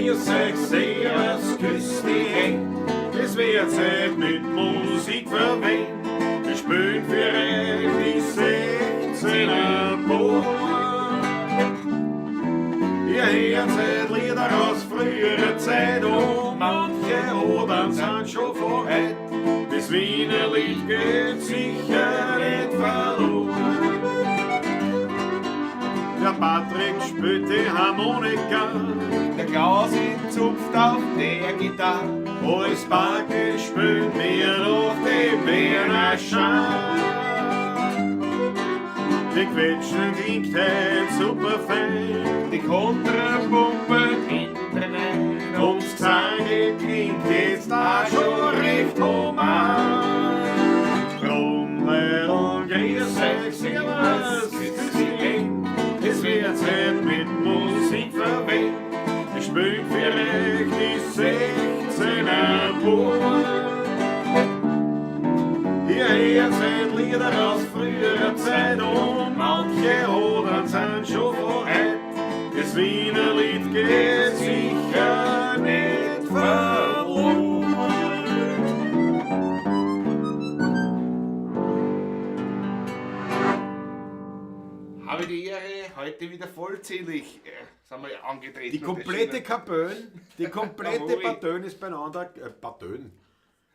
Grüß euch, servus, küss die Händ. Es wird Zeit mit Musik verwöhnt. Wir spielen für euch die 16er Buben. Ihr hört seit Lieder aus früherer Zeit und manche Odern sind schon von heut. Das Wiener Lied geht sicher nicht verloren. Der Patrick spielt die Harmonika, Der Klausi zupft auf der Gitarre. Alles Barke spielt mir noch die Wiener Schar. Die Quetschen klingt heut super fein. Die Kontrapumpe hinten Und das Gesang klingt jetzt auch schon recht human. Drum, Leute, grüß euch, servus, grüß die Händ. Es wird Zeit mit Musik verwöhnt. Wir spielen für euch die 16er Buben. Ihr hört seit Lieder aus früherer Zeit und manche Odern sind schon von heut. Das Wiener Lied geht sicher nicht verloren. Habe ich die Ehre, heute wieder vollzählig sind wir angetreten. Die komplette Kapön, die komplette Jawohl. Partön ist beieinander. Partön.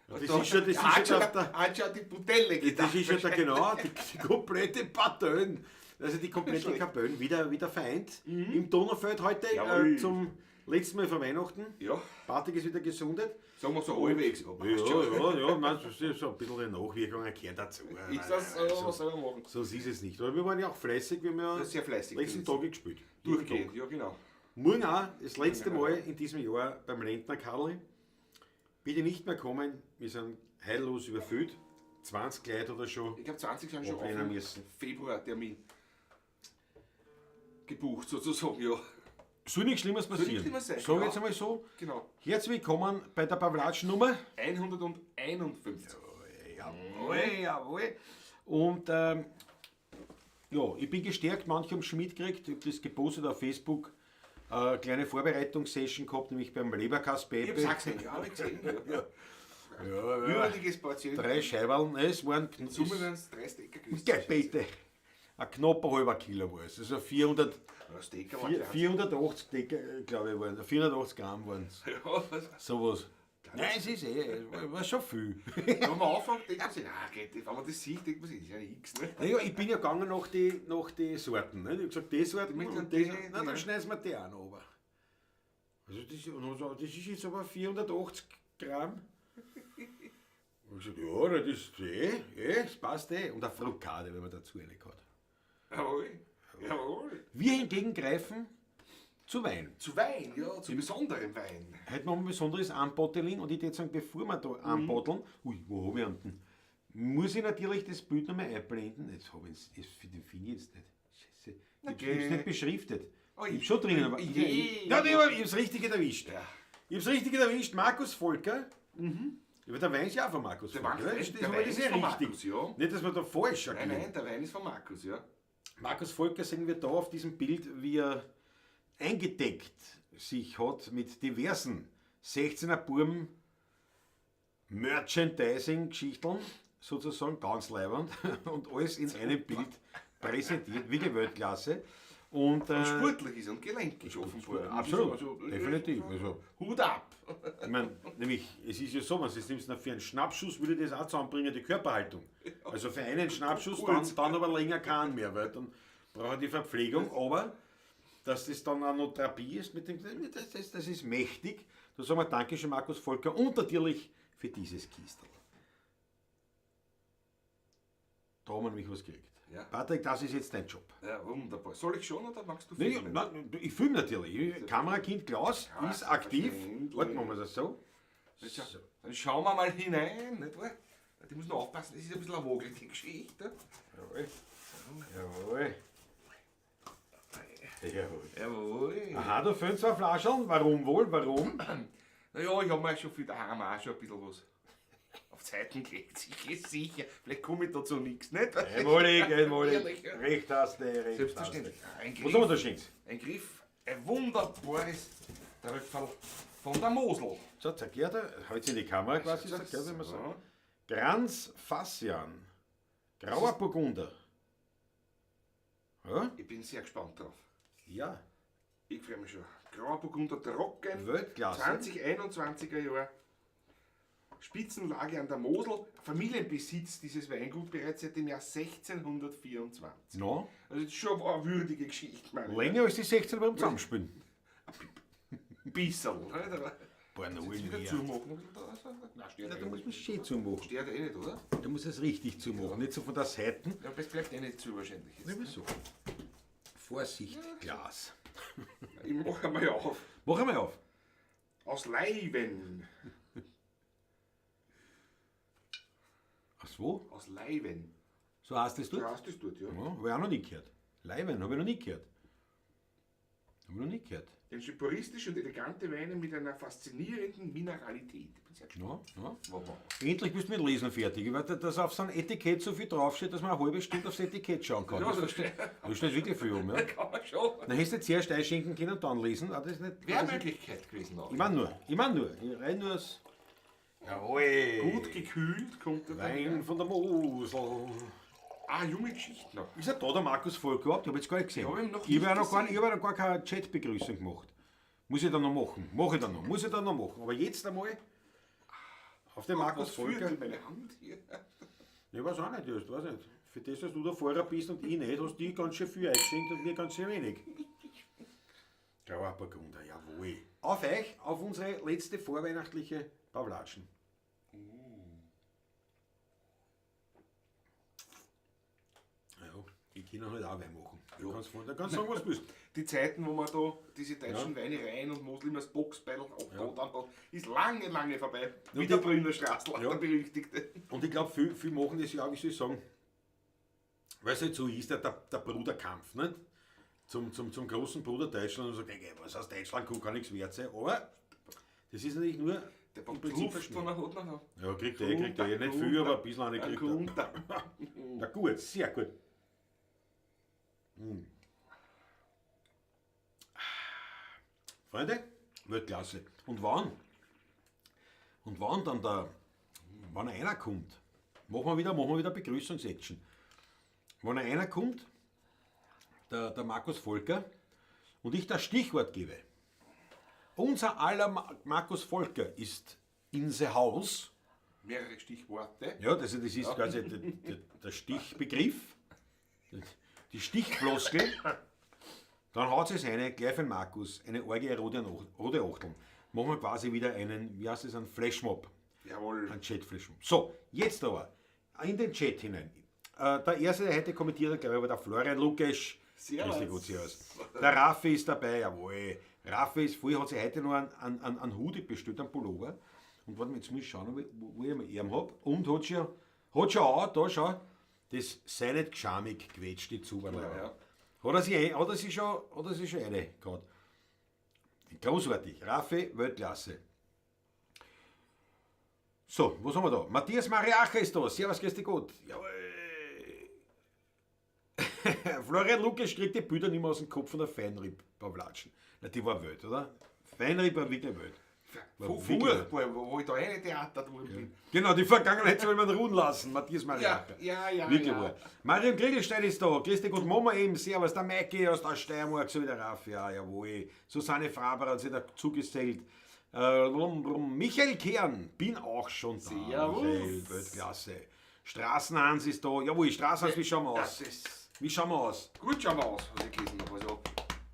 Das ist schon, das Hat ist schon schon, der, hat schon die Butelle gedacht. das ist schon der, genau, die komplette Partön. Also die komplette Kapön wieder vereint. Im Donaufeld heute Jawohl. zum letzten Mal vor Weihnachten. Ja, Patrick ist wieder gesundet. sagen wir so halbwegs. Aber Ja, passt schon. ja, ja, man, so so ein bisschen die Nachwirkungen gehören dazu. Ist das so? Also, Was soll man machen? so ist es nicht. Aber wir waren ja auch fleißig, wir haben ja Ja, sehr fleißig letzten gewesen. Tag gespielt. Jeden Durchgehend, Tag. ja genau. Morgen auch, das letzte Mal in diesem Jahr beim Lendner Karli. Bitte nicht mehr kommen, wir sind heillos überfüllt. 20 Leute oder schon. Ich glaube 20 sind schon Ablehnen auf dem müssen. Februar-Termin gebucht, sozusagen, ja. Soll nichts Schlimmes passieren. nichts Schlimmes sein, Sag ich genau. jetzt einmal so. Genau. Herzlich willkommen bei der Pawlatsch-Nummer. 151. Jawohl, jawohl. Und ja, ich bin gestärkt, manche haben schon mitgekriegt, ich habe das gepostet auf Facebook, kleine Vorbereitungssession gehabt, nämlich beim Leberkass Ich Pepe. hab's auch gesehen, ja, hab ich gesehen. Ja. Ja, ja. Würdiges Portion. Drei Scheiberl, ne, es waren In Summe wären es 3 Stecker gewesen. Gell, bitte. Ein knapper halber Kilo war es. Also 400, Ja, Stecker war klein. 480 Decker, glaube ich, waren 480 Gramm waren es. Ja, was? Sowas. Nein, es ist eh, es war schon viel. Wenn man anfängt, denkt man sich, ah, geht, wenn man das sieht, denkt man sich, das ist ja nichts, ne? Naja, ich bin ja gegangen nach die Sorten. Ne? Ich hab gesagt, die Sorten Ich möchte und die, die. Na, dann die. schneiden wir die auch noch runter. Also das, und dann so, das ist jetzt aber 480 Gramm. Und ich gesagt, ja, das ist das passt eh. Und eine Frukade, wenn man dazu eine hat. Jawohl. Jawohl. Wir hingegen greifen zu Wein. Zu Wein, ja, zu besonderem Wein. Heute machen wir ein besonderes Unbottling und ich würde sagen, bevor wir da unbotteln, ui, wo hab ich ihn denn? Muss ich natürlich das Bild nochmal einblenden. Jetzt hab ich's, das den finde ich jetzt nicht. Scheiße. Ich hab's geh. nicht beschriftet. Oh, Ich hab's schon drinnen, aber. je. Ja, ich hab's richtig erwischt. Ja. Ich hab's richtig erwischt. Markus Volker. Aber der Wein ist ja auch von Markus Der Volker. Wein- ne? Das, der aber Wein das ist ist ja von richtig. Markus, ja. Nicht, dass wir da falsch Nein, agieren. nein, der Wein ist von Markus, ja. Markus Volker sehen wir da auf diesem Bild, wie er eingedeckt sich hat mit diversen 16er Burm Merchandising-Geschichten, sozusagen ganz leiwand und alles in einem Bild präsentiert, wirklich Weltklasse. Und, Sportlich ist und gelenkig offenbar. Absolut, Also, definitiv. Also, Hut ab. ich mein, nämlich, es ist ja so, wenn du es nimmst, na, für einen Schnappschuss würde das auch zusammenbringen, die Körperhaltung. Also für einen Schnappschuss, dann aber länger keinen mehr, weil dann braucht er die Verpflegung, aber dass das dann auch noch Therapie ist, mit dem, das ist mächtig. Da sagen wir Dankeschön, Markus Volker, und natürlich für dieses Kistel. Da haben wir nämlich was gekriegt. Ja. Patrick, das ist jetzt dein Job. Ja, wunderbar. Soll ich schon oder magst du Nee, filmen? nein, ich filme natürlich. Kamerakind Klaus Ja, ist aktiv. selbstverständlich. Warte, machen wir das so. Jetzt Dann schauen wir mal hinein, nicht wahr? Ich muss noch aufpassen, das ist ein bisschen eine wogelige Geschichte. Jawohl. Jawohl. Jawohl. Jawohl. Aha, da fehlen zwei Flaschen. Warum wohl? Warum? Naja, ich hab mir schon viel daheim auch schon ein bisschen was auf Zeiten gelegt. Sicher, sicher. Vielleicht komme ich dazu nichts, nicht? Einmalig, einmalig. Ehrlich, ja. Recht hast du, recht Selbstverständlich. hast Ein du. Was haben wir Griff, da Schönes? ein Griff, ein wunderbares Tröpferl von der Mosel. So, zeig her da. Halt in die Kamera quasi, sag her, wie man sagt. Granz Fassian. Grauer Burgunder. Ja? Ich bin sehr gespannt drauf. Ja. Ich freue mich schon. Grauer Burgunder trocken. Weltklasse. 2021er Jahr. Spitzenlage an der Mosel. Familienbesitz dieses Weingut bereits seit dem Jahr 1624. No. Also das ist schon eine würdige Geschichte, meine ich. Länger als die 16 beim Zusammenspielen. Ein bisserl. Nicht? Aber Paar jetzt Nullen wieder mehr. zumachen. Nein, steht Ja, eh da muss nicht. man schön zumachen. Steht eh nicht, oder? Da muss es richtig zumachen, nicht so von der Seite. Ja, aber es bleibt eh nicht zu wahrscheinlich. Jetzt. Nicht so. Vorsicht, Glas. Ich mache einmal auf. Mach einmal auf. Aus Leiwen. Aus wo? Aus Leiwen. So heißt das dort? Ja, hast du das dort, ja. Ja, habe ich auch noch nie gehört. Leiwen, habe ich noch nie gehört. Habe ich noch nie gehört. Denn sind puristische und elegante Weine mit einer faszinierenden Mineralität. Ich bin sehr gespannt. Ja, ja. Wow. Endlich bist du mit Lesen fertig. Ich weiß, dass auf so einem Etikett so viel draufsteht, dass man eine halbe Stunde aufs Etikett schauen kann. Ja, Das das steht, da steht wirklich viel um. Ja. kann man schon. Dann hättest du zuerst einschenken können und dann lesen. Ah, das ist nicht, Wäre eine Möglichkeit gewesen auch. Ich meine nur. Ich rein nur das. Jawohl. Gut gekühlt kommt er dann. Wein von der Mosel. Ah, junge Geschichte noch. Ist er da, der Markus Volk überhaupt? Ich habe jetzt gar nicht gesehen. Ich hab ihn noch ich habe ja nicht noch gar, gesehen. ich hab ja noch gar keine Chat-Begrüßung gemacht. Muss ich dann noch machen. Mache ich dann noch. Muss ich dann noch machen. Aber jetzt einmal auf den Markus Was führt Volker. denn meine Hand hier? Ich weiß auch nicht, just, weiß nicht. Für das, dass du der Fahrer bist und ich nicht, hast du ganz schön viel eingeschenkt und mir ganz schön wenig. Grauer Burgunder, jawohl. Auf euch, auf unsere letzte vorweihnachtliche Pavlatschen. Ja, ich kann halt auch Wein machen. Du kannst, da kannst du sagen, was du willst. Die Zeiten, wo man da diese deutschen Weine rein und Mosel immer das Boxbeil auch da dann hat, ist lange, lange vorbei. Wie der Brünner Straßl, Ja. der berüchtigte. Und ich glaube, viel, viel machen das ja auch, wie soll ich sagen, weil es halt so ist, der Bruderkampf, nicht? Zum großen Bruder Deutschland und sagt, ey, was aus Deutschland kann, kann nichts wert sein. Aber das ist natürlich nur Der im packt Prinzip Luft, verschnitten. wenn er hat noch. Ja, kriegt er eh nicht viel, aber ein bisschen eine kriegt er. Runter. Na gut, sehr gut. Mm. Freunde, Weltklasse. Und wann? Und wann dann wenn einer kommt, machen wir wieder Begrüßungsaction. Wenn einer kommt, der Markus Volker, und ich das Stichwort gebe, unser aller Markus Volker ist in the house. Mehrere Stichworte. Ja, das ist quasi der Stichbegriff, die Stichfloskel. Dann haut es eine, gleich für den Markus, eine arge rote Achteln. Machen wir quasi wieder einen, wie heißt das, einen Flashmob. Jawohl. Einen Chat-Flashmob. So, jetzt aber, in den Chat hinein. Der erste, der heute kommentiert hat, glaube ich, war der Florian Lukesch. Servus. Grüß dich Gott, servus. Der Raffi ist dabei, jawohl. Raffi ist voll, hat sich heute noch einen Hoodie bestellt, einen Pullover. Und warte mal, jetzt muss ich schauen, wo ich ihn hab. Und hat schon auch, da schau, das sei nicht geschamig gequetscht, die Zuberl. Ja, ja. Hat er sich schon eine gehabt. Großartig. Raffi, Weltklasse. So, was haben wir da? Matthias Mariacher ist da. Servus, grüß dich Gott. Jawohl. Florian Lukas kriegt die Bilder nicht mehr aus dem Kopf von der Feinripp Pavlatschen. Na, die war wild, oder? Feinripp war wirklich wild. War wirklich wild. Furchtbar, wo ich da eine Theater worden bin. Genau, die Vergangenheit soll man ruhen lassen. Matthias Mariacher. Ja, Wirklich ja. wahr. Marion Kriegelstein ist da. Grüß dich Gott, Mama eben. Servus, der Maiki aus der Steiermark, so wie der Raffi. Ja, jawohl. Susanne Faber hat sich da zugesellt. Michael Kern, bin auch schon da. Servus. Michael, Weltklasse. Straßenhans ist da. Jawohl, Straßenhans, wie schauen wir aus? Das ist Wie schauen wir aus? gut schauen wir aus, was ich gelesen habe. Also,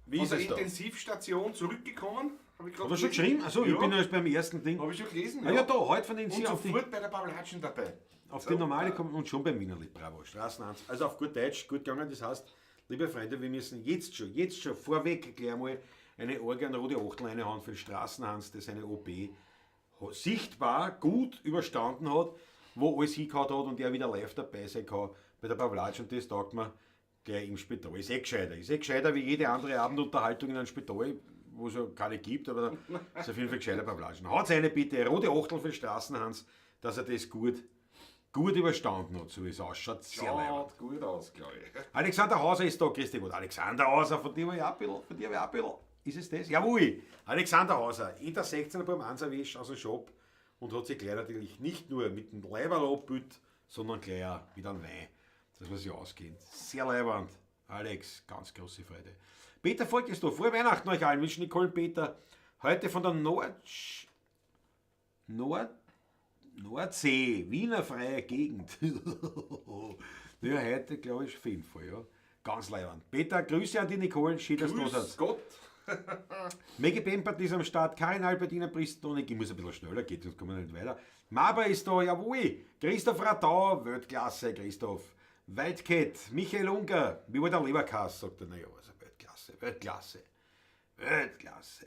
Wie von ist der es da? Intensivstation zurückgekommen. Hab ich Hat er schon geschrieben? Achso, ich ja, bin erst beim ersten Ding. Habe ich schon gelesen. Ah ja, da, heute von den Und Sie auf die, sofort bei der Pavlatschen dabei. auf die normale kommen und schon beim Wienerli. Bravo, Straßenhans. Also auf gut Deutsch, gut gegangen. Das heißt, liebe Freunde, wir müssen jetzt schon vorweg gleich mal eine Orgel, eine rote Achtel reinhauen für den Straßenhans, der seine OP sichtbar gut überstanden hat, wo alles hingehauen hat und er wieder live dabei sein kann bei der Pavlatsch, und das taugt mir gleich im Spital. Ist eh gescheiter. Ist eh gescheiter wie jede andere Abendunterhaltung in einem Spital, wo es ja keine gibt, aber da ist auf jeden Fall gescheiter Pavlatschen. Haut's eine bitte, rote Achtel für den Straßenhans, dass er das gut überstanden hat, so wie es ausschaut. Sehr leibend. Schaut gut aus, glaube ich. Alexander Hauser ist da, grüß dich Gott. Alexander Hauser, von dir war ich auch ein bisschen, von dir war ich auch ein bisschen Ist es das? Jawohl! Alexander Hauser in der 16er beim Anserwisch aus dem Shop und hat sich gleich natürlich nicht nur mit dem Leiberl abgebildet, sondern gleich auch mit einem Wein, dass man sich auskennt. Sehr leibernd. Alex, ganz große Freude. Peter Volk ist da. Frohe Weihnachten euch allen. Wünschen Nicole und Peter. Heute von der Nordsee, Wiener freie Gegend. Ja, heute glaube ich auf jeden Fall, ja. Ganz leibend. Peter, Grüße an die Nicole, schön, dass du da Grüß seid. Gott. Maggie Bempert ist am Start, Karin Albertina Pristonik, ich muss ein bisschen schneller gehen, sonst kommen wir nicht weiter. Maber ist da, jawohl. Christoph Radau, Weltklasse, Christoph. Wildcat, Michael Unger, wie war der Leberkass, sagt er, naja, also Weltklasse, Weltklasse, Weltklasse.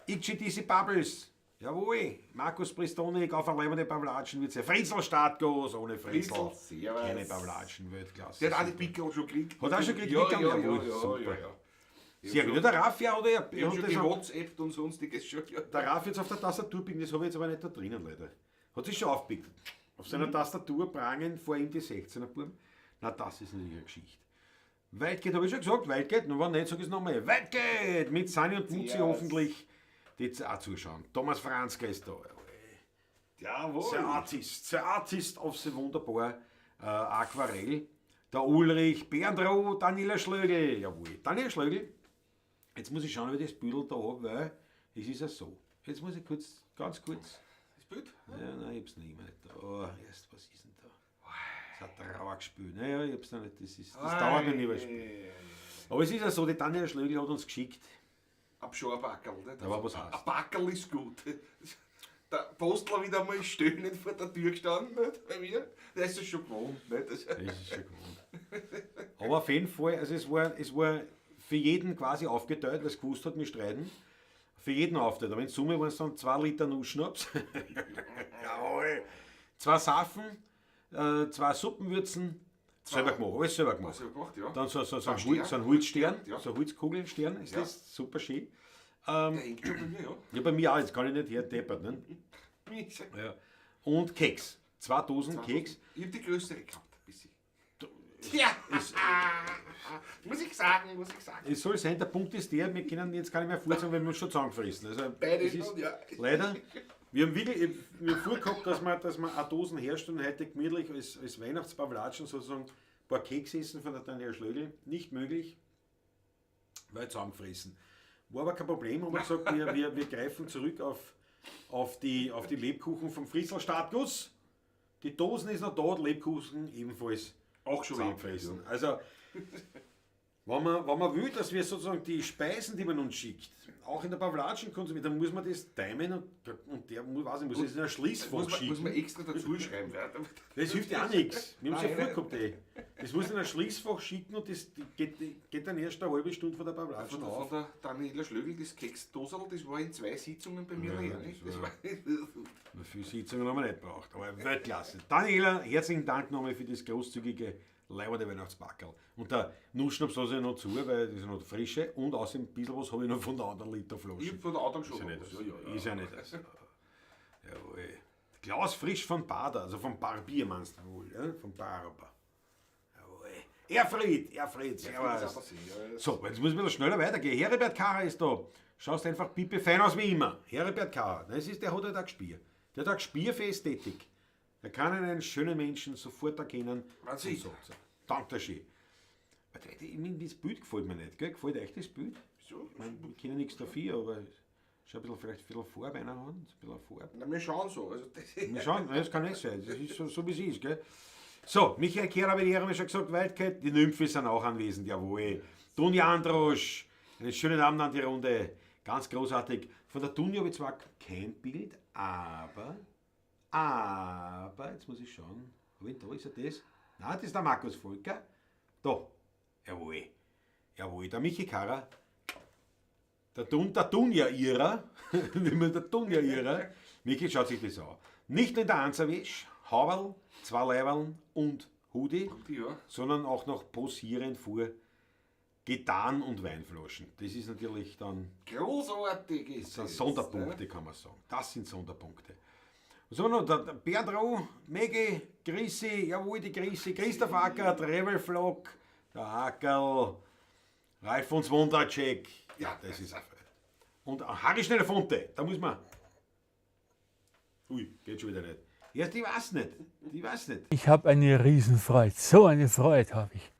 Itchy Dizzy Bubbles, jawohl. Markus Pristonik, auf eine leibende Pavlatschen, wird Fritzel Startgos, ohne Fritzel. Fritzel, servus. Keine Pavlatschen, Weltklasse. Der hat auch die Pickel schon gekriegt. Hat auch schon gekriegt, Ja, Pickel? ja, Jawohl, ja, ja, super. ja, ja. Ich Sehr hab gut. schon- Ja, der Raffi hat ja, Ich hab hat schon das am- gewhatsappt und sonstiges schon. Ja. Der Raf jetzt auf der Tastatur pickt, das habe ich jetzt aber nicht da drinnen, leider. Hat sich schon aufgepickt. Auf seiner Tastatur prangen vor ihm die 16er Buben. Na, das ist natürlich eine Geschichte. Weit geht, habe ich schon gesagt, weit geht. Nur wenn nicht, sag ich es nochmal. Weit geht! Mit Sani und Mutzi Servus. hoffentlich, die jetzt auch zuschauen. Thomas Franzke ist da. Jawohl. The Artist of the wunderbar Aquarell. Der Ulrich, Bernd Roh, Daniela Schlögl. Jawohl, Daniela Schlögl. Jetzt muss ich schauen, ob ich das Büdel da habe, weil es ist ja so. Jetzt muss ich kurz, ganz kurz. Das Bild? Ja, nein, ich hab's nicht mehr. Da. Oh, erst, was ist denn da? Das hat der Rauer gespielt. Naja, ich hab's noch nicht. Das dauert noch nicht mehr. Ei. Aber es ist ja so, die Daniela Schlögl hat uns geschickt. Ein Schorpackerl, nicht? Aber was heißt? Ein Packerl ist gut. Der Postler wieder mal stöhnend vor der Tür gestanden, nicht? Bei mir. Der ist das schon gewohnt, nicht? Das, Das ist schon gewohnt. Aber auf jeden Fall, also es war für jeden quasi aufgeteilt, weil es gewusst hat, wir streiten. Für jeden aufgeteilt. Aber in Summe waren es dann 2 Liter Nussschnaps. Jawohl. 2 Safen, 2 Suppenwürzen. Selber gemacht, alles selber gemacht. Selber gemacht, ja. Dann Zwei Stern. so ein Holzstern, Ja. so ein Holzkugelstern ist Ja. das, super schön. Der hängt schon bei mir, ja. Ja, bei mir auch, jetzt kann ich nicht her, deppert, ne? Ja. Und Keks. 2 Dosen Keks. Ich hab die größere gehabt, ein bisschen. Tja, muss ich sagen. Es soll sein, der Punkt ist der, wir können jetzt gar nicht mehr vorsagen, weil wir uns schon zusammengefressen. Also, Beide es ist schon, ja. Leider. Wir haben wirklich, wir haben vorgehabt, dass wir auch Dosen herstellen, heute gemütlich als Weihnachtspavlatschen sozusagen ein paar Kekse essen von der Daniela Schlögl. Nicht möglich, weil zusammengefressen. War aber kein Problem, haben wir gesagt, wir greifen zurück auf die Lebkuchen vom Fritzel Startguss. Die Dosen ist noch da, die Lebkuchen ebenfalls Auch schon zusammengefressen. Also, wenn man will, dass wir sozusagen die Speisen, die man uns schickt, auch in der Pavlatschen konsumieren, dann muss man das timen und der muss, weiß ich, muss es in ein Schließfach schicken. Muss man extra dazu schreiben. Das hilft ja auch nichts. Wir haben es ja Nein, vorgehabt, ey. Das muss in ein Schließfach schicken und das geht dann erst eine halbe Stunde von der Pavlatschen auf. Von der Daniela Schlögl, das Keksdoserl, das war in 2 Sitzungen bei mir Ja, leer, das nicht? war Das war Na, viele Sitzungen haben wir nicht gebraucht, aber Weltklasse. Daniela, herzlichen Dank nochmal für das großzügige leibende Weihnachtspackerl. Und der Nussschnaps lasse ich noch zu, weil das ist noch frische und außerdem ein bisschen was habe ich noch von der anderen Literflasche. Ich hab von der anderen schon Ist ja nicht was. das. Ja, ja, ja. Ist ja nicht das. Jawohl. Klaus Frisch von Bader, also von Barbier meinst du wohl, ja? Von Barber. Jawohl. Erfried, Erfried, servus. ist auch passiert, ja, ja. So, jetzt muss ich ein bisschen schneller weitergehen. Heribert Karrer ist da. Schaust einfach pipe fein aus wie immer. Heribert Karrer, das ist, der hat halt auch Gespür. Der hat auch Gespür für Ästhetik. Er kann einen schönen Menschen sofort erkennen. Wahnsinn. Und so. Danke dir schön. Warte, ich meine, das Bild gefällt mir nicht, gell? Gefällt euch das Bild? Wieso? Ich meine, wir können nichts dafür, aber schon ein bisschen, vielleicht ein bisschen Farbe reinhauen, ein bisschen Farbe. Na, wir schauen so. Also das Wir schauen, das kann nicht sein. Das ist so wie es ist, gell? So, Michael Kehrer habe ich die Ehre, schon gesagt, Wildcat, die Nymphe sind auch anwesend, jawohl. Dunja Androsch, einen schönen Abend an die Runde. Ganz großartig. Von der Dunja habe ich zwar kein Bild, aber, jetzt muss ich schauen. Hab ich da, ist er das? Nein, das ist der Markus Volker. Da, jawohl. Jawohl, der Michi Karrer. Der Dunja ihrer, wie man der Dunja ihrer. Michi schaut sich das an. Nicht nur in der Anzerwisch, Haberl, 2 Leiberln und Hoodie, Hoodie, ja. sondern auch noch posierend vor Gitarren und Weinflaschen. Das ist natürlich dann Großartig ist Das sind das, Sonderpunkte, ne? kann man sagen. Das sind Sonderpunkte. Was haben wir noch? Der Bernd Roh, Maggie, Chrissy, jawohl, die Chrissy, Christoph Acker, Travel Vlog, der Ackerl, Ralf und Wundercheck. Ja, das ist eine Freude. Und Harry Schneider-Fonte, da muss man. Ui, geht schon wieder nicht. Erst, ich weiß nicht. Ich weiß nicht. Ich habe eine Riesenfreude. So eine Freude habe ich.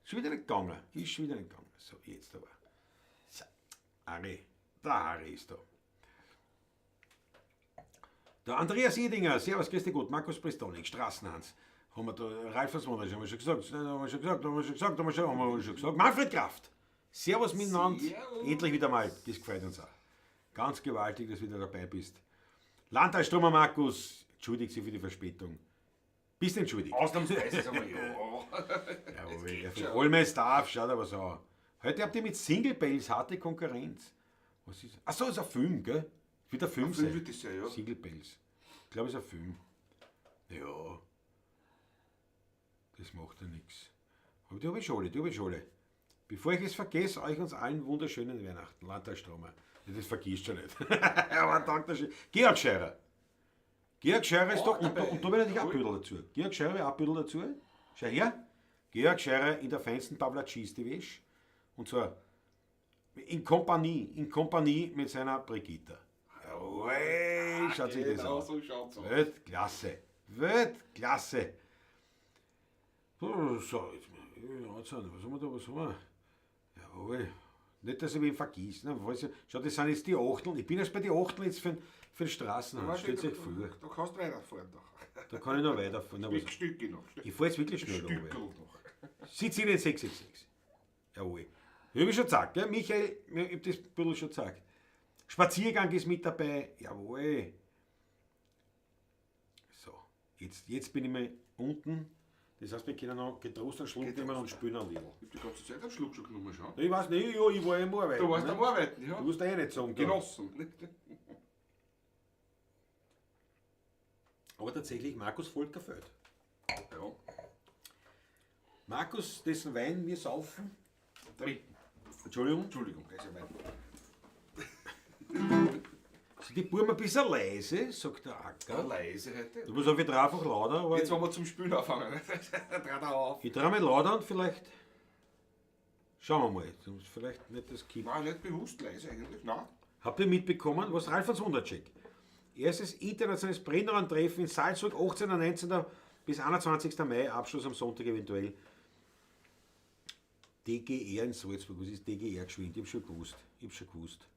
Schon wieder nicht gegangen. Ist schon wieder nicht gegangen. So, jetzt aber. So, Harry. Der Harry ist da. Der Andreas Edinger, Servus, grüß dich gut, Markus Pristonik, Straßenhans. Haben wir da, Ralf Osmanovic, haben wir schon gesagt, haben wir schon gesagt, haben wir schon gesagt, haben wir schon, haben wir schon gesagt. Manfred Kraft, Servus miteinander, endlich wieder mal, das gefällt uns auch. Ganz gewaltig, dass du wieder dabei bist. Landtagsströmer Markus, entschuldigt sich für die Verspätung. Bist entschuldigt? Ausnahmsweise sagen wir ja. Jawohl, ja, Olmes darf, schaut aber so. Heute habt ihr mit Single Bells harte Konkurrenz. Was ist? Achso, ist ein Film, gell? Wird ein Film Ein Film sein. wird das sein, ja. Single Bells. Ich glaube, es ist ein Film. Ja. Das macht ja nichts. Aber die habe ich schon alle, die habe ich schon alle. Bevor ich es vergesse, euch uns allen wunderschönen Weihnachten. Landtagstromer. Ja, das vergisst du nicht. Aber danke schön. Georg Scheurer. Georg Scheurer ist da Auch und, da dabei. und da will ich natürlich auch ein Jawohl. bisschen dazu. Georg Scheurer auch ein bisschen dazu. Schau her. Georg Scheurer in der feinsten Pavlatschis die Wäsche. Und zwar in Kompanie mit seiner Brigitta. Jawohl, schaut sich das Genau an. so schaut's aus. Weltklasse. Weltklasse. So, jetzt mal, was haben wir da, was haben wir? Jawohl. Nicht, dass ich mich vergiss. Ne? Weiß ich, schau, das sind jetzt die Achteln. Ich bin erst bei den Achteln jetzt für den Straßenhahn. Stellt sich vor. Da kannst du weiterfahren noch. Da kann ich noch weiterfahren. Na, was- Ein Stückchen noch. Ich fahre jetzt wirklich schnell Stückel runter. noch. Sitz in den 666. Jawohl. Ich habe schon gesagt, gell? Michael, ich hab das ein bisschen schon gesagt. Spaziergang ist mit dabei. Jawohl. So, jetzt bin ich mal unten. Das heißt, wir können noch getrost einen Schluck nehmen und spielen ein Liedl. Ich hab die ganze Zeit einen Schluck schon genommen, schau. Ich weiß nicht, ja, ich war ja im Arbeiten. Du warst ne? am Arbeiten, ja. Du musst eh nicht sagen. da. Genossen. Nicht? Aber tatsächlich, Markus Volker fehlt. Ja. Markus, dessen Wein wir saufen. Trinken. Entschuldigung. Entschuldigung, das ist ja mein. Sind die Buben ein bisschen leise, sagt der Acker. Leise heute. Du musst auf jeden einfach lauter, aber Jetzt wollen wir zum Spülen anfangen. Dreht er auf. ich trau mich lauter und vielleicht. Schauen wir mal. Du musst vielleicht nicht das Kippen. War nicht bewusst leise eigentlich. Nein. Habt ihr mitbekommen, was Ralf von Wundercheck? Erstes internationales Brennraumtreffen in Salzburg, 18. und 19. bis 21. Mai, Abschluss am Sonntag eventuell. DGR in Salzburg, was ist DGR geschwind? Ich hab schon gewusst. Ich hab schon gewusst.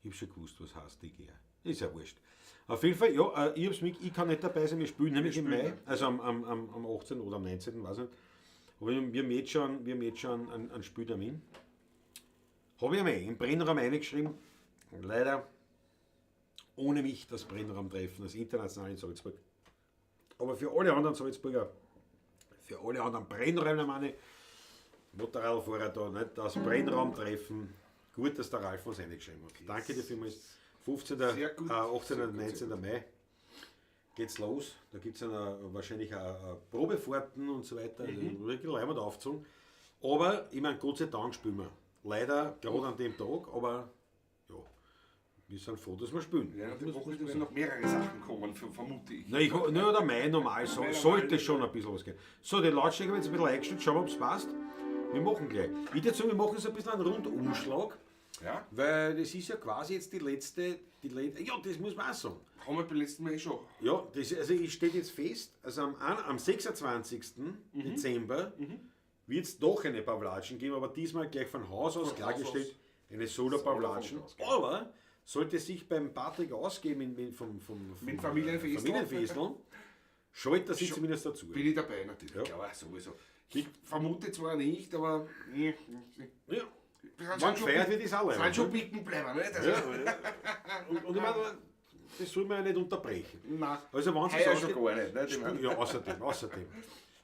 Ich hab schon gewusst, was heißt DGR. Ist ja wurscht. Auf jeden Fall, ja, ich hab's mit, ich kann nicht dabei sein, wir spielen nämlich im spielen, Mai, also am 18. oder am 19., weiß nicht. Aber wir haben jetzt schon, wir haben jetzt schon einen Spieltermin. Habe ich einmal im Brennraum eingeschrieben. Leider ohne mich das Brennraumtreffen, das internationale in Salzburg. Aber für alle anderen Salzburger, für alle anderen Brennräume, meine ich, Motorradfahrer da, nicht? Das Brennraumtreffen. Gut, dass der Ralf was eingeschrieben hat. Danke dir vielmals. 15., Sehr gut. 18. Sehr und gut, 19. sehr Mai geht's los. Da gibt es wahrscheinlich auch Probefahrten und so weiter. Also wirklich leibend aufgezogen. Aber ich meine, Gott sei Dank spielen wir. Leider gerade an dem Tag, aber ja, wir sind froh, dass wir spielen. Ja, die Muss- Woche muss man werden sagen. noch mehrere Sachen kommen, vermute ich. Na, ich, na, der Mai normal so, Mai sollte normal, schon ein bisschen was gehen. So, die Lautstärke habe ich jetzt ein bisschen eingestellt, schauen wir, ob es passt. Wir machen gleich. Ich würde sagen, wir machen so ein bisschen einen Rundumschlag, Ja, weil das ist ja quasi jetzt die letzte, ja, das muss man auch sagen. haben wir beim letzten Mal eh schon. Ja, das, also ich steht jetzt fest, also am 26. Dezember wird es doch eine Pavlatschen geben, aber diesmal gleich von Haus aus Von klargestellt, Haus eine Solo-Pavlatschen. Solo von Haus, genau. Aber sollte sich beim Patrick ausgeben vom Mit Familienfestel. Familienfestel, schaltet er sich zumindest dazu. Bin ich dabei natürlich, Ja. aber sowieso. Ich vermute zwar nicht, aber. Ja. Wir Wann gefeiert wird, ist auch Sind leibend, schon ne? bicken bleiben, nicht? Also, Ja, ja. Und ich meine, das soll man ja nicht unterbrechen. Nein. Also wenn Heuer es schon gar nicht, ne? Ich meine- Ja, außerdem.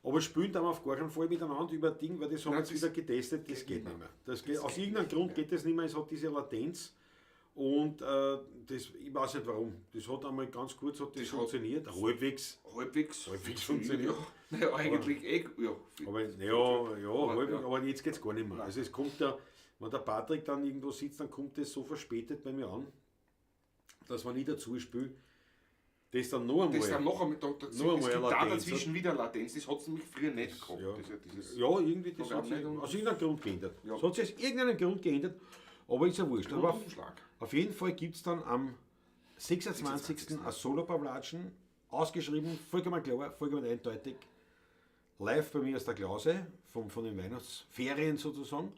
Aber spielen dann auf gar keinen Fall miteinander über Ding, weil das haben wir Nein, jetzt das wieder getestet, das geht nicht mehr. Das geht, aus irgendeinem Grund geht das nicht mehr, es hat diese Latenz und das, ich weiß nicht warum. Das hat einmal ganz kurz hat das Das hat- funktioniert, halbwegs. Halbwegs. Halbwegs funktioniert. Ja, naja, eigentlich eh. Ja. Aber ja, halbwegs, ja. aber jetzt geht es gar nicht mehr. Also es kommt ja, wenn der Patrick dann irgendwo sitzt, dann kommt das so verspätet bei mir an, dass wenn ich dazu spiele, Das dann noch einmal. Das dann noch einmal, da, Noch es einmal gibt eine da Latenz, dazwischen wieder Latenz, das hat es nämlich früher nicht gehabt. Ja. Das ist ja dieses Ja, irgendwie, das Programm hat sich nicht und- aus irgendeinem Grund geändert. Ja. Das hat sich aus irgendeinem Grund geändert, aber ist ja wurscht. Aber Rundumschlag. auf jeden Fall gibt es dann am 26. ein Solo-Pavlatschen, ausgeschrieben, vollkommen klar, vollkommen eindeutig, live bei mir aus der Klause, von den Weihnachtsferien sozusagen.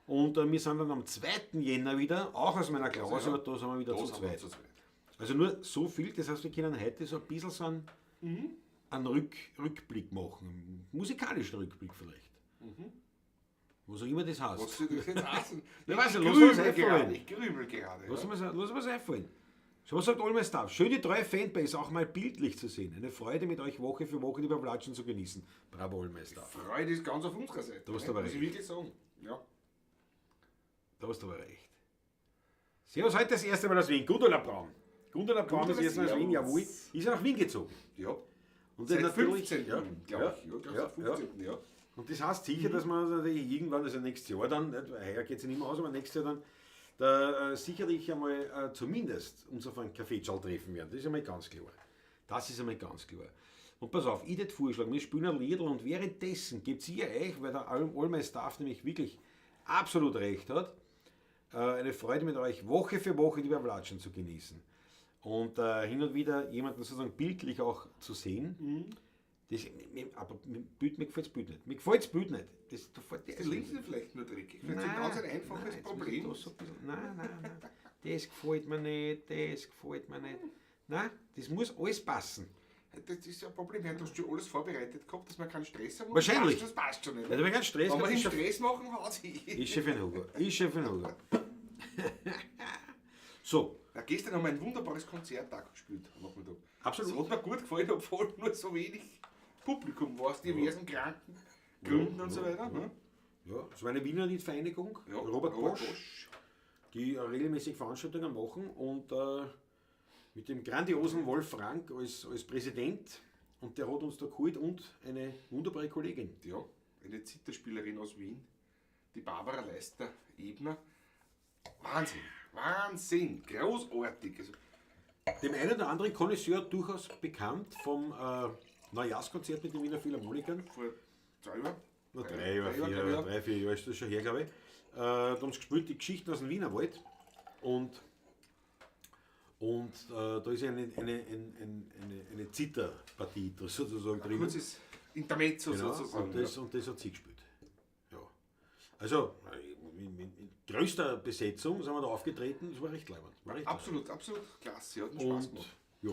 Und wir sind dann am 2. Jänner wieder, auch aus meiner Klause, ja. aber da sind wir wieder Da zu sind wir zweit. zu zweit. Also nur so viel, das heißt, wir können heute so ein bisschen so einen Rückblick machen, einen musikalischen Rückblick vielleicht. Was auch immer das heißt. Was soll das jetzt heißen? Ja, weiß Ich nicht, lass uns grübel einfallen. gerade, ich grübel gerade. Lass Ja. uns was einfallen. So, was sagt All My Stuff? Schön, die treue Fanbase auch mal bildlich zu sehen. Eine Freude, mit euch Woche für Woche die Pavlatschen zu genießen. Bravo, All My Stuff. Freude ist ganz auf unserer Seite. Da hast ne? du aber Muss ich recht. wirklich sagen. Ja. Da hast du aber recht. Servus, heute das erste Mal aus Wien. Gundula Braun. Gundula Braun, das Gundula, erste Mal aus Wien, jawohl. servus. Ist ja nach Wien gezogen. Ja. Und Seit dann natürlich- 15. Ja, glaube ich. Ja, glaub, ja, seit 15. Ja. Und das heißt sicher, dass man natürlich irgendwann, also nächstes Jahr dann, nicht, weil heuer geht es ja nicht mehr aus, aber nächstes Jahr dann, da sicherlich einmal zumindest uns auf einen Kaffeeschal treffen werden. Das ist einmal ganz klar. Das ist einmal ganz klar. Und pass auf, ich würde vorschlagen, wir spielen ein Liedl und währenddessen gebt ihr euch, weil der All My Stuff nämlich wirklich absolut recht hat, eine Freude mit euch Woche für Woche die Pavlatschen zu genießen. Und hin und wieder jemanden sozusagen bildlich auch zu sehen. Das, mir, aber mir, Bild, mir gefällt das Bild nicht. Mir gefällt das Bild nicht. Das, da fällt Die Linsen vielleicht nur dreckig. Vielleicht ist ein ganz ein einfaches nein, jetzt muss ich Problem. da so ein bisschen, nein, nein, nein. Das gefällt mir nicht, das gefällt mir nicht. Nein, das muss alles passen. Das ist ja ein Problem. Du hast schon alles vorbereitet gehabt, dass wir keinen Stress haben. Wahrscheinlich. Das passt schon nicht. Weil du keinen Stress Wenn wir hast, den ist schon- Stress machen, haut sie. Ist schon für den Hugo. Ist schon für den Hugo. So, Na, gestern haben wir ein wunderbares Konzert da gespielt am Nachmittag. Absolut. Das hat mir gut gefallen, obwohl nur so wenig Publikum war, aus diversen kranken Gründen und so weiter. Ne? ja, es war eine Wiener Liedvereinigung, Ja, Robert Bosch, die regelmäßig Veranstaltungen machen und mit dem grandiosen Wolf Frank als Präsident, und der hat uns da geholt und eine wunderbare Kollegin. Ja, eine Zitterspielerin aus Wien, die Barbara Leister-Ebner. Wahnsinn, Wahnsinn, großartig. Also, Dem einen oder anderen Connoisseur durchaus bekannt vom Neujahrskonzert mit den Wiener Philharmonikern. vor 2 Jahren. Na, 3 oder Drei Jahre, 4, glaub ich, ja. 3, 4 Jahre ist das schon her, glaube ich. Da haben sie gespielt, die Geschichten aus dem Wienerwald. Und da ist eine Zitterpartie da sozusagen drin. Kurzes Intermezzo Genau, sozusagen. und das hat sie gespielt. Ja. Also, mit größter Besetzung sind wir da aufgetreten, das war recht leibend. War recht ja. Absolut, absolut klasse. Hat mir Spaß Und, gemacht. ja,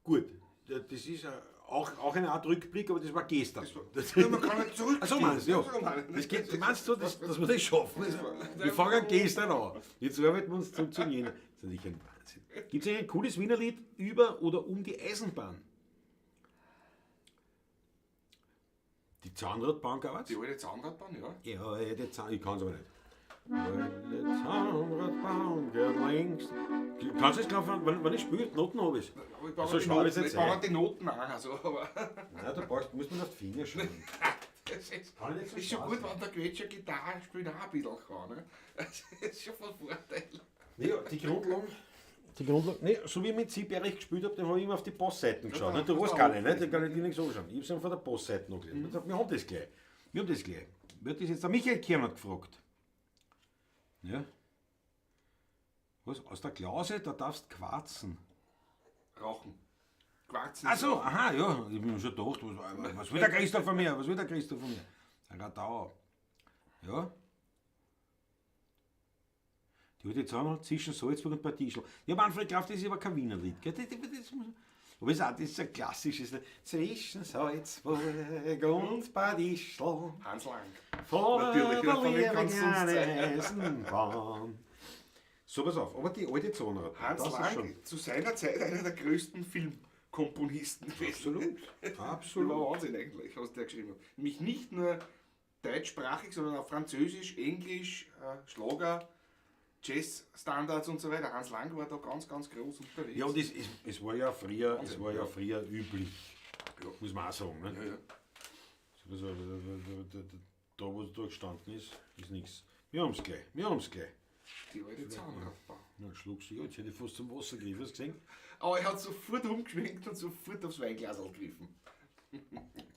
gut. Das ist auch eine Art Rückblick, aber das war gestern. Das war, ja, man kann nicht zurück. Ach so, meinst du, ja. So meinst du. Das geht, du meinst so, dass wir das schaffen? Also, wir fangen gestern an. Jetzt arbeiten wir uns zurück zum Jänner. Das ist natürlich ein Wahnsinn. Gibt es ein cooles Wiener Lied über oder um die Eisenbahn? Die Zahnradbahn gab's? Die alte Zahnradbahn, ja. Ja, alte Zahn, ich kann's aber nicht. Alte Zahnradbahn geht links. Kannst du das glauben, wenn ich spiele, Noten habe ich. Aber ich brauche Also die schlau Noten, ist jetzt ich brauche die Noten auch. Also, aber Nein, da muss man auf die Finger schauen. das ist, Kann ich nicht so ist schon schlau gut, sein. wenn der Quetscher Gitarre spielen auch ein bisschen kann. Ne? Das ist schon von Vorteil. Nee, die Grundlagen. Die Grundlage, nee, so wie ich mit Sieberich gespielt habe, dann habe ich immer auf die Bassseiten geschaut. Ja, Ne? Du das weißt war gar nicht, auch ne? Da kann ich dir nichts anschauen. Ich habe es von der Bassseite noch gelesen. Mhm. Wir haben das gleich. Wir haben das gleich. Wird das jetzt der Michael Kern hat gefragt. Ja. Was? Aus der Klause, da darfst du quarzen. Rauchen. Quarzen. Ach so, aha, ja. Ich hab mir schon gedacht, was will der Christoph von mir? Was will der Christoph von mir? Ein Radauer. Ja. Die hat jetzt auch noch zwischen Salzburg und Bad Ischl. Ja, Manfred Graf, das ist aber kein Wiener Lied. Gell? Aber das ist auch, das ist ein klassisches Lied. Zwischen Salzburg und Bad Ischl. Hans Lang. Vor Natürlich, der von wem lieben kann's sonst sein? Eisenbahn. So, pass auf, aber die alte Zahnrad. Hans das ist Lang, schon. zu seiner Zeit einer der größten Filmkomponisten. Absolut, Das war absolut. Wahnsinn eigentlich, was der geschrieben hat. Nämlich nicht nur deutschsprachig, sondern auch Französisch, Englisch, Schlager, Jazz-Standards und so weiter. Hans Lang war da ganz, ganz groß unterwegs. Ja, und es war ja früher, es Wahnsinn, war ja ja. früher üblich, muss man auch sagen. Ne? Ja, ja. Also, da, wo es da gestanden ist, ist nichts. Wir haben es gleich, wir haben es gleich. Die alte Zahnradbahn. Na, Schluck sie, jetzt hätte ich fast zum Wasser gegriffen, hast du gesehen? Aber er hat sofort umgeschwenkt und sofort aufs Weinglas gegriffen.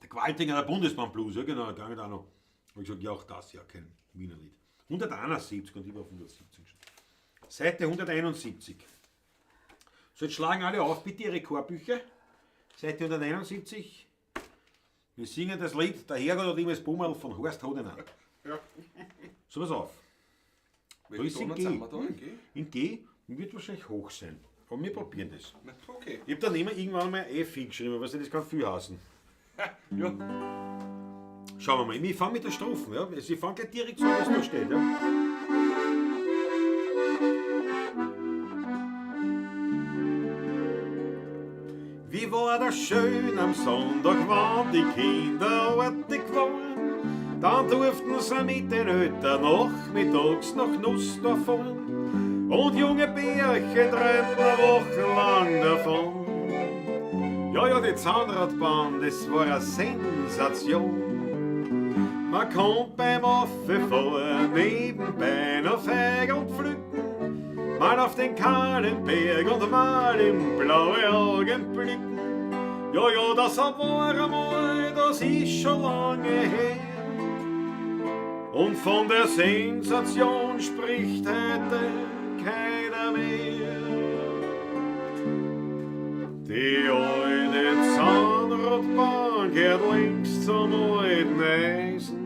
Der Qualtinger, der Bundesbahn Blues, ja genau, da auch noch. Hab ich gesagt, ja, auch das, ja, kein Wiener Lied. 171 und ich war auf 117 schon. Seite 171. So, jetzt schlagen alle auf, bitte ihre Chorbücher. Seite 171. Wir singen das Lied Der Herrgott hat immer das Bummerl von Horst Hodener. Ja. So, pass auf. Da Welche ist in Tonart G. sind wir da? In G? In G wird wahrscheinlich hoch sein. Aber wir probieren das. Na, okay. Ich habe dann immer irgendwann mal F hingeschrieben, weißt du, das kann viel heißen. Ja. Schauen wir mal. Ich fange mit der Strophen, ja. Also ich fange gleich direkt so, was da steht. Ja. Wie war das schön am Sonntag, wann die Kinder artig waren. Dann durften sie mit den Eltern nachmittags nach Nussdorf fahren. Und junge Bärchen träumten wochenlang davon. Ja, ja, die Zahnradbahn, das war eine Sensation. Man kommt beim Auffahren nebenbei noch Feigen pflücken, mal auf den kahlen Berg und mal im blaue Augen blicken. Ja, ja, das war einmal, das ist schon lange her. Und von der Sensation spricht heute keiner mehr. Die alte Zahnradbahn gehört längst zum alten Eisen.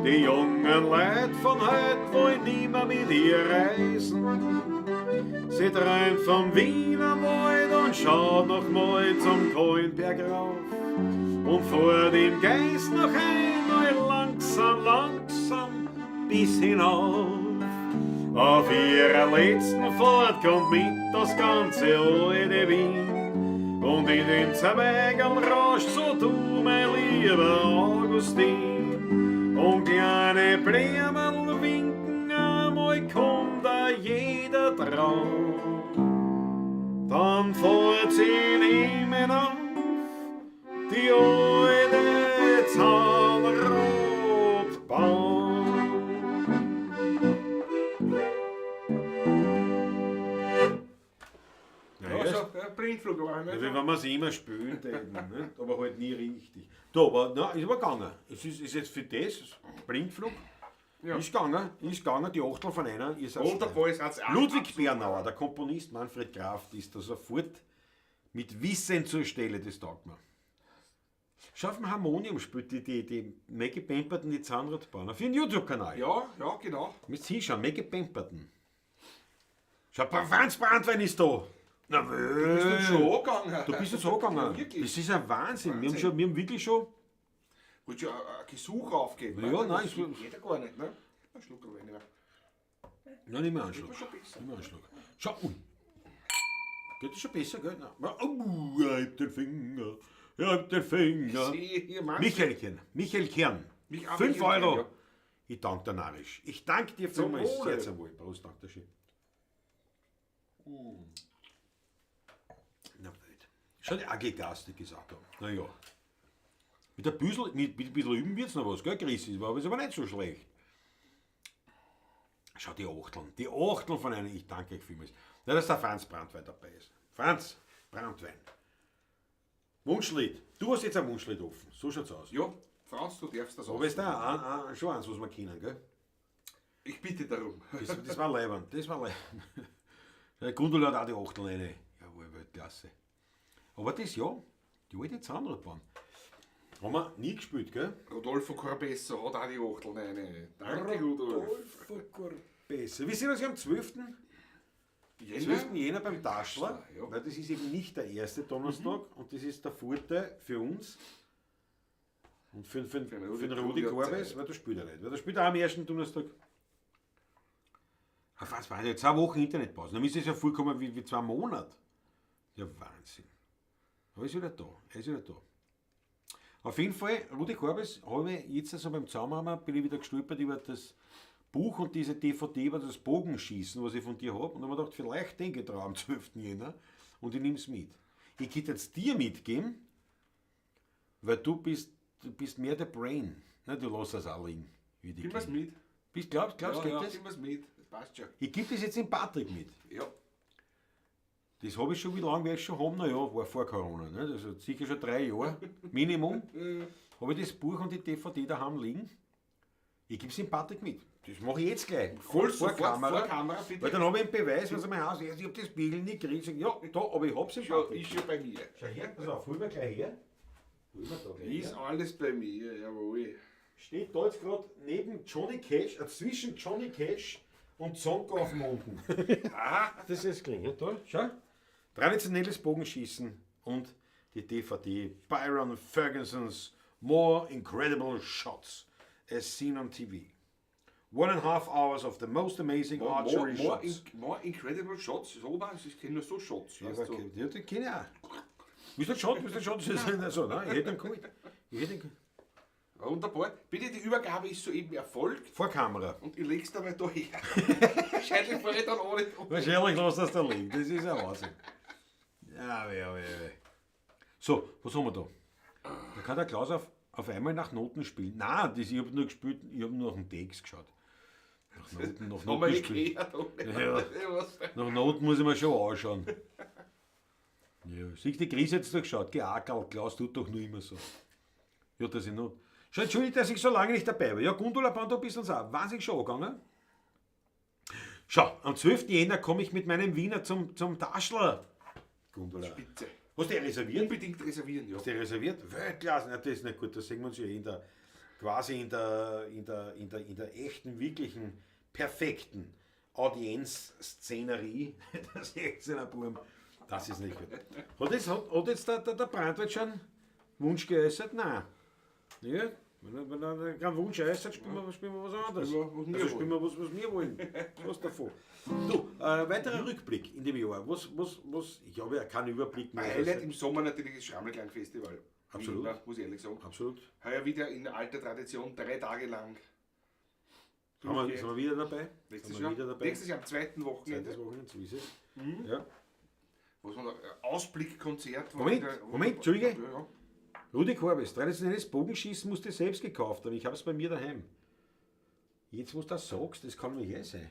Die jungen Leute von heut wollen nimmer mit ihr reisen. Sie träumt vom Wiener Wald und schaut noch mal zum Kohlenberg rauf. Und vor dem Geist noch einmal langsam, langsam bis hinauf. Auf ihrer letzten Fahrt kommt mit das ganze alte Wien. Und in den Zweigen rauscht so du, mein lieber Augustin. Und kleine Blumen winken, einmal kommt da jeder drauf. Dann fährt sie ihm hinauf, die alte Zahnradbahn. Ja, Ja, so, ja, Blindflug war ich ja, nicht. wenn wir es immer spülen täten, ne? Aber halt nie richtig. Da, aber nein, ist aber gegangen. Es ist jetzt für das, Blindflug, Ja. ist gegangen, die Achtel von einer. Ihr seid Und der Ball hat's auch. Ludwig Bernauer, der Komponist Manfred Graf, ist da sofort mit Wissen zur Stelle, das taugt mir. Schau auf dem Harmonium spielt die Maggie Pemberton die Zahnradbahn auf ihrem YouTube-Kanal. Ja, ja, genau. Müsst hinschauen, Maggie Pemberton. Schau, Franz Brandwein ist da. Na, Du bist uns schon angegangen. Du bist jetzt angegangen. Ja, wirklich. Das ist ein Wahnsinn. Wir haben, Wahnsinn. schon, wir haben wirklich schon. Wollte schon ein Gesuch aufgeben. Ja, ne? nein, Das ich- geht ja gar nicht, ne? Ein Schluck Wein mehr. Nein, nicht mehr einen Schluck. Geht mir schon besser. Nicht mehr einen Schluck. Schau, ui. Geht das schon besser, gell? Nein. Oh, er hebt den Finger. Er hebt den Finger. Sieh, hier, Mann. Michaelchen, Michael Kern. Michael 5 Kern, Euro. ja. Ich danke dir narrisch. Ich danke dir Zum vielmals. Wohle. Sehr zum Wohl. Prost, danke dir schön. Na, wild. Schau, die AG Gastik ist auch da. Na ja. Mit ein bisschen, mit ein bisschen üben wird's noch was, gell, Chris? Ist aber, ist aber nicht so schlecht. Schau, die Achteln. Die Achteln von einem. Ich danke euch vielmals. Na, dass der Franz Brandwein dabei ist. Franz Brandwein. Wunschlied. Du hast jetzt ein Wunschlied offen. So schaut's aus. Ja, Franz, du darfst das Aber auch. ist da schon eins, was wir kennen, gell? Ich bitte darum. Das war leibend, das war leibend. Der Gundula hat auch die Achtel rein. Jawohl, Weltklasse. Aber das ja, die alte Zahnradbahn. Haben wir nie gespielt, gell? Rodolfo Corbesso hat auch die Achtel rein. Danke, Rudolf. Rodolfo Corbesso. Wir sehen uns ja am 12. Jänner? 12. Jänner beim Taschler, ja. weil das ist eben nicht der erste Donnerstag und das ist der Vorteil für uns und Für den für den Rudi Rudi hat Corbes, Zeit. weil da spielt er nicht. Weil der spielt auch am ersten Donnerstag. Ach, was war das? 2 Wochen Internetpause. Dann ist es ja vollkommen wie 2 Monate. Ja, Wahnsinn. Aber er ist wieder da. Er ist wieder da. Auf jeden Fall, Rudi Corbes, habe ich jetzt also beim Zaumhammer, bin ich wieder gestolpert über das Buch und diese DVD über das Bogenschießen, was ich von dir hab. Und da hab ich mir gedacht, vielleicht denke ich dran am 12. Jänner und ich nehm's mit. Ich könnte jetzt dir mitgeben, weil du bist mehr der Brain. Ne, du lässt das auch liegen. Wie die Gib mir's Kinder. mit. Bist, glaubst, Ja, geht ja, das? Gib mir's mit, das passt schon. Ich gebe das jetzt dem Patrick mit. Ja. Das habe ich schon, wie lange werde ich schon haben? Naja, war vor Corona. Ne? Also sicher schon 3 Jahre, Minimum. Habe ich das Buch und die DVD daheim liegen. Ich gebe es dem Patrick mit. Das mache ich jetzt gleich. Voll sofort, vor Kamera, bitte. Weil dann habe ich einen Beweis, was er mein Haus ist. Ich habe das Biegel nicht gekriegt. Ich sag, ja, da, aber ich hab's im Schon, Patrick. ist schon bei mir. Schau her, pass auf, hol mir gleich her. Hol mir da gleich Ist her. alles bei mir, jawohl. Steht da jetzt gerade neben Johnny Cash, zwischen Johnny Cash und Zonko auf dem Monden. Das ist klingt, ja, da, schau. Traditionelles Bogenschießen und die DVD Byron Ferguson's More Incredible Shots as seen on TV. 1.5 hours of the most amazing archery shots. More incredible shots, so was, ich kenne nur so Shots. Ja, Weißt aber du. ja, den kenne ich auch. Willst du Shot? Willst du Shot? Also, nein, ich hätte ihn geholt. Ich hätte ihn geholt. Wunderbar. Bitte, die Übergabe ist soeben erfolgt Vor Kamera. und ich leg's dabei da her. Wahrscheinlich fahre ich dann auch nicht um. Wahrscheinlich lass das da liegen. Das ist ein Wahnsinn. Ja, ja, ja, ja. So, was haben wir da? Da kann der Klaus auf einmal nach Noten spielen. Nein, das, ich habe nur gespielt, ich habe nur nach dem Text geschaut. Nach Noten, nach Haben wir Noten eh spielen. gehört, oder? Ja. Was? Nach Noten muss ich mir schon anschauen. Ja, siehst du, die Krise hat jetzt da geschaut. Geh Ackerl, Klaus tut doch nur immer so. Ja, das ist noch. Schon entschuldigt, dass ich so lange nicht dabei war. Ja, Gundula Band, du bist uns auch wahnsinnig schon angegangen. Schau, am 12. Jänner komme ich mit meinem Wiener zum Taschler. Gundula. Bitte. Hast du die reserviert? Unbedingt reservieren, ja. Hast du die reserviert? Weltklasse. Na, das ist nicht gut. Das sehen wir uns ja in der, quasi in der, in der, in der, in der echten, wirklichen, perfekten Audienzszenerie. Das ist ein Burm. Das ist nicht gut. Hat jetzt der Brandwart schon Wunsch geäußert? Nein. Ja, wenn er keinen Wunsch äußert, spielen wir was anderes. Spielen wir, was wir Also spielen wir was, was wir wollen. Was davon. Du, weiterer Rückblick in dem Jahr. Was, ich habe ja keinen Überblick mehr. Highlight im Sommer natürlich das Schrammelklang-Festival. Absolut. Immer, muss ich ehrlich sagen. Absolut. Heuer wieder in alter Tradition, 3 Tage lang. Sind wir wieder dabei? Nächstes Sind wir Jahr. wieder dabei? Nächstes Jahr am zweiten Wochenende. Zweites Wochenende, so ist es. Ja. Was man da, Ausblickkonzert. Moment, Moment, Entschuldige. Ja, ja. Rudi Korbes, traditionelles Bogenschießen musste ich selbst gekauft haben. Ich hab's bei mir daheim. Jetzt, wo du das sagst, das kann nämlich eh sein.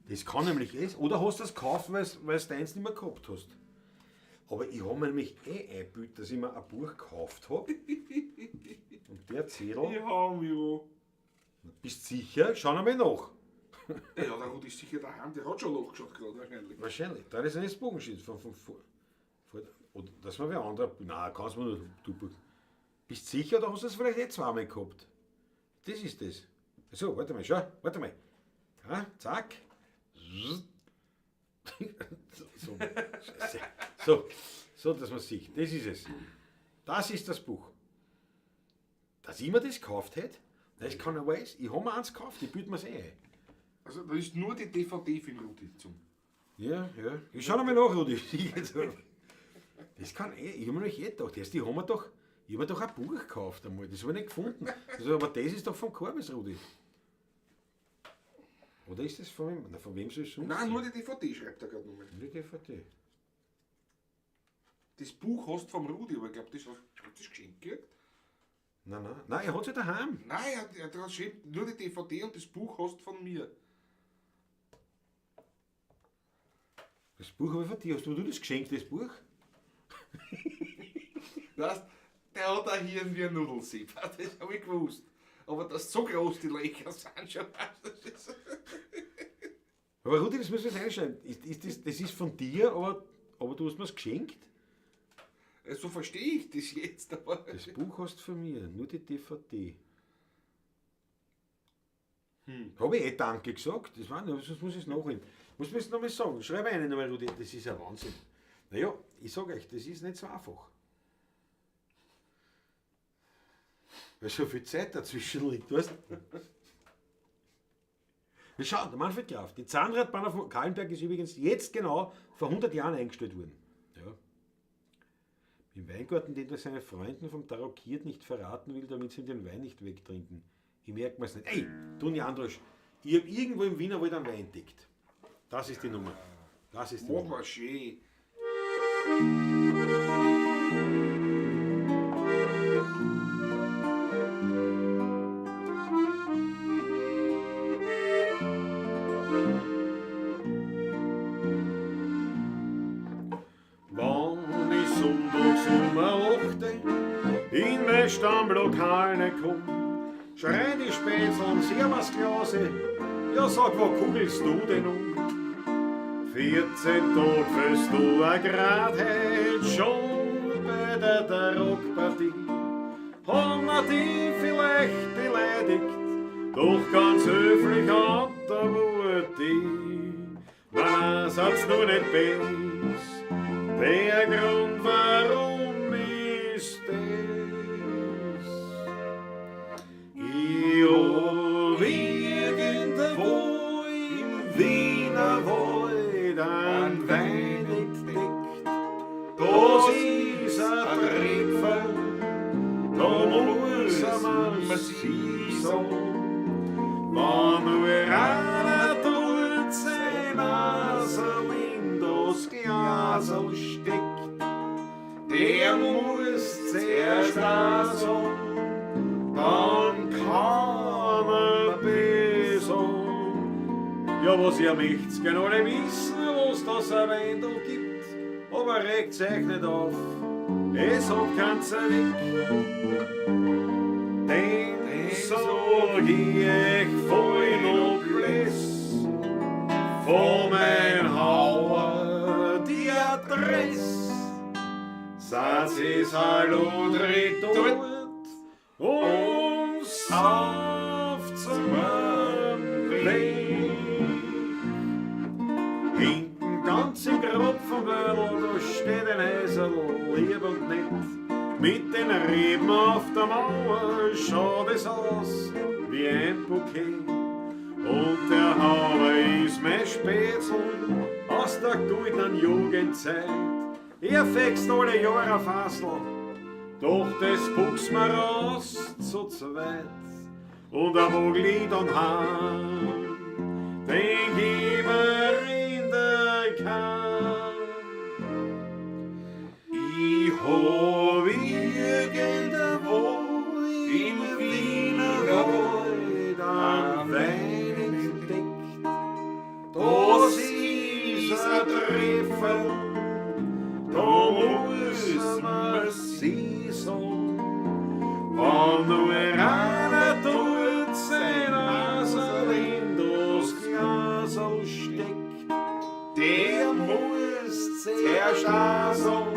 Das kann nämlich eh sein. Oder hast du das gekauft, weil's du deins nicht mehr gehabt hast. Aber ich hab mir nämlich eh eingebildet, dass ich mir ein Buch gekauft hab. Und der Zettel. Ja, Miro. Bist sicher? Schau noch mal nach. Ja, der Rudi ist sicher daheim, der hat schon nachgeschaut gerade wahrscheinlich. Wahrscheinlich. Traditionelles Bogenschießen oder das war wer anderer. Nein, kannst du nur. Du bist sicher, oder hast du es vielleicht eh zweimal gehabt? Das ist das. So, warte mal, schau, warte mal. Ja, zack. So, so, so, dass man sieht. Das ist es. Das ist das Buch. Dass ich mir das gekauft hätte, das kann ich weiß. Ich habe mir eins gekauft, ich biete mir's eh ein. Also da ist nur die DVD für den Rudi zum. Ja, ja. Ich schau noch mal nach, Rudi. Das kann eh, ich hab mir nämlich eh gedacht, das, die haben wir doch, ich hab mir doch ein Buch gekauft einmal, das habe ich nicht gefunden. Also, aber das ist doch vom Korbes, Rudi. Oder ist das von wem? Na, von wem soll es sonst Nein, sein? nur die DVD schreibt er gerade nochmal. Nur die DVD. Das Buch hast du vom Rudi, aber ich glaube, das hast du das geschenkt gekriegt. Nein, nein. Nein, er hat es ja daheim. Nein, er hat geschrieben, nur die DVD und das Buch hast du von mir. Das Buch habe ich von dir. Hast du das geschenkt, das Buch? Weißt, der hat ein Hirn wie ein Nudelsieb, das habe ich gewusst. Aber dass so groß die Löcher sind schon, weißt du, das ist... Aber Rudi, das müssen wir jetzt einschreiben. Das ist von dir, aber du hast mir's geschenkt? So verstehe ich das jetzt. Aber Das Buch hast du von mir, nur die DVD. Habe ich eh Danke gesagt? Das war nur, sonst muss ich es nachholen. Muss mir es nochmal sagen. Schreib einen nochmal, Rudi. Das ist ein Wahnsinn. Naja, ich sag euch, das ist nicht so einfach. Weil so viel Zeit dazwischen liegt, weißt du? Schau, der Manfred Graf, die Zahnradbahn auf dem Kahlenberg ist übrigens jetzt genau vor 100 Jahren eingestellt worden. Ja. Im Weingarten, den er seinen Freunden vom Tarokiert nicht verraten will, damit sie den Wein nicht wegtrinken. Ich merke mir's nicht. Ey, Toni Androsch, ich hab irgendwo im Wienerwald einen Wein entdeckt. Das ist die Nummer. Das ist die Mach Nummer. mal schön. Stammlokal nicht komm, schreien die Spätzeln, Servus Klause, ja sag, wo kugelst du denn um? 14 Tag fühlst du a grad heut schon bei der Rockpartie. Haben wir die vielleicht beleidigt, doch ganz höflich antwort ich. Nein, seid's nur nicht bes, der Grund warum ist das. Ich hab irgendwo im Wiener Wald einen Wein entdeckt, das ist ein Tripfel, da muss man sie sagen. Wenn nur einer tut sein Nasel in das Glasl steckt, der muss zuerst auch sagen, dann kann er besorgen. Ja, was ihr möcht's gern alle wissen, was das ein Weindl gibt, aber regt's euch nicht auf, es hat keinen Zweck. Denn sag ich euch voll Noblesse, von mein Hauer die Adresse. Seid ihr alle dort und sauft's am Weg. Hinten ganz im Kropfenbödel, da steht ein Häserl, lieb und nett. Mit den Reben auf der Mauer schaut es aus wie ein Bouquet. Und der Hauer ist mein Spätzl aus der goldenen Jugendzeit. Er fext alle Jahre ein Fassl, doch das buchs mir raus zu zweit. Und ein Vogel dann heim, den gib er in der Kahn. Ich hab irgendwo im Wiener Wald einen Wein entdeckt. Das ist ein Treffer, da muss man sie sagen. Wenn nur einer tut sein Nasel in das Glasl steckt, der muss zuerst auch sagen,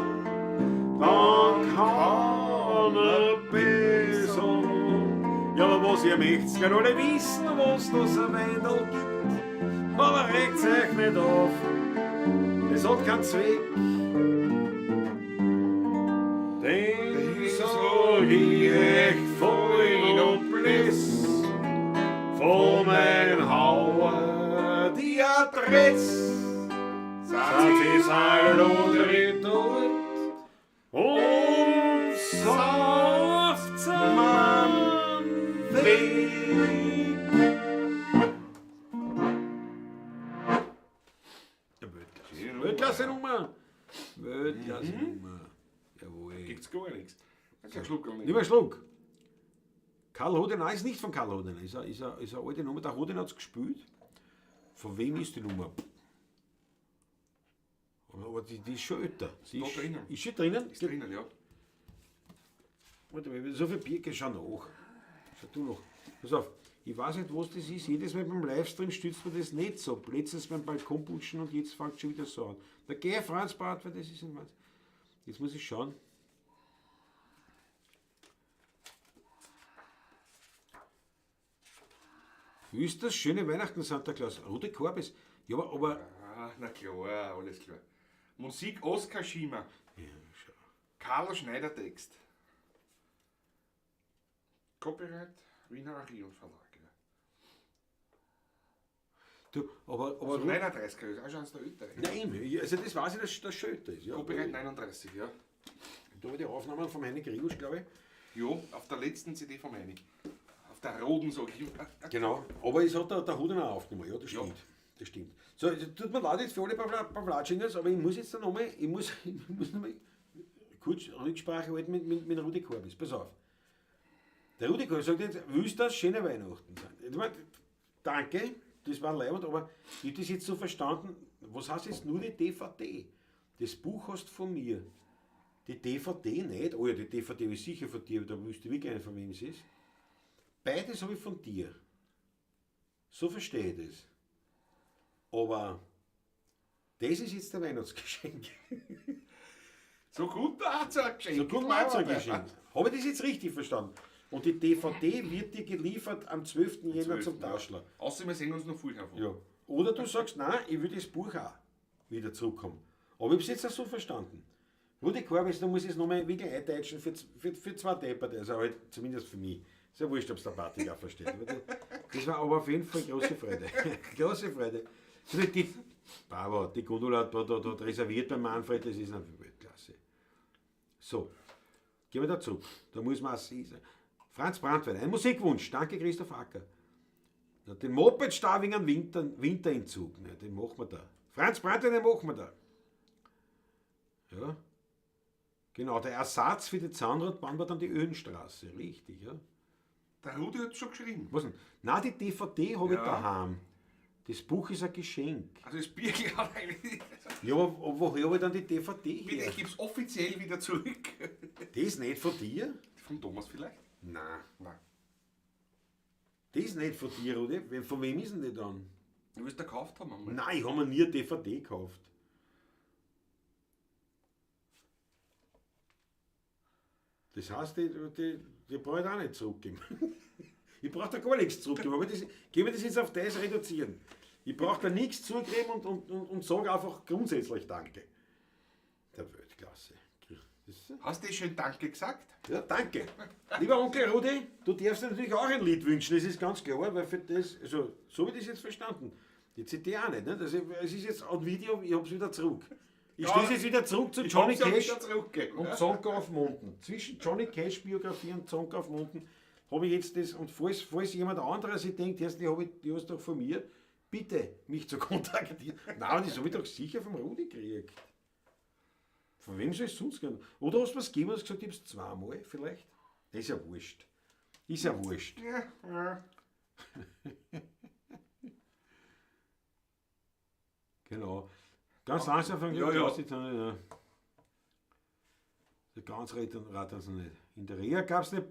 dann kann er besorgen. Ja, aber was ihr möcht's gern alle wissen, was das ein Weindl gibt, aber regt's euch nicht auf, es hat keinen Zweck. Den sag ich euch voll Noblesse, von mein Hauer die Adresse. Seid ihr alle dort und sauft's am Weg. Der Weltklasse. Weltklasse-Nummer. Weltklasse-Nummer. Jawohl. Gibt's gar nichts. Kein Schluck gar nicht. Lieber Schluck. Karl Hodener ist nicht von Karl Hodener, ist eine alte Nummer. Der Hodener hat's gespielt. Von wem ist die Nummer? Aber die ist schon älter. Die Da ist, drinnen. Ist schon drinnen? Ist drinnen, ja. Warte mal, so viel Bier, schau nach. Schau du noch. Pass auf, ich weiß nicht, was das ist. Jedes Mal beim Livestream stützt mir das nicht so. Letztens beim Balkonputschen und jetzt fängt schon wieder so an. Da geh ich Franz Bart, weil das ist ein Wahnsinn. Jetzt muss ich schauen. Wie ist das? Schöne Weihnachten, Santa Claus. Rote Korbis. Ja, aber Ah, na klar, alles klar. Musik Oskar Schiemer. Ja, schau. Karl Schneider Text. Copyright Wiener Archiv Verlag. Ja. Du, aber Also 39er ist auch schon eins der älteren. Nein, also das weiß ich, dass das schon älter ist. Ja. Copyright 39, ja. Da war die Aufnahmen vom Heini Gregusch, glaube ich. Jo, auf der letzten CD vom Heini. Auf der roten, sag ich. Genau. Aber es hat der Hodener auch aufgenommen, ja, das Ja. stimmt. Das stimmt. So, es tut mir leid jetzt für alle Pavlatschingers, aber ich muss jetzt nochmal, ich muss noch mal kurz Rücksprache halten mit Rudi Korbis. Pass auf. Der Rudi Korbis sagt jetzt, willst du das schöne Weihnachten sein? Ich mein, danke, das war leibend, aber ich hab das jetzt so verstanden, was heißt jetzt nur die DVD? Das Buch hast von mir. Die DVD nicht. Oh ja, die DVD habe ich sicher von dir, da wüsste ich wirklich nicht, von wem es ist. Beides habe ich von dir. So verstehe ich das. Aber das ist jetzt der Weihnachtsgeschenk. So gut auch zu ein Geschenk. So gut mal zu ein Geschenk. Habe ich das jetzt richtig verstanden? Und die DVD wird dir geliefert am 12. Jänner zum Tauschler. Ja. Außer wir sehen uns noch vorher. Ja. Oder du sagst, nein, ich will das Buch auch wieder zurückkommen. Aber ich habe es jetzt auch so verstanden. Rudi Korbis, da muss ich es nochmal wirklich eindeutschen für zwei Depperte, also halt zumindest für mich. Ist ja wurscht, ob es der Patrick auch versteht. Aber das war aber auf jeden Fall große Freude. Große Freude. So die, Bravo, die Gundula hat da reserviert beim Manfred, das ist natürlich Weltklasse. So, gehen wir da zurück. Da muss man auch sehen. Franz Brandwein, ein Musikwunsch. Danke, Christoph Acker. Na, den Moped-Star wegen Winterentzug, ne, den machen wir da. Franz Brandwein, den machen wir da. Ja. Genau, der Ersatz für die Zahnradbahn war dann die Öhenstraße, richtig, ja. Der Rudi hat schon geschrieben. Was denn? Nein, die DVD habe ich daheim. Das Buch ist ein Geschenk. Also das Birgel hat eigentlich... Ja, aber woher habe ich dann die DVD her? Bitte, ich gebe es offiziell wieder zurück. Das ist nicht von dir? Von Thomas vielleicht? Nein. Nein. Das ist nicht von dir, oder? Von wem ist denn die dann? Du wirst da gekauft haben einmal. Nein, ich habe mir nie eine DVD gekauft. Das heißt, die brauche ich auch nicht zurückgeben. Ich brauche da gar nichts zurückgeben. Aber das, gehen wir das jetzt auf das reduzieren. Ich brauche da nichts zurückgeben und sage einfach grundsätzlich Danke. Der Weltklasse. Das Hast du schön Danke gesagt? Ja, danke. Lieber Onkel Rudi, du darfst dir natürlich auch ein Lied wünschen, das ist ganz klar, weil für das, also so habe ich das jetzt verstanden. Die CD auch nicht, ne? Das, es ist jetzt ein Video, ich hab's wieder zurück. Ich stelle es jetzt wieder zurück zu Johnny Cash und Zonka auf Monden. Zwischen Johnny Cash Biografie und Zonka auf Monden habe ich jetzt das, und falls jemand anderer sich denkt, die hast du doch von mir, bitte mich zu kontaktieren. Nein, das habe ich doch sicher vom Rudi gekriegt. Von wem soll es sonst gehen? Oder hast du was gegeben und hast gesagt, ich hab's zweimal vielleicht? Das ist ja wurscht. Ist ja wurscht. Ja. Genau. Ganz langsam fangen wir an. Ja. Ganz rattern sie nicht. In der Reha gab es eine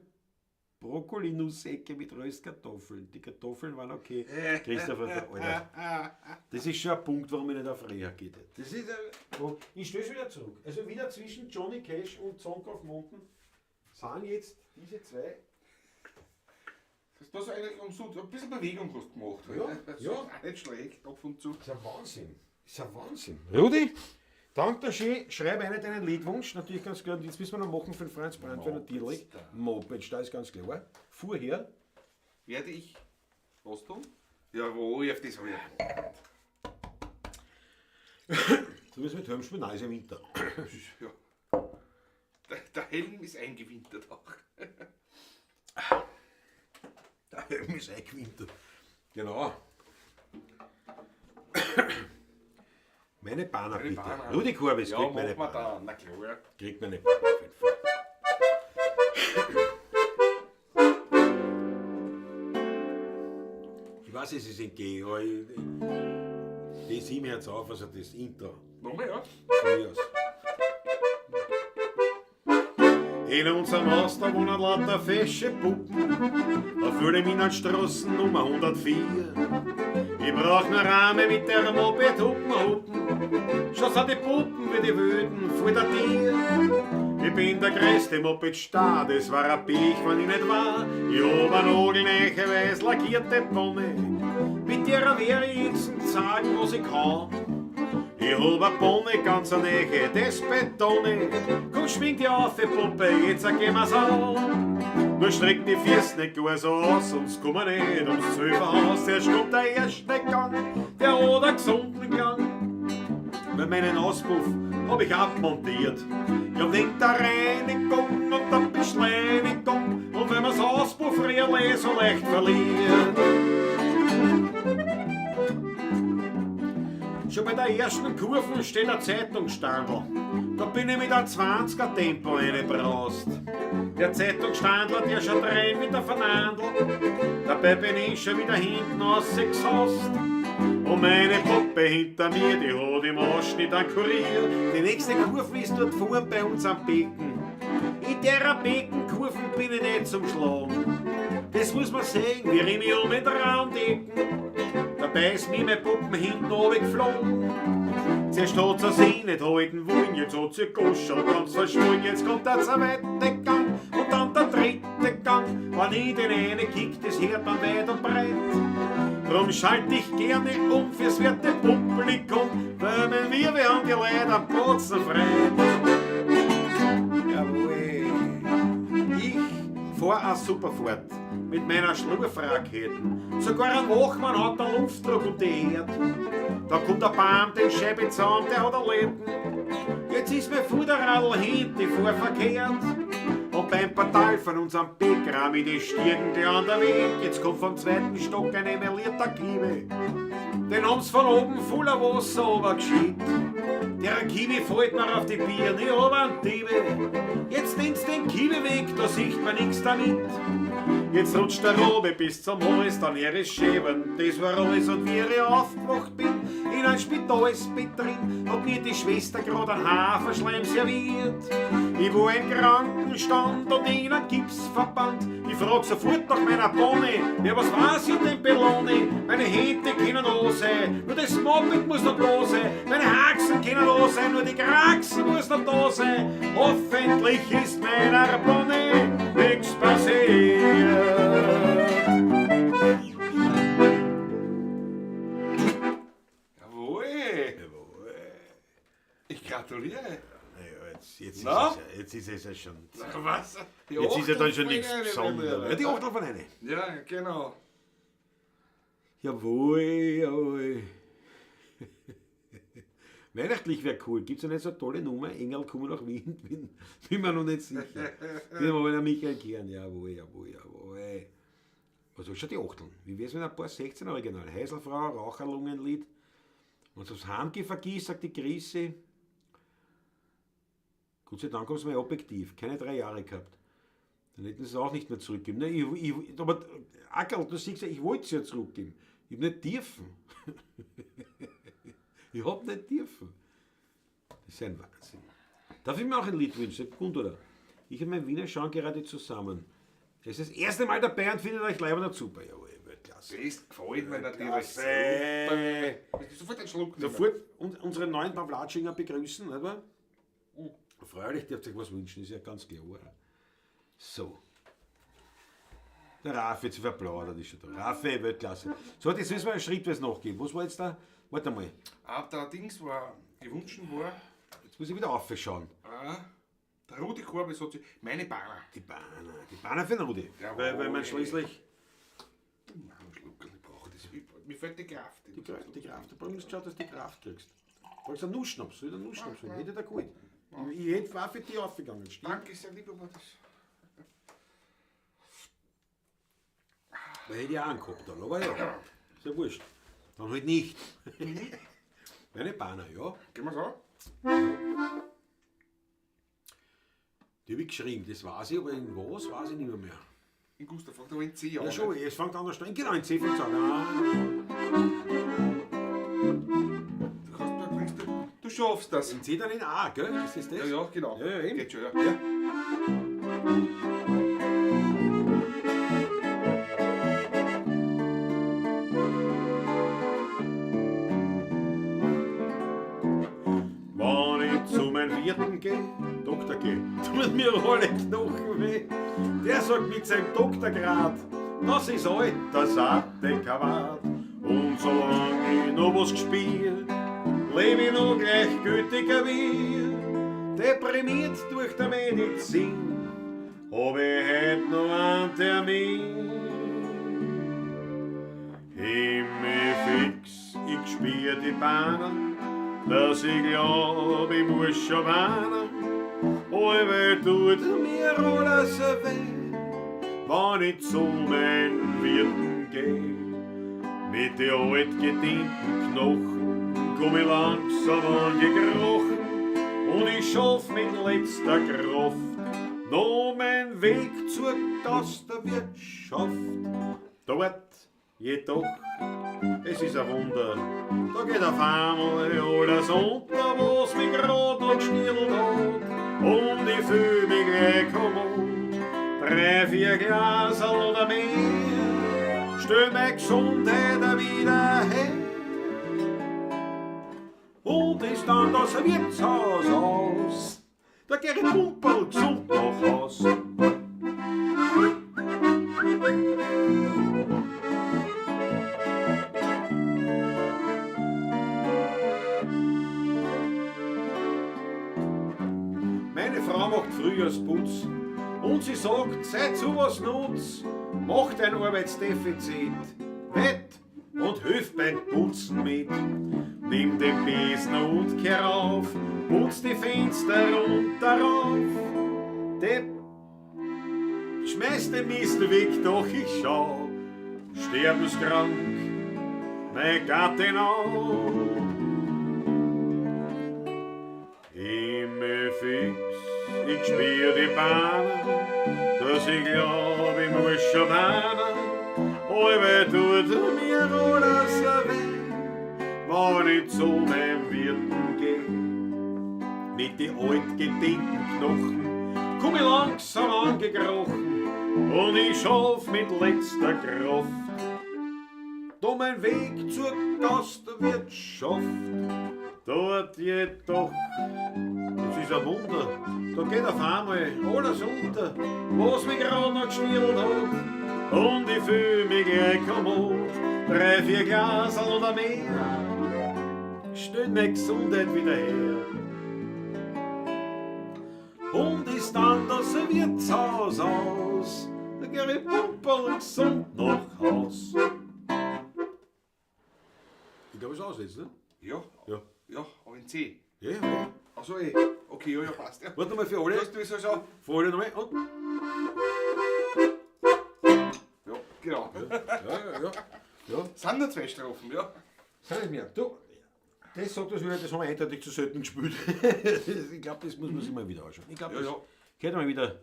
Brokkoli-Nussecke mit Röstkartoffeln. Die Kartoffeln waren okay. Christopher, Alter. Das ist schon ein Punkt, warum ich nicht auf Reha gehe. Das ist, ich stelle es wieder zurück. Also wieder zwischen Johnny Cash und Zonka auf Monden sind jetzt diese zwei. Das ist eigentlich umsonst. Ein bisschen Bewegung hast du gemacht. Ja, das ja. Ist auch nicht schlecht, ab und zu. Das ist ein Wahnsinn. Das ist ein Wahnsinn. Rudi, danke dir schön. Schreib einen deinen Liedwunsch. Natürlich ganz klar. Und jetzt müssen wir noch machen für den Franz Brandwein natürlich. Moped, da ist ganz klar. Vorher. Werde ich was tun? Jawohl, auf das habe ich ja. Du wirst mit Helm spielen? Nein, ist ja Winter. Ja. Der Helm ist eingewintert auch. Der Helm ist eingewintert. Genau. Meine Banner, bitte. Banner. Rudi Korbis, ja, kriegt meine machen wir Banner. da. Na klar. Kriegt meine Banner auf jeden Fall. Ich weiß, es ist in G, aber die 7 hört's auf, also das Intro. Nochmal, ja. Von mir aus. In unserem Haus, da wohnen lauter fesche Puppen, auf Wilhelminenstraße Nummer 104. Ich brauch ne Rahme mit der Moped hupen hupen, schon sind die Puppen wie die Wüden voll der Tier. Ich bin der größte Moped-Star, das war ein Pech, wenn ich nicht war. Ich hab eine nagelneue, weiß lackierte Bonne, mit der wär ich jetzt sagen, was ich kann. Ich hab a Bonne, ganz eine Nähe, das betone. Komm, schwing die auf, die Puppe, jetzt gehen wir's an. Nur streck die Füße nicht gar so aus, sonst komm wir nicht ums Zwölferhaus. Erst kommt der erste Gang, der hat einen gesunden Klang. Weil meinen Auspuff hab ich abmontiert. Ich hab nicht der Reinigung und der Beschleunigung. Und wenn man's Auspuff really so leicht verliert. Schon bei der ersten Kurve steht ein Zeitungsstandel. Da bin ich mit einem 20er Tempo reingebraust. Der Zeitungsstandler, der schaut rein wie der Fernandel. Dabei bin ich schon wieder hinten rausgesaust. Und meine Puppe Gruppe hinter mir, die hat im Ausschnitt einen Kurier. Die nächste Kurve ist dort vorn bei uns am Becken. In der Beckenkurven bin ich nicht zum Schlagen. Das muss man sehen, wie ich mich um den Raum decken. Dabei ist mir mein Puppen hinten runtergeflogen. Zuerst hat sie sich nicht halten wollen, jetzt hat sie Goschel ganz verschwollen. Jetzt kommt der zweite Gang und dann der dritte Gang. Wenn ich den einen kick, das hört man weit und breit. Drum schalt ich gerne um fürs werte Publikum, weil mit mir, wir haben die Leute am Bozen frei. Jawohl. Ich fahr auch super fort mit meiner Schlurfraketen. Sogar ein Wachmann hat einen Luftdruck um die Erde. Da kommt der Baum, den Scheibe zusammen, der hat erlitten. Jetzt ist mein Fuderradl hinten vor verkehrt. Und beim Portal von unserem Bäcker mit den Stirn, der an der Weg. Jetzt kommt vom zweiten Stock ein emelierter Kiwi. Den haben's von oben voller Wasser runtergeschiebt. Der Kiwi fällt mir auf die Birne, aber ein Diebe. Jetzt nimmt's den Kiwi weg, da sieht man nix damit. Jetzt rutscht der Robe bis zum Hals, dann er ist schäben. Das war alles und wie ich aufgewacht bin, in ein Spitalsbett drin, hat mir die Schwester grad einen Haferschleim serviert. Ich war im Krankenstand und in einem Gipsverband. Ich frag sofort nach meiner Bonne, ja was weiß ich denn Belloni? Meine Hände können da sein, nur das Moped muss noch da sein. Meine Haxen können da sein, nur die Kraxen muss noch da sein. Hoffentlich ist meiner Bonne nichts passiert. Jawohl. Jawohl. Ich gratuliere. Naja, jetzt, Na? ist es, ja- jetzt ist es ja schon. Na, was? Die Jetzt ist ja dann schon Achtel nichts von einer, Besonderes. Ja, die Achtel von einer. Ja, genau. Jawohl, jawohl. Weihnachtlich wäre cool. Gibt es ja nicht so eine tolle Nummer? Engel kommen nach Wien, bin mir noch nicht sicher. Bin mir aber der Michael Kern. Jawohl, jawohl, jawohl. Also schon die Achteln. Wie wär's mit ein paar 16 Original? Heiselfrau, Raucherlungenlied. Wenn du aufs Heimgehen vergisst, sagt die Grisse. Gott sei Dank haben sie mir objektiv. Keine 3 Jahre gehabt. Dann hätten sie es auch nicht mehr zurückgegeben. Ne, aber Ackerl, du siehst ja, ich wollte es ja zurückgeben. Ich hab nicht dürfen. Ich hab nicht dürfen. Das ist ein Wahnsinn. Darf ich mir auch ein Lied wünschen? Gut, oder? Ich und mein Wiener schauen gerade zusammen. Es ist das erste Mal dabei und findet euch leider dazu. Super, jawohl, Weltklasse. Das gefällt mir natürlich. Klasse. Super. Sofort einen Schluck nehmen. Sofort unsere neuen Pavlatschinger begrüßen, nicht wahr? Freilich dürft ihr euch was wünschen, ist ja ganz klar. So. Der Raffi hat sich verplaudert, ist schon da. Raffi, Weltklasse. So, das müssen wir schrittweise nachgeben. Was war jetzt da? Warte mal. Ab der Dings war gewünscht war. Jetzt muss ich wieder aufschauen. Ah, der Rudi Korbes hat sich. Meine Bahner. Die Bahner. Die Bahner für den Rudi. Jawohl. Weil man schließlich. Nein, Schluck, ich brauche das. Mir fehlt die Kraft. Die Kraft, die Kraft. Du brauchst schauen, dass du die Kraft kriegst. Du brauchst einen Nussschnaps. Soll ich einen Nussschnaps holen? Hätte der geholt. Ich hätte auch für dich aufgegangen. Stimmt. Danke, sehr lieb, aber das. Da hätte ich auch einen gehabt dann, aber ja. Ist ja wurscht. Dann halt nicht. Meine Bahner, ja. Gehen wir's an? Die habe ich geschrieben, das weiß ich, aber in was weiß ich nicht mehr. In Gustav fängt aber in C an. Ja schon, es fängt an zu stehen. Genau, in C fängt es an. Du kannst, du schaffst das. In C dann in A, gell? Ist das das? Ja, ja, genau. Ja, ja, eben. Geht schon, ja. Ja. Wenn ich zu meinem Wirten geh, Doktor geh, tut mir alle Knochen weh. Der sagt mit seinem Doktorgrad, das ist alt, das adäquat. Und solange ich noch was gespielt, lebe ich noch gleichgültiger wie. Deprimiert durch die Medizin, hab ich heut noch einen Termin. Himmel fix, ich spür die Bahnen, dass ich glaub, ich muss schon weinen. Allweil tut mir alles weh, wenn ich zu meinen Wirten geh. Mit den altgedienten Knochen komm ich langsam angekrochen und ich schaff mit letzter Kraft noch mein Weg zur Gastwirtschaft. Dort Jedoch, es ist ein Wunder, da geht auf einmal alles unter, was mich grad noch gestielt hat. Und ich fühl mich gleich kommod. 3, 4 Glaserl oder mehr, stell meine Gesundheit wieder her. Und ist dann das Wirtshaus aus, da geh ich Pumperl gesund nach Haus. Meine Frau macht Frühjahrsputz und sie sagt, seit sowas nutz, macht ein Arbeitsdefizit, wett und hilft beim Putzen mit. Nimm den Besen und kehr auf, putz die Fenster runter rauf. Depp, schmeiß den Mist weg, doch ich schau, sterbenskrank, mein Gattin auf. Immer fix, ich spür die Bahnen, dass ich glaub, ich muss schon weinen. Allweil tut mir alles weh, wenn ich zu meinem Wirten geh. Mit die altgedienten Knochen komm ich langsam angekrochen und ich schaff mit letzter Kraft da mein Weg zur Gastwirtschaft. Dort jedoch, das ist ein Wunder, da geht auf einmal alles unter, was mich grad noch gestielt hat. Und ich fühl mich gleich kommod, 3, 4 Glaserl oder mehr, stell meine Gesundheit wieder her. Und ist dann das Wirtshaus aus, da geh ich pumperl gesund nach Haus. Ich glaub, es ist aus jetzt, ne? Ja. Ja. Ja, aber in C. Ja, ja. Ach so, eh. Okay, ja, ja, passt. Ja. Warte mal für alle. Du hast das also. Für alle nochmal. Und. Ja, genau. Ja, ja, ja. Ja. Sind nur 2 Strophen, ja. Sind nicht mehr. Du, das sagt das wieder, das haben wir eindeutig zu selten gespielt. Ich glaub, das muss man sich mal wieder anschauen. Ich glaub, Ja, das ja. gehört mal wieder ein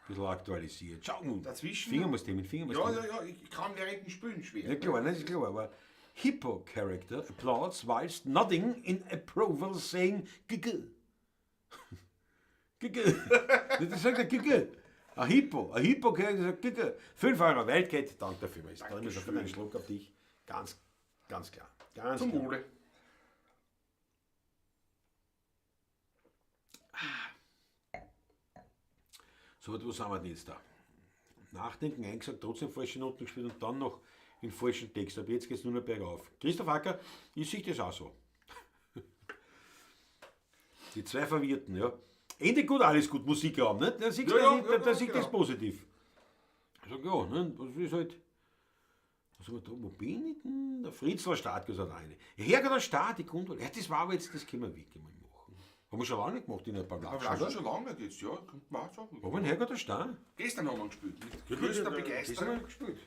bisschen aktualisiert. Schau mal. Dazwischen. Finger muss dem, mit Finger muss Ja, dem. ja, ja, ich kann während dem Spielen schwer. Ja, klar, das ist klar, aber Hippo-Character applauds whilst nodding in approval, saying Giggle. Giggle. Das sagt er Giggle. Ein Hippo-Character sagt Giggle. 5 Euro Wildcat, danke dafür. Da nehmen wir sofort einen Schluck auf dich. Ganz, ganz klar. Ganz Zum klar. Wohle. So, wo sind wir denn jetzt da? Nachdenken eingesagt, trotzdem falsche Noten gespielt und dann noch in falschen Text. Aber jetzt geht's nur noch bergauf. Christoph Acker, ich sehe das auch so. Die zwei Verwirrten, ja. Ende gut, alles gut, Musikraum, ne? Da siehst du Ja, ja, nicht, ja, da ja, sieht genau. das positiv. Ich sag, ja, ne? Das ist halt. Was haben wir da? Wo bin ich denn? Der Fritzler Staat hat eine. Herrgott, der Staat, die Grundwahl. Ja, das war aber jetzt, das können wir wirklich mal machen. Haben wir schon lange nicht gemacht in ein paar Aber Latschen, oder? schon lange nicht jetzt, ja. Kommt man auch sagen. Aber ein Herrgott, der Staat. Gestern haben wir gespielt. Mit größter Gestern Begeisterung. haben wir gespielt.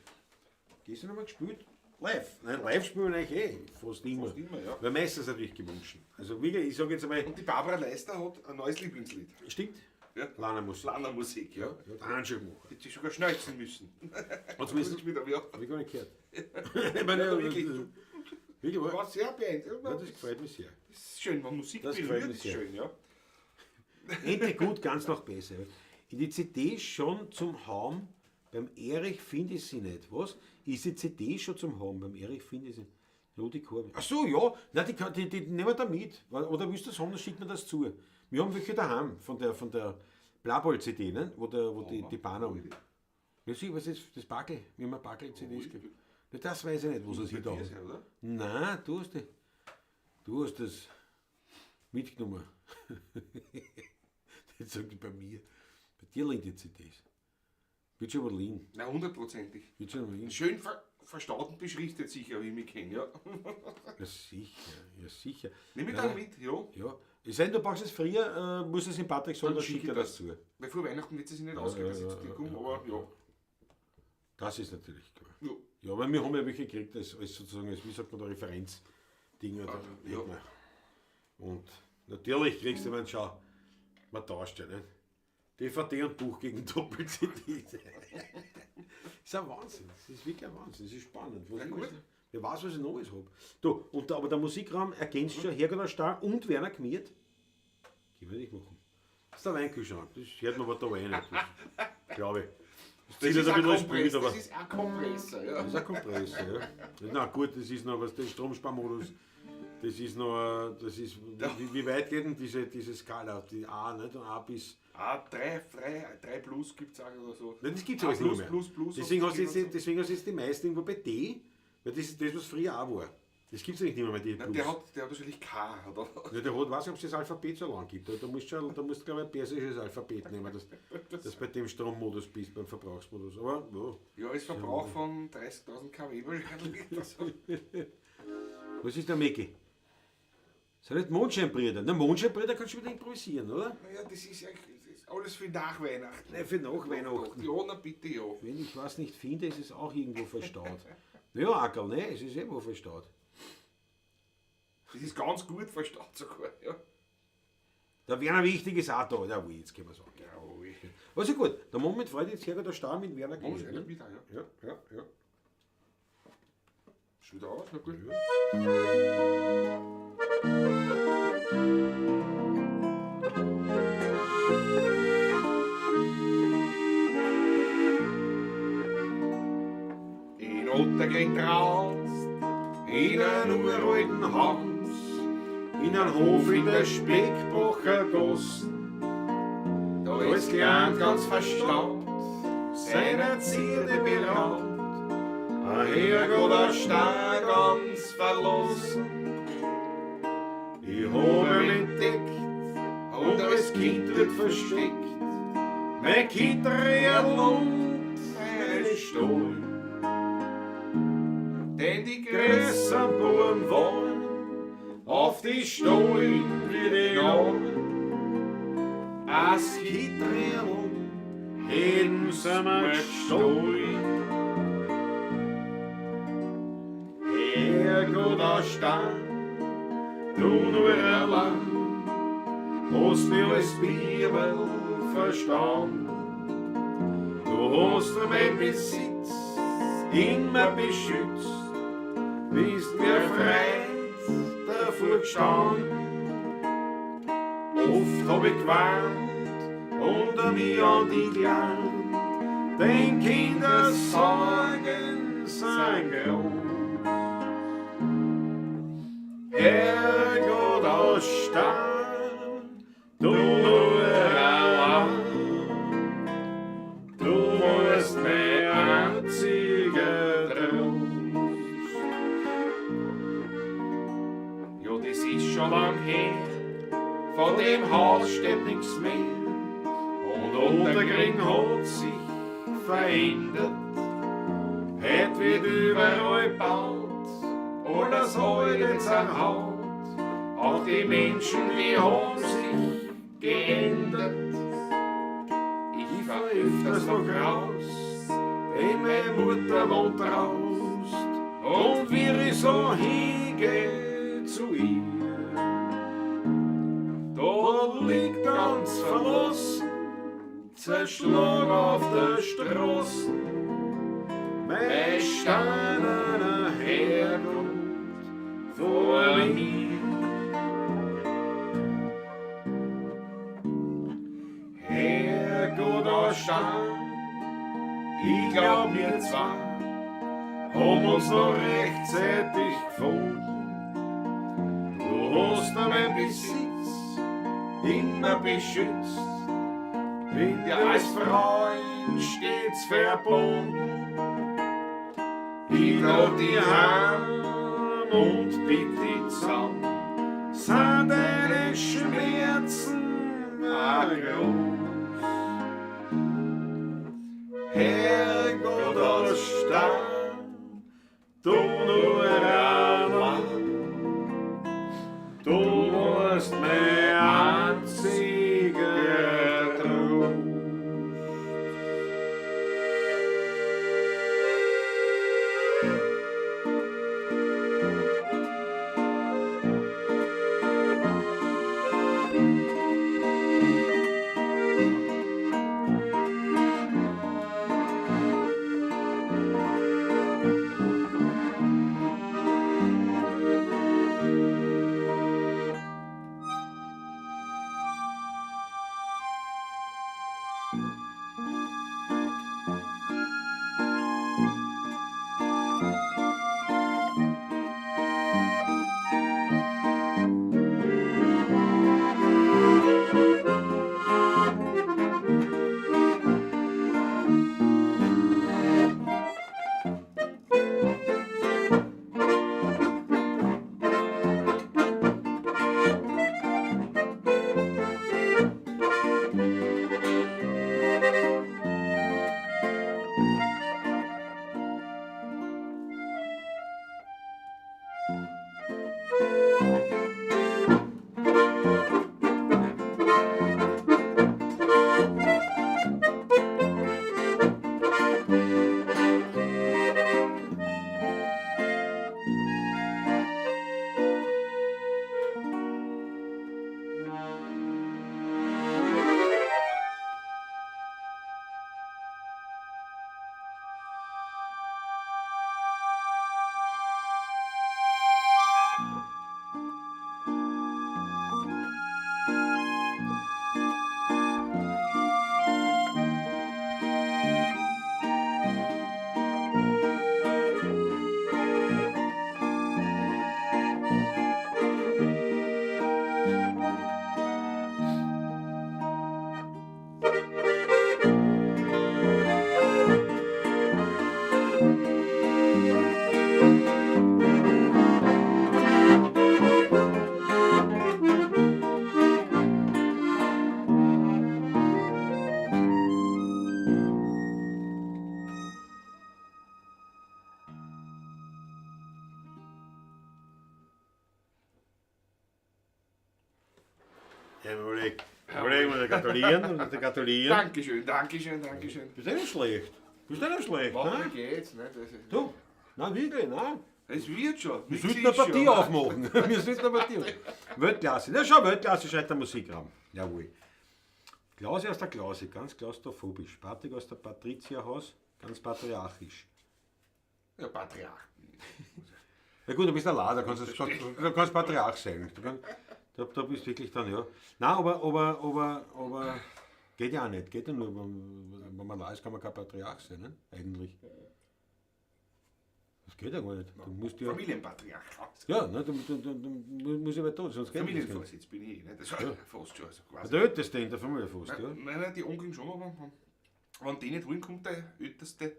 Gestern haben wir gespielt. Live. Nein, live spielen wir eigentlich eh. Fast immer. Fast immer, ja. Weil meistens natürlich gewünscht. Also wirklich, ich sag jetzt einmal. Und die Barbara Leister hat ein neues Lieblingslied. Stimmt? Ja. Lana Musik. Lana Musik, ja. Ja, hat Anschlag gemacht. Die hat sich sogar schneuzen müssen. Hat's müssen? Gespielt, aber ja. Hab ich gar nicht gehört. Ich meine, Ja, wirklich. Wirklich, War sehr beeindruckend. Ja, das gefällt mir sehr. Das ist schön, wenn Musik Das gefällt berührt, mir ist sehr. schön, ja. Ende gut, ganz noch besser. In die CD schon zum Hauen, beim Erich finde ich sie nicht. Was? Ist die CD schon zum Hauen? Beim Erich finde ich sie nicht. Rudi Korb. Ach so, ja. Nein, die nehmen wir da mit. Oder willst du das haben, dann schickt mir das zu. Wir haben welche daheim von der Blabol-C D, ne? Wo die Bahn haben. Ja, sieh, was ist das Backel? Wir haben eine Backel-C D gekriegt. Ja, das weiß ich nicht, wo sie es hier da haben. Oder? Nein, du hast das mitgenommen. Jetzt sagt die bei mir, bei dir liegen die C Ds. Wird schon wohl liegen. Nein, hundertprozentig. Wird schon wohl liegen. Schön verstaut und beschriftet sicher, wie ich mich kenne, ja. Ja, sicher, ja, sicher. Nimm ich Ja. dann mit, ja. Ja. Es sei denn, du brauchst es früher, musst es dem Patrick sagen, Dann dann schick schickt ich er das das. zu. Weil vor Weihnachten wird es sich nicht ausgehen, dass ich zu dir komme, ja, aber ja. Das ist natürlich klar. Ja. Ja, aber wir haben ja welche gekriegt, als sozusagen, als, wie sagt man da, Referenzding. Oder Ah, ja. Und natürlich kriegst du, wenn schau, man tauscht ja, nicht? DVD und Buch gegen Doppel-C D. Das ist ein Wahnsinn. Das ist wirklich ein Wahnsinn. Das ist spannend. Was Ja, ich gut. alles, wer weiß, was ich noch alles habe. Du, und, aber der Musikraum ergänzt schon Herrgott Star und Werner Gmiert. Können wir nicht machen. Das ist der Weinkühlschrank. Das hört man aber da eh nicht. Glaube ich. Das zieht ist, ein ein bisschen das Bild, Kompressor, aber das ist ein Kompressor, ja. das ist ein Kompressor, ja. Na gut, das ist noch was, der Stromsparmodus. Das ist noch, das ist, wie weit geht denn diese Skala? Die A, nicht? Und A bis. Ah, 3, 3, 3 Plus gibt es auch oder so. Nein, das gibt es A alles nicht plus, mehr. Plus, plus. Deswegen und hast du jetzt, so. deswegen hast du jetzt die meisten irgendwo bei D, weil das ist das, was früher auch war. Das gibt es nicht mehr, die Nein, Plus. der hat wahrscheinlich K, oder? Ja, der hat, weiß nicht, ob es das Alphabet so lang gibt. Da musst du, schon, da musst du glaube ich, ein persisches Alphabet nehmen, dass du bei dem Strommodus bist, beim Verbrauchsmodus. Aber ja. Ja, ist Verbrauch von 30.000 kW wahrscheinlich. Was ist der Mickey? Sind nicht Mondscheinbrüder? Na, Mondscheinbrüder kannst du wieder improvisieren, oder? Naja, das ist eigentlich das ist alles für nach Weihnachten. Nein, für nach Weihnachten. Ja, na bitte, ja. Wenn ich was nicht finde, ist es auch irgendwo verstaut. Ja, Ackerl, ne? Es ist irgendwo verstaut. Das ist ganz gut verstaut sogar, ja. Der Werner Wichtig ist auch da. Ja, ui, jetzt können wir sagen. Ja, ui. Also gut, der Moment freut jetzt Herrgott der Star mit Werner Muss Gmiert, ich ne? wieder, ja. Ja, ja, ja. Ist wieder aus, na gut. In Ottergring traust, in einem uralten Haus, In einem Hof in der Speckbacher Gossen, da ist klein ganz verstaubt, seiner Zierde beraubt, ein Herrgott ein Star ganz verlassen. Ich hab ihn entdeckt Und als Kind wird versteckt, mein Kitterl und meine Stuhl. Denn die Größeren Buben wollen auf die Stollen wie die Augen. As Kitterl hätten sie mir gestohlen. Herrgott, da stand du nur allein, hast mich als Bibel verstanden. Du hast mir mein Besitz immer beschützt, bist mir Freund davor gestanden. Oft hab ich gewarnt und mich an die gelernt, denn Kinder Sorgen sind groß. Herrgott aus Stein, du nur allein, du warst mein einziger Trost. Ja, das ist schon lang her, von dem Haus steht nichts mehr. Und Ottergring hat sich verändert, Heut wird überall gebaut, alles alte zerhaut, auch die Menschen, die haben sich geändert. Ich Ich fahr fahr öfters öfters noch noch raus, raus, denn meine Mutter wohnt raus, und wie ich so hingeh zu ihr, da liegt ganz verlassen, zerschlagen auf der Straße, mein steinerner Herrgott vor mir. Herrgott aus Stein, ich glaub wir zwei haben uns noch rechtzeitig gefunden. Du hast mir mein Besitz immer beschützt, bin dir als Freund stets verbunden. Ich trag dich heim und bitt dich zusammen, sind deine Schmerzen auch groß. Herrgott aus Stein, du nur allein, du warst mein einziger Trost. Gratulieren, gratulieren. Dankeschön, Dankeschön, Dankeschön. Bist du nicht schlecht? Bist du nicht schlecht, Warum ne? geht's? Ne? Das, ist, Du, nein, wirklich, nein. es wird schon. Wir Nix sollten ist eine Partie schon. aufmachen. Wir sollten eine Partie aufmachen. Weltklasse. Na schau, Weltklasse schreit der Musikraum. Jawohl. Klausi aus der Klause, ganz klaustrophobisch. Patrick aus der Patrizierhaus, ganz patriarchisch. Ja, Patriarch. Ja gut, du bist ein Lader, du kannst Patriarch sein. Du kannst, da bist wirklich dann, ja. Nein, aber geht ja auch nicht. Geht ja nur, wenn man la ist, kann man kein Patriarch sein, ne? Eigentlich. Das geht ja gar nicht. Du musst ja. Familienpatriarch. Ja, ne, du musst ja weiter, sonst geht das nicht. Familienvorsitz bin ich. Ne? Das ist ja. Fast schon. Also quasi. Der Älteste in der Familie fast, ja. Nein, nein, die Onkeln schon, aber wenn die nicht wollen, kommt der Älteste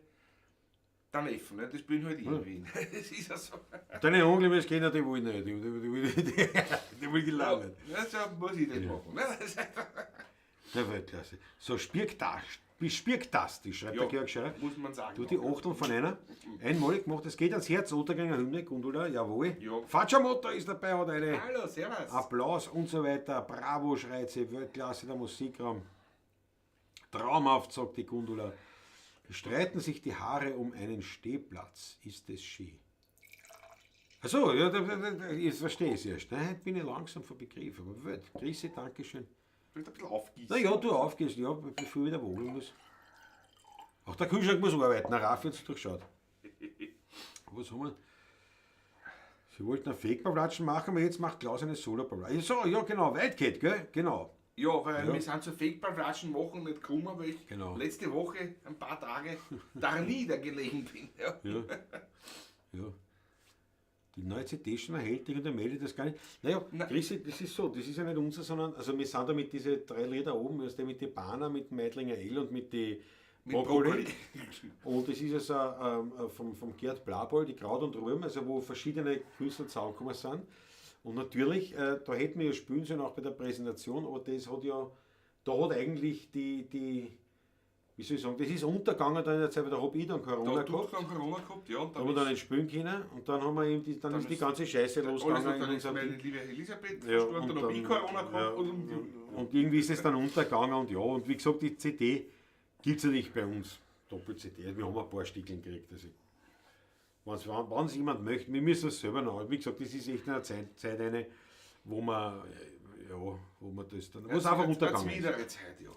der Neffen. Ne? Das bin halt ich. in Wien. Das ist ja so. Deine Onkel, das kennen, die wollen nicht. Die wollen die Ja, nicht. so muss ich das machen. Ne? Das ist Na, Weltklasse. So, spirktastisch, schreibt Ja, der Georg Scherer. muss man sagen. Du, die Achtung von einer. Einmalig gemacht, es geht ans Herz. Ottergänger Hymne, Gundula, jawohl. Ja. Facciamotta ist dabei, hat eine. Hallo, servus. Applaus und so weiter. Bravo, schreit sie. Weltklasse, der Musikraum. Traumhaft, sagt die Gundula. Streiten sich die Haare um einen Stehplatz. Ist es schön. Achso, ja, jetzt verstehe ich es erst. Nein, heute bin ich langsam vom Begriff. Aber Welt. Grüße, Dankeschön. Vielleicht ein bisschen aufgießen. Na ja, du aufgehst, ja, bevor ich wieder wohnen muss. Auch der Kühlschrank muss arbeiten, na Raffi hat's durchschaut. Was haben wir? Sie wollten eine Fake-Pavlatschen machen, aber jetzt macht Klaus eine Solo-Pavlatschen. So, ja genau, Wildcat, gell? Genau. Ja, weil Ja. wir sind zu Fake-Pavlatschen machen nicht gekommen, weil ich Genau. letzte Woche ein paar Tage da niedergelegen bin. Ja. Ja. Ja. Die neue CD schon erhältlich und der meldet das gar nicht. Naja, Nein. Christi, das ist so, das ist ja nicht unser, sondern also wir sind da mit diesen drei Lieder oben, weißt du, mit den Banner, mit dem Meidlinger L und mit den Mit Brokkoli. Brokkoli. Und das ist also vom Gerd Blaboll, die Kraut und Rüben, also wo verschiedene Künstler zusammengekommen sind. Und natürlich, da hätten wir ja spielen sollen, auch bei der Präsentation, aber das hat ja, da hat eigentlich die wie soll ich sagen, das ist untergegangen dann in der Zeit, weil da habe ich dann Corona Da gehabt. du dann Corona gehabt, ja. Und Da haben wir dann nicht spielen können und dann haben wir eben die, dann Dann ist die ist ganze Scheiße alles losgegangen. noch, in dann ist unserem meine Ding. liebe Elisabeth Ja, verstorben, und dann habe ich dann- Corona gehabt. ja, und, und irgendwie ist es dann untergegangen und ja, und wie gesagt, die CD gibt es ja nicht bei uns. Doppel-CD, wir haben ein paar Stickeln gekriegt. Also, wenn's jemand möchte, wir müssen es selber noch. Wie gesagt, das ist echt eine Zeit eine, wo man, ja, wo man das dann, wo es einfach untergegangen ist. widere Zeit, ja.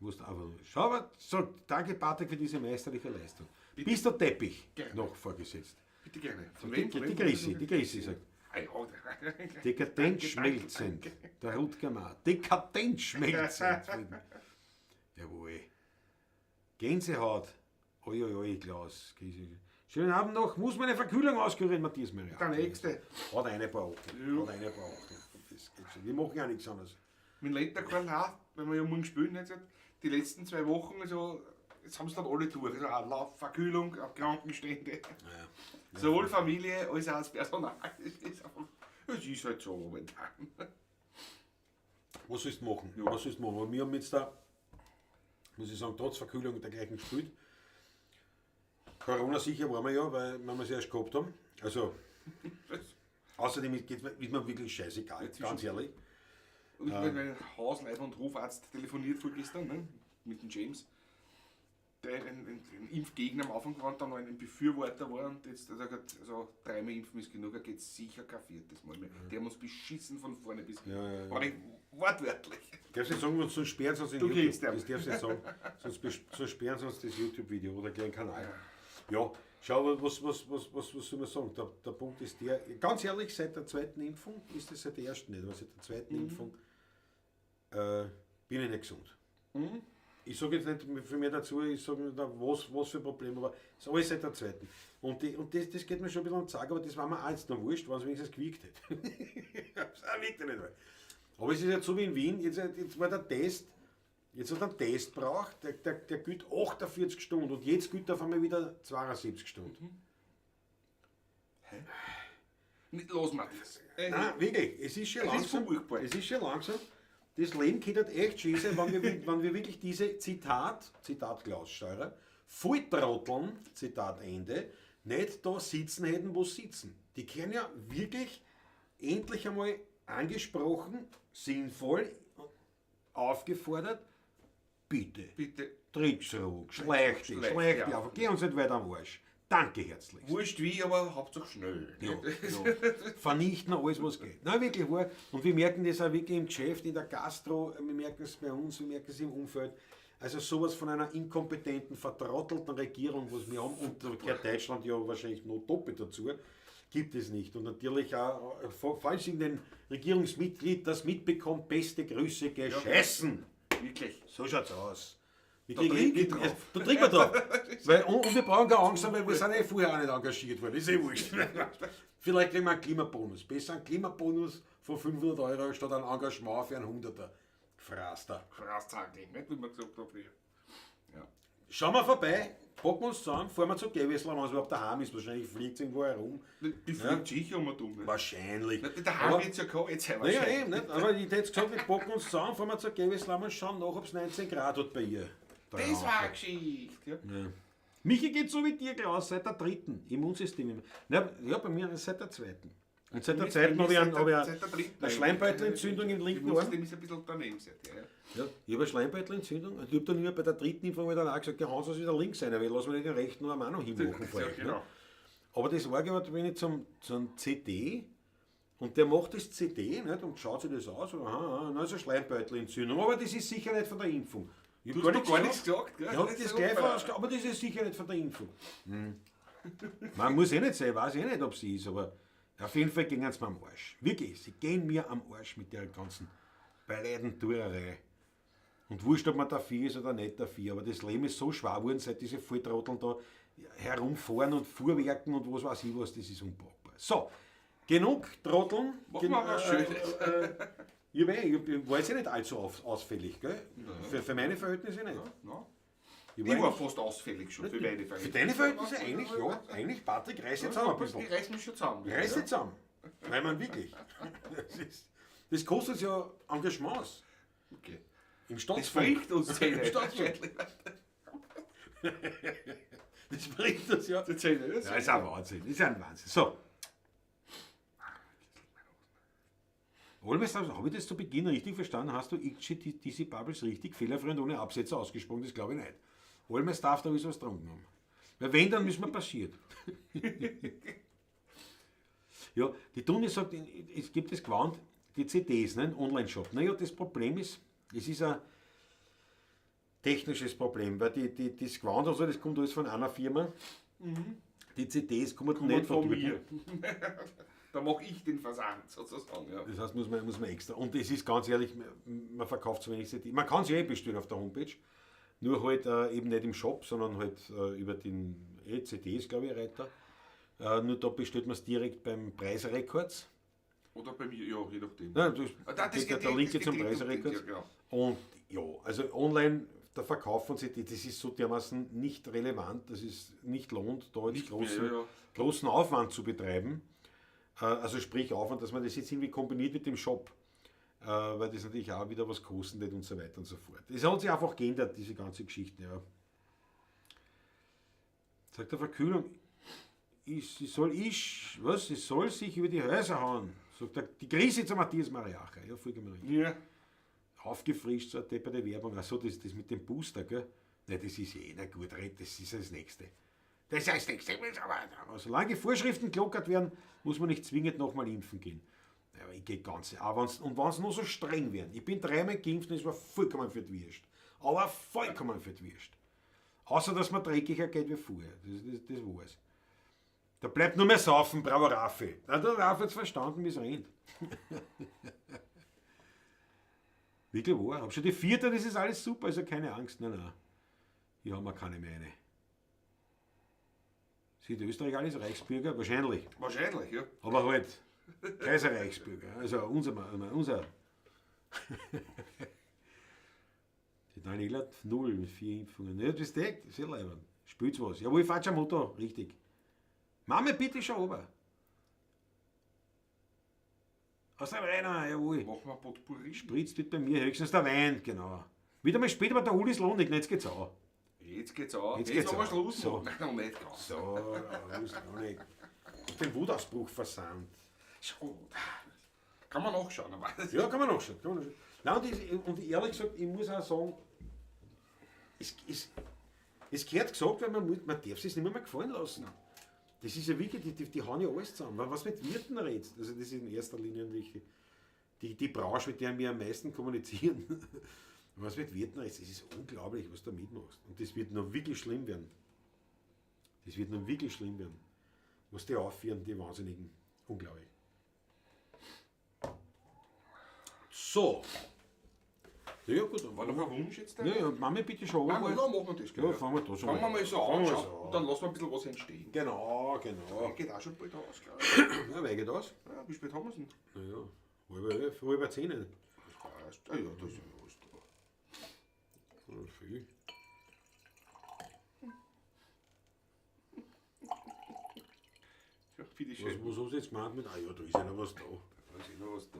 Wo es einfach, schau mal, so, danke Patrick für diese meisterliche Leistung. Bist der Teppich Gerne. noch vorgesetzt. Bitte gerne. Von Die, wem? die Grisi, die Grisi sagt. Ah, ja. Dekadent Danke, schmelzend. danke, Der Rutger Ma. Dekadent schmelzend. Jawohl. Gänsehaut. Oi, oi, oi, Klaus. Schönen Abend noch. Muss meine Verkühlung auskurieren, Matthias Merian. Der Nächste. Hat eine paar Achteln. Ja. Hat eine paar Achteln. Das geht schon. Wir machen ja nichts anderes. Mit Leiter Karl auch, wenn wir ja morgen spielen, jetzt, die letzten 2 Wochen, also, jetzt haben sie dann alle durch. Also auch Lauf, Verkühlung, auch Krankenstände. Ja. Sowohl Familie als auch das Personal. Es ist einfach, es ist halt so momentan. Was sollst du machen? Ja. Was sollst du machen? Wir haben jetzt da, muss ich sagen, trotz Verkühlung und dergleichen gespielt. Corona sicher waren wir ja, weil wir es erst gehabt haben. Also, Außerdem ist mir wirklich scheißegal, Jetzt ist ganz ehrlich. Und ich habe mit meinem Hausleib- und Hofarzt telefoniert vorgestern, ne? Mit dem James, der ein Impfgegner am Anfang war und dann noch ein Befürworter war und jetzt hat er gesagt, also dreimal impfen ist genug, er geht sicher kein viertes Mal mehr. Die haben uns beschissen von vorne bis hinten. Ja, ja, ja. War ich wortwörtlich. Darfst nicht sagen, sonst sperren sie uns den Du YouTube. kriegst den. Das darfst du nicht sagen. Sonst sperren sie uns das YouTube-Video oder gleich einen Kanal. Ja, schau, was soll man sagen? Der Punkt ist der, ganz ehrlich, seit der zweiten Impfung, ist das seit der ersten nicht, aber seit der zweiten Impfung bin ich nicht gesund. Ich sage jetzt nicht für mehr dazu, ich sage nicht, was für Probleme, aber es ist alles seit der zweiten. Und, das geht mir schon ein bisschen am Zack, aber das war mir auch jetzt noch wurscht, wenn es wenigstens gewirkt hätte. Das wirkt ja nicht mehr. Aber es ist jetzt so wie in Wien, jetzt war der Test, jetzt hat er einen Test braucht, der gilt 48 Stunden und jetzt gilt er auf einmal wieder 72 Stunden. Nicht los, Matthias. Nein, wirklich, es ist schon Es ist langsam. furchtbar. Es ist schon langsam. Das Leben geht halt echt scheiße, wenn wir wirklich diese Zitat, Zitat Klaus Steurer, Volltrotteln, Zitat Ende, nicht da sitzen hätten, wo sie sitzen. Die können ja wirklich endlich einmal angesprochen, sinnvoll aufgefordert, bitte, Bitte. tritt zurück, schleich dich, Schleich, schleich ja. dich einfach, geh uns nicht weiter am Arsch. Danke herzlich. Wurscht wie, aber Hauptsache schnell. Ja, ja. Vernichten alles, was geht. Nein, wirklich wahr. Und wir merken das auch wirklich im Geschäft, in der Gastro, wir merken es bei uns, wir merken es im Umfeld. Also sowas von einer inkompetenten, vertrottelten Regierung, was wir haben, und da gehört Deutschland ja wahrscheinlich noch doppelt dazu, gibt es nicht. Und natürlich auch, falls irgendein Regierungsmitglied das mitbekommt, beste Grüße, gescheißen. Wirklich. So schaut's aus. Wir Da trink ich drauf. Da trinken wir drauf. Weil, und wir brauchen keine Angst haben, weil wir sind eh vorher auch nicht engagiert worden. Ist eh wurscht. Vielleicht kriegen wir einen Klimabonus. Besser einen Klimabonus von 500 Euro statt ein Engagement für einen Hunderter. Fraster. Fraßzackl, nicht wie man gesagt hat früher. Ja. Schauen wir vorbei, packen wir uns zusammen, fahren wir zu Gewessler, wenn es überhaupt daheim ist. Wahrscheinlich fliegt es irgendwo herum. Die fliegt sicher um und um. ne? Wahrscheinlich. Na, Daheim Aber- wird es ja kein alt sein. Naja, wahrscheinlich. eben, nicht? Aber ich hätte jetzt gesagt, wir packen uns zusammen, fahren wir zur Gewessler und schauen nach, ob es 19 Grad hat bei ihr. Das war eine Geschichte. Ja. Ja. Michi geht so wie dir, Klaus, seit der dritten. Immunsystem. Na, ja, bei mir seit der zweiten. Und seit der zweiten habe ich, Seit der dritten. eine Schleimbeutelentzündung im linken Arm. Immunsystem ist ein bisschen daneben seither. Ja. Ja, ich habe eine Schleimbeutelentzündung und ich habe dann immer bei der dritten Impfung dann auch gesagt, ja, Hans, was wieder links sein, aber ich lass mir nicht den rechten Arm auch noch hinmachen. Ja, vielleicht, genau. ne? Aber das Arge war, da bin ich zum CD und der macht das CD nicht, und schaut sich das aus und aha, aha, na, ist eine Schleimbeutelentzündung, aber das ist sicher nicht von der Impfung. Ich Du hab hast doch gar nichts gesagt, gell? Ich hab Das das ist gleich super. vorausgesagt, aber das ist sicher nicht von der Impfung. Man muss eh nicht sein, ich weiß eh nicht, ob sie ist, aber auf jeden Fall gehen sie mir am Arsch. Wirklich, sie gehen mir am Arsch mit der ganzen blöden Tuerei. Und wurscht, ob man dafür ist oder nicht dafür, aber das Leben ist so schwer geworden, seit diese Volltrotteln da herumfahren und Fuhrwerken und was weiß ich was, das ist unpackbar. So, genug Trotteln. Machen wir was Schönes. Ich war jetzt eh nicht allzu ausfällig, gell? Für meine Verhältnisse nicht. Ja. Ich Ich war eigentlich- fast ausfällig schon für meine Verhältnisse. Für deine Verhältnisse eigentlich, ja. Eigentlich, Patrick, reiß jetzt zusammen ein bisschen. Ich reiß mich schon zusammen. Reiß ja. dich zusammen. Weil man wirklich. Das kostet ja Engagements. Okay. Im Das Staatsfunk. bringt uns Zähne. Im Staatsfunk. Das bringt uns ja. Die Zähne, das Ja, ist ein Wahnsinn. Ist ein Wahnsinn. So. Always, habe ich das zu Beginn richtig verstanden? Hast du XGTC Bubbles richtig fehlerfrei und ohne Absetzer ausgesprochen? Das glaube ich nicht. Always darf da was getrunken haben. Weil wenn, dann müssen wir passiert. Ja, die Toni sagt, es gibt das Gewand, die CDs, ne, Online-Shop. Naja, das Problem ist, es ist ein technisches Problem, weil das Gewand und so, das kommt alles von einer Firma. Die CDs kommen nicht von, von dort. mir. Da mache ich den Versand sozusagen. Ja. Das heißt, muss man extra. Und es ist ganz ehrlich, man verkauft zu wenig CD. Man kann sie eh bestellen auf der Homepage, nur halt eben nicht im Shop, sondern halt über den CDs, glaube ich, Reiter. Nur da bestellt man es direkt beim Preisrekords. Oder bei mir, ja, je nachdem. Nein, das, Ah, da, das geht ja geht der Link direkt, das zum geht direkt um den, Preisrekords. ja, genau. Und ja, also online, der Verkauf von CD, das ist so dermaßen nicht relevant, dass es nicht lohnt, da jetzt Nicht mehr, ja, ja. großen Aufwand zu betreiben. Also sprich Aufwand, dass man das jetzt irgendwie kombiniert mit dem Shop, weil das natürlich auch wieder was kosten wird und so weiter und so fort. Es hat sich einfach geändert, diese ganze Geschichte. Ja. Sagt der Verkühlung, Ich, ich soll, ich, was? Ich soll sich über die Häuser hauen. Sagt der, die Krise zu Matthias Mariacher. Ja, vollkommen richtig. Ja. Aufgefrischt, so eine depperte Werbung. Ach so, das mit dem Booster, gell? Nein, das ist eh nicht gut, das ist das Nächste. Das ist das Nächste. Aber solange die Vorschriften gelockert werden, muss man nicht zwingend nochmal impfen gehen. Aber ich gehe ganz. Auch wenn's, und wenn sie nur so streng werden. Ich bin dreimal geimpft und es war vollkommen für die Wurst. Aber vollkommen für die Wurst. Außer, dass man dreckiger geht wie vorher. Das war's. Da bleibt nur mehr Saufen, bravo Raffi. Da hat der Raffi jetzt verstanden, wie es rennt. Wirklich wahr. Hab schon die vierte, das ist alles super, also keine Angst. Nein, nein. Hier haben wir keine mehr eine. Sind Österreich alles Reichsbürger? Wahrscheinlich. Wahrscheinlich, ja. Aber halt Kaiserreichsbürger. Also unser. Die Daniela hat 0 mit 4 Impfungen. Ja, das ist das ist leibend. Spült's was. Jawohl, falscher Motto, richtig. Mama, bitte schon runter. Aus dem Rainer, jawohl. Machen wir Potpourri. Spritzt wird bei mir höchstens der Wein, genau. Wieder mal später, aber der Uli ist lohnig, jetzt geht's auch. Jetzt geht's auch. Jetzt Jetzt geht's haben wir auch. Schluss. So. Nein, noch nicht ganz. So, Uli ist lohnig. Den Wutausbruch versandt. Schon. Kann man nachschauen, aber. Ja, kann man nachschauen. Kann man nachschauen. Nein, und ehrlich gesagt, ich muss auch sagen, es gehört gesagt, weil man darf es nicht mehr gefallen lassen. Das ist ja wirklich, die hauen ja alles zusammen. Was mit Wirten redest, also das ist in erster Linie natürlich die Branche, mit der wir am meisten kommunizieren. Was mit Wirten redest, das ist unglaublich, was du da mitmachst. Und das wird noch wirklich schlimm werden. Das wird noch wirklich schlimm werden. Was die aufführen, die Wahnsinnigen. Unglaublich. So. Ja, gut. War noch ein Wunsch jetzt? Ja, ja, Mami, bitte schon. Nein, ja, machen wir das gleich. Ja, fangen wir da schon Fangen wir mal so Fangen an, wir schau, so an. und dann lassen wir ein bisschen was entstehen. Genau, genau. Geht auch schon bald aus, glaube ich. Ja, wer geht aus? Ja, wie spät haben wir es denn? Naja, 10:30, 9:30. Das passt. Ah ja, das ist ja alles da. Ja, viel. Ja, bitteschön. Was hast du jetzt gemeint mit, ah ja, da ist ja noch was da. Da ist eh noch was da.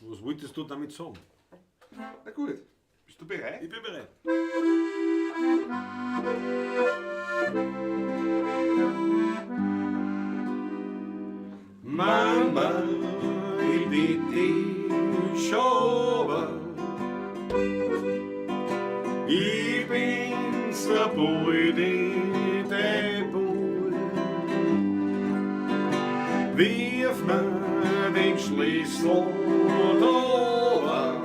Was wolltest du damit sagen? Na gut, bist du bereit? Ich bin bereit. Mama, ich bitte dich schon. Ich bin's, der Bulli, der Bull. Wirf mir den Schlüssel da.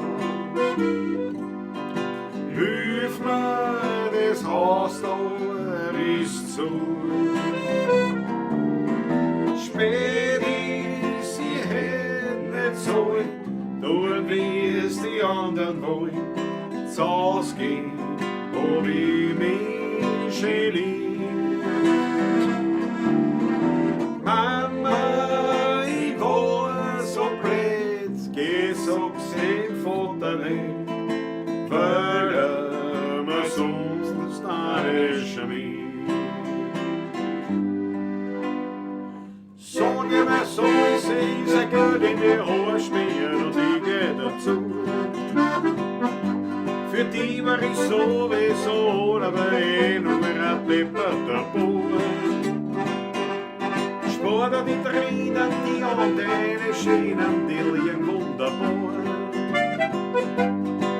Hilf mir, das Haus da ist zu. Spät ist, ich hätt nicht sollen, tun wie's die anderen wollen. Zu Haus gehen, ob ich mich schön lieb. Mama, ich war so blöd, geh, sag's dem Vater nicht, weil er mir sonst eine Schmied. Sag ihr mir so, ich seh, sie geht in die Haare schmieren und ich geh dazu. Für die war ich sowieso, aber eh nur ein depperter Bub. Spar dir die Tränen, die an deine Schienen, die liegen wunderbar.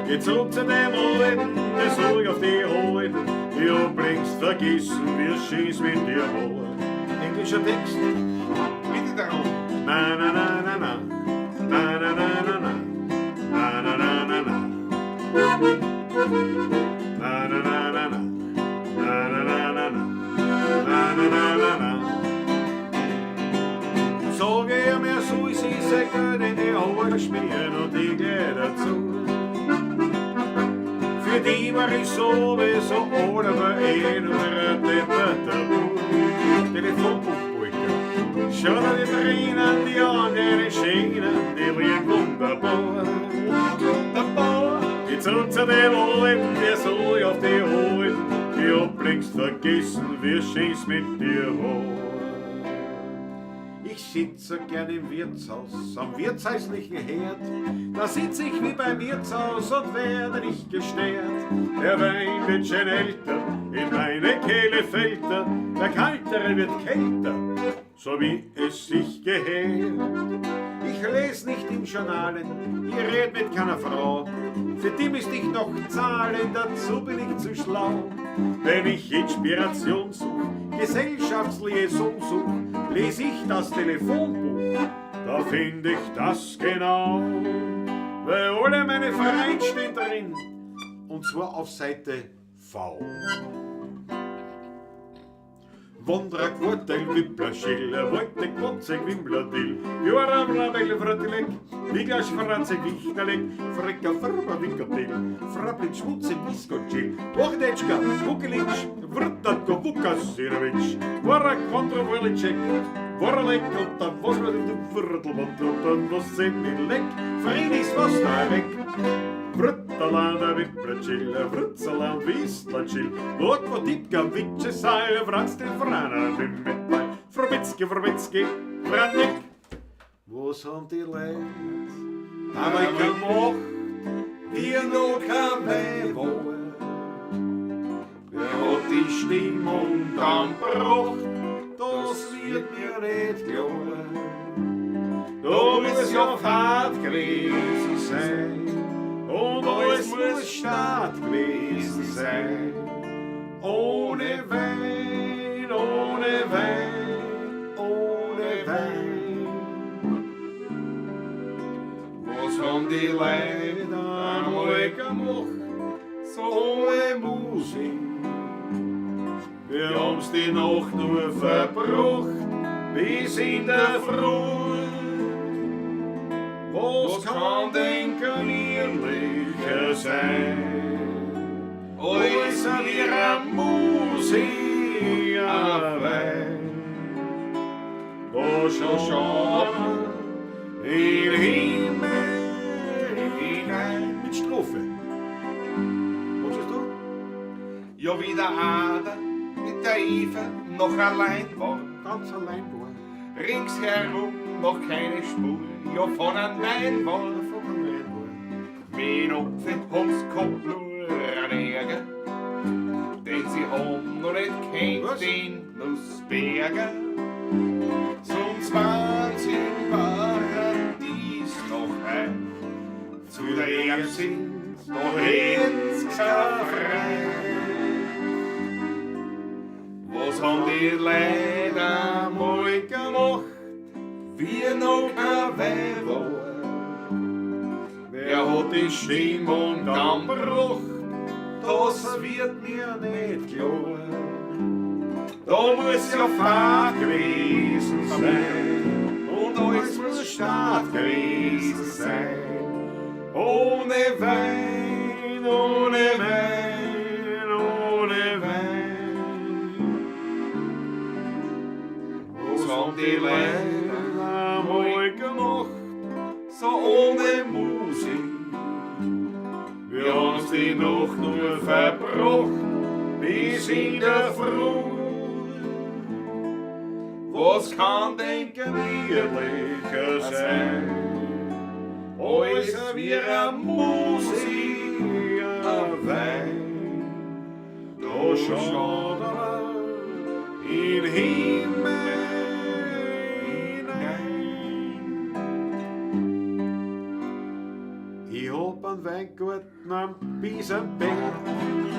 Geh zurück zu dem Alten, der Sorg auf die Alten, ich hab längst vergessen, wie schön's mit dir war. Englischer Text. Bitte darum. Na na na na na, na na na na na, na na na na na. Na na na na na, na na na na na, na na na na na. Sag ihr mir so, ich sie Geld in die Haare schmieren und ich geh dazu. Für die war ich sowieso ohne eh nur ein depperter Bub. Telefonbuchbeutel. Schau dir die Tränen, die an deine Schienen, die liegen wunderbar. Wunderbar. Die zurück zu dem Alten, der so auf die Alten, ich hab längst vergessen, wie schön's mit dir war. Ich sitze gern im Wirtshaus, am wirtshäuslichen Herd. Da sitz ich wie beim Wirtshaus und werde nicht gestört. Der Wein wird schon älter, in meine Kehle fällt er, der Kaltere wird kälter. so wie es sich gehört. Ich les nicht im Journalen, ich red mit keiner Frau. Für die müsst ich noch zahlen, dazu bin ich zu schlau. Wenn ich Inspiration such, Gesellschaftsliaison such, les ich das Telefonbuch, da find ich das genau. Weil alle meine Vereine stehen drin, und zwar auf Seite V. Wondrak, Vorteil, Wippler, Schiller, Wojtek, Wozzeck, Wimbler, Dill, Jora, Vrabel, Vratelek, Viglas, Franzek, Wichterlek, Frecker, Frber, Wickerdill, Frablitz, Schmutze, Wiskotschil, Wochdetschka, Vukelic, Vrtatko, Vukasirovic, Vorak, Vondro, Vorlicek, Vorlek, Otta, Vosma, Vrtlbot, Vosemilek, Frinis, Vostarek, Vrtalanda, Vipracil, Vrtsaland, Vislacil, Votvo, Tipka, Vitschesal, Vratstil, Vrana, Vimmetal, Frobitski, Frobitski, Vranek. Was haben die Leute einmal gemacht, wie noch kein Wein war? Wer hat die Stimmung dann gebracht? Das wird mir nicht klar. Da muss ja Fahrt gewesen sein und alles muss Staat gewesen sein. Ohne Wein, ohne Wein, ohne Wein. Was haben die Leute einmal gemacht, so Ohne Musik. Wir haben's die Nacht nur verbracht, bis in der Früh. Was kann denn gemütlicher sein? Alles Alles an ihrer Musik allein. Da schaut man in den Himmel hinein. Mit Strophe. Was ist du? Ja, wie der Adam mit der Eva noch allein war. Ganz allein war. Ringsherum noch keine Spur, ja von einem Wein war. Von allein war. Mein Opfer haben's gehabt, nur einen Ärger, denn sie haben noch nicht kennt Was? den Nussberger. Sonst waren sie im Paradies noch heim, zu der Erde sind noch hätten's kein frei. Was haben die Leute einmal gemacht, wie noch kein Wein war? Wer hat die Stimmung dann gebracht? Das wird mir nicht klar. Da muss ja Fahrt gewesen sein und alles muss Staat gewesen sein. Ohne Wein, ohne Wein, ohne Wein. Was haben die Leute einmal gemacht, so ohne Musik? Wir haben's die Nacht nur verbracht, bis in der Früh. Was kann denn Gemütlicher sein, Alles als wie eine Musik, ein Wein. Da schaut er in den Himmel hinein. Ich hab einen Weingarten am Biesenberg.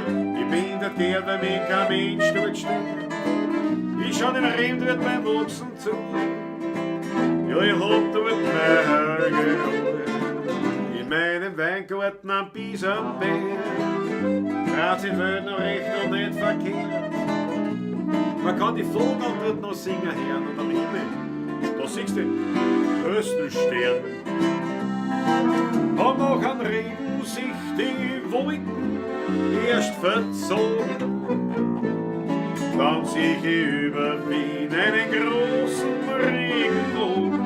Ich bin der der, der mich kein Mensch dort stört. Ich schau den Reben dort beim Wachsen zu. Ja, ich hab dort meine Ruhe. In meinem Weingarten am Biesenberg. Grad sind Welt noch recht und nicht verkehrt. Man kann die Vögel dort noch singen hören und am Himmel, da siehst du den höchsten Stern. Haben auch an Regen sich die Wolken erst verzogen. Dann sieh ich über Wien einen großen Regenbogen.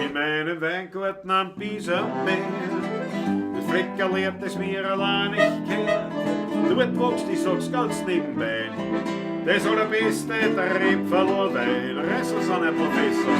In meinem Weingarten am Biesenberg, das Fleckerl, das mir allein nicht gehört. Dort wächst, ich sag's ganz nebenbei, das allerbeste Tröpferl Wein. Reißer's an, Herr Professor.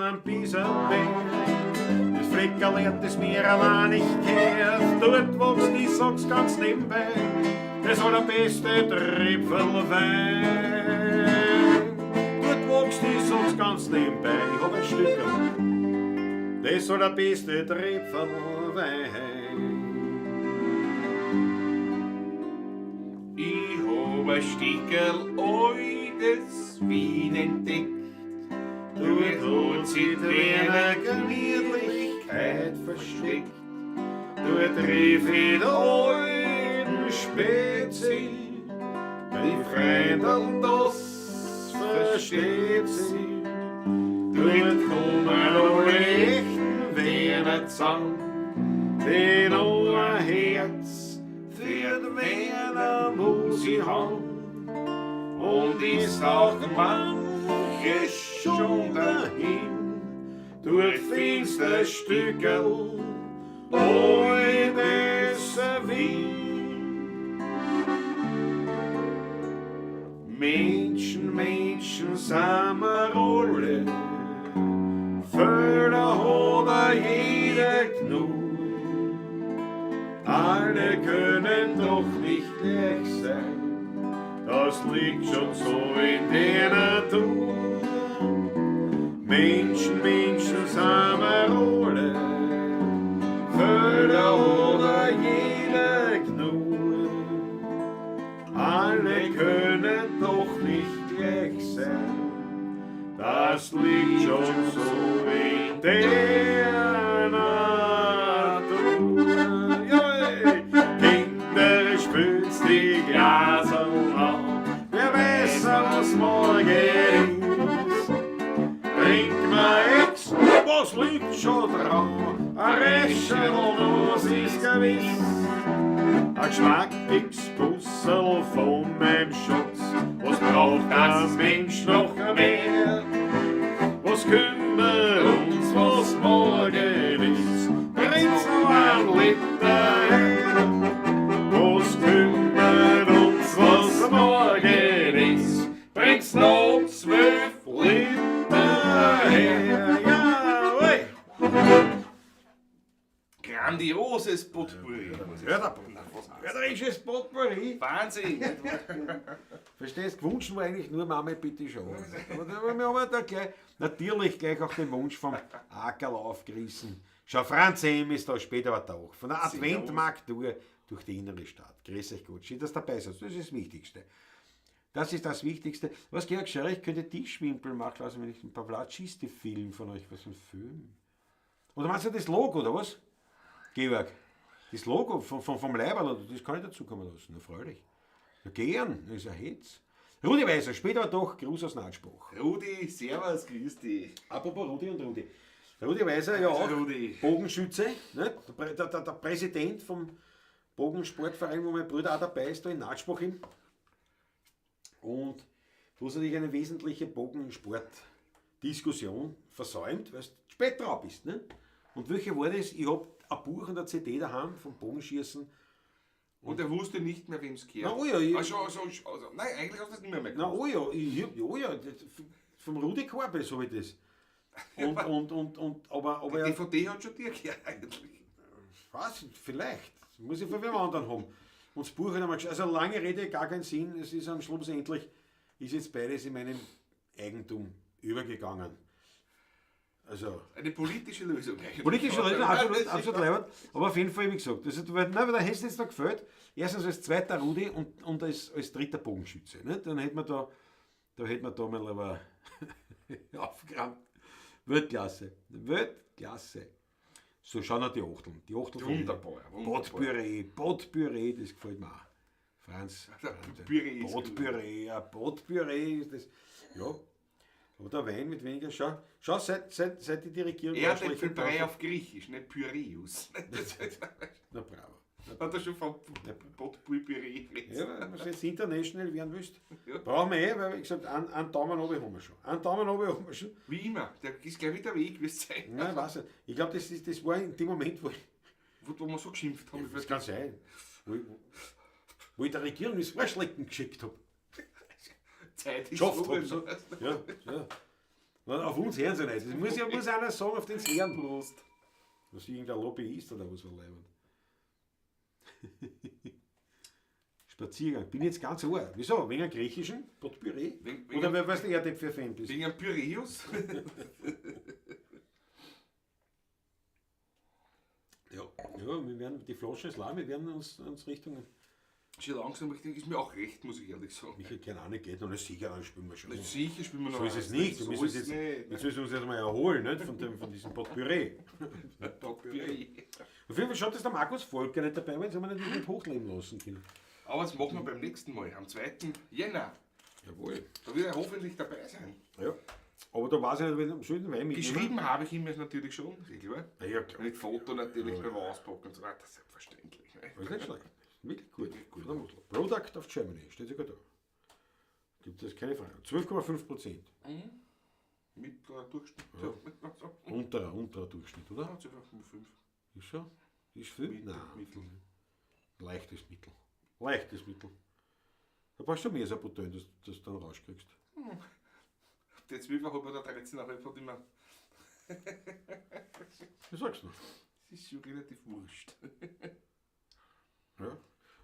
einen bisschen mehr. Das Fleckerl, das mir allein nicht kehrt, dort wächst, ich sag's ganz nebenbei, das allerbeste Tröpfelwein. Dort wächst, ich sag's ganz nebenbei, ich hab ein Stückerl, das allerbeste Tröpfelwein. Ich hab ein Stickerl altes Wien entdeckt. Dort hat sich die Wiener Gemütlichkeit versteckt. Dort rief ich den alten Spezi, die Freundel, das versteht sie. Dort kommen alle echten Wiener zusammen, die noch ein Herz für den Wiener muss ich haben. Und ist auch manches schon dahin, dort findest du ein Stückerl altes Wien. Menschen, Menschen sind wir alle, Fehler hat jeder genug. Alle können doch nicht gleich sein, das liegt schon so in der Natur. Menschen, Menschen sind wir alle, Fehler hat jeder genug. Alle können doch nicht gleich sein, das liegt schon so in der Natur. Jawohl. Kinder, spült's die Glaser auf, wer weiß, was morgen ist. Trink mal jetzt, was liegt schon dran, ein Räschel, das ist gewiss. Ein geschmackiges Puzzle von meinem Schatz, was braucht das Mensch noch mehr? Was kümmert uns, was morgen ist? Bringt's noch ein Liter her. Was kümmert uns, was morgen ist? Bringt's noch 12 Liter her. Jawohl! Grandioses Potpourri. Ja, der Mörderisches Potpourri. Wahnsinn! Verstehst, gewünscht war eigentlich nur Mama, bitte schon. Aber da haben wir da gleich, natürlich gleich auch den Wunsch vom Ackerl aufgerissen. Schau, Franz M. ist da später aber da. Von der Adventmarkttour durch die innere Stadt. Grüß euch Gott. Schön, dass ihr dabei seid. Das ist das Wichtigste. Das ist das Wichtigste. Was, Georg Scherer, ich könnte Tischwimpel machen lassen, wenn ich ein paar Pavlacisti film von euch. Was für ein Film? Oder meinst du das Logo, oder was? Georg, das Logo vom Leiberl, das kann ich dazukommen lassen. Na, freilich. Ja, gern, das ist ein Hetz. Rudi Weiser, später aber doch, Gruß aus Natschbach. Rudi, servus, grüß dich. Apropos Rudi und Rudi. Rudi Weiser, ja auch Rudi. Bogenschütze, ne? Der Präsident vom Bogensportverein, wo mein Bruder auch dabei ist, da in Natschbach eben. Und du hast natürlich eine wesentliche Bogensportdiskussion versäumt, weil du spät drauf bist. Ne? Und welche war das? Ich hab ein Buch und eine CD daheim vom Bogenschießen. Und er wusste nicht mehr, wem's gehört. Na, oh ja, ich, also, nein, eigentlich hast du das nicht mehr Na, gewusst. oh ja, ich, oh ja, das, vom Rudi Korbes habe ich das. Aber Die DVD hat schon dir gehört eigentlich. Was? Vielleicht. Muss ich von wem anderen haben. Und das Buch hat einmal geschaut. Also lange Rede, gar keinen Sinn. Es ist am schlussendlich, ist jetzt beides in meinem Eigentum übergegangen. Also, eine politische Lösung eigentlich. Politische Lösung, absolut, absolut leibend. Aber auf jeden Fall, wie gesagt, das ist, weil, nein, weil der Hess jetzt noch gefällt. Erstens als zweiter Rudi und als dritter Bogenschütze. Ne? Dann hätte man da, mal aber aufgeräumt. Weltklasse. Weltklasse. So, schauen noch die Achteln. Die Achteln von Wunderbar, wunderbar. Potpüree, Potpüree, das gefällt mir auch. Franz. Püree ist Potpüree, ja, Potpüree ist das. Ja. Aber der Wein mit weniger, schau, schau seit die Regierung Erdäpfelbrei auf Griechisch, nicht Pyräus. Na bravo. Hat er schon von Potpüree geredet. Ja, wenn du jetzt international werden willst. Ja. Brauchen wir eh, weil, wie gesagt, einen Daumen oben haben wir schon. Einen Daumen oben haben wir schon. Wie immer, der ist gleich wieder weg, wie es sein. Nein, weiß nicht. Ich glaube, das war in dem Moment, wo ich. Wo wir so geschimpft haben. Ja, das kann sein. Wo ich der Regierung das Arschlecken geschickt hab. Zeit ist Geschafft so. hab. So. Ja, ja. Auf uns hören sie nicht. Das muss ja muss einer sagen, auf den sie hören. Prost. Was irgendein Lobbyist oder was war leibend. Spaziergang. Bin jetzt ganz ohr. Wieso? Wegen einem griechischen Potpüree? Oder weil weißt du, Erdäpfel-Fan bist? Wegen einem Pyräus? Ja. Ja, wir werden, die Flasche ist leer, wir werden uns Richtung. Schon langsam richtig, ist mir auch recht, muss ich ehrlich sagen. Michael, keine Ahnung, geht noch nicht sicher, dann spielen wir schon. Na, sicher spielen wir noch So ist es nicht. So Wir müssen ist uns es jetzt, nicht. jetzt müssen wir uns erstmal erholen, nicht? Von diesem Potpüree. Potpüree. Auf jeden Fall schaut, dass der Markus Volker nicht dabei war, jetzt haben wir natürlich nicht hochleben lassen können. Aber das machen wir beim nächsten Mal, am 2. Jänner. Jawohl. Da wird er hoffentlich dabei sein. Ja. Aber da weiß ich nicht, wenn ich einen Wein mitnehmen. Geschrieben habe ich ihm es natürlich schon, ist klar. Ja, klar. Mit Foto natürlich beim Auspacken und so weiter, selbstverständlich. Ne? Das ist nicht schlecht. Wirklich gut. Gut. Product of Germany, steht sogar da. Gibt es keine Frage. 12,5%. Mittlerer Durchschnitt. Ja. Unterer Durchschnitt, oder? Ja, 12,5. Ist schon? Ist viel? Mittel, Nein. Mittel. Leichtes Mittel. Leichtes Mittel. Da brauchst du mehr als ein Bouteille, dass du das dann rauskriegst. Der 12,5 oder 13,5 hat immer. Was sagst du? Das ist schon relativ wurscht. Ja.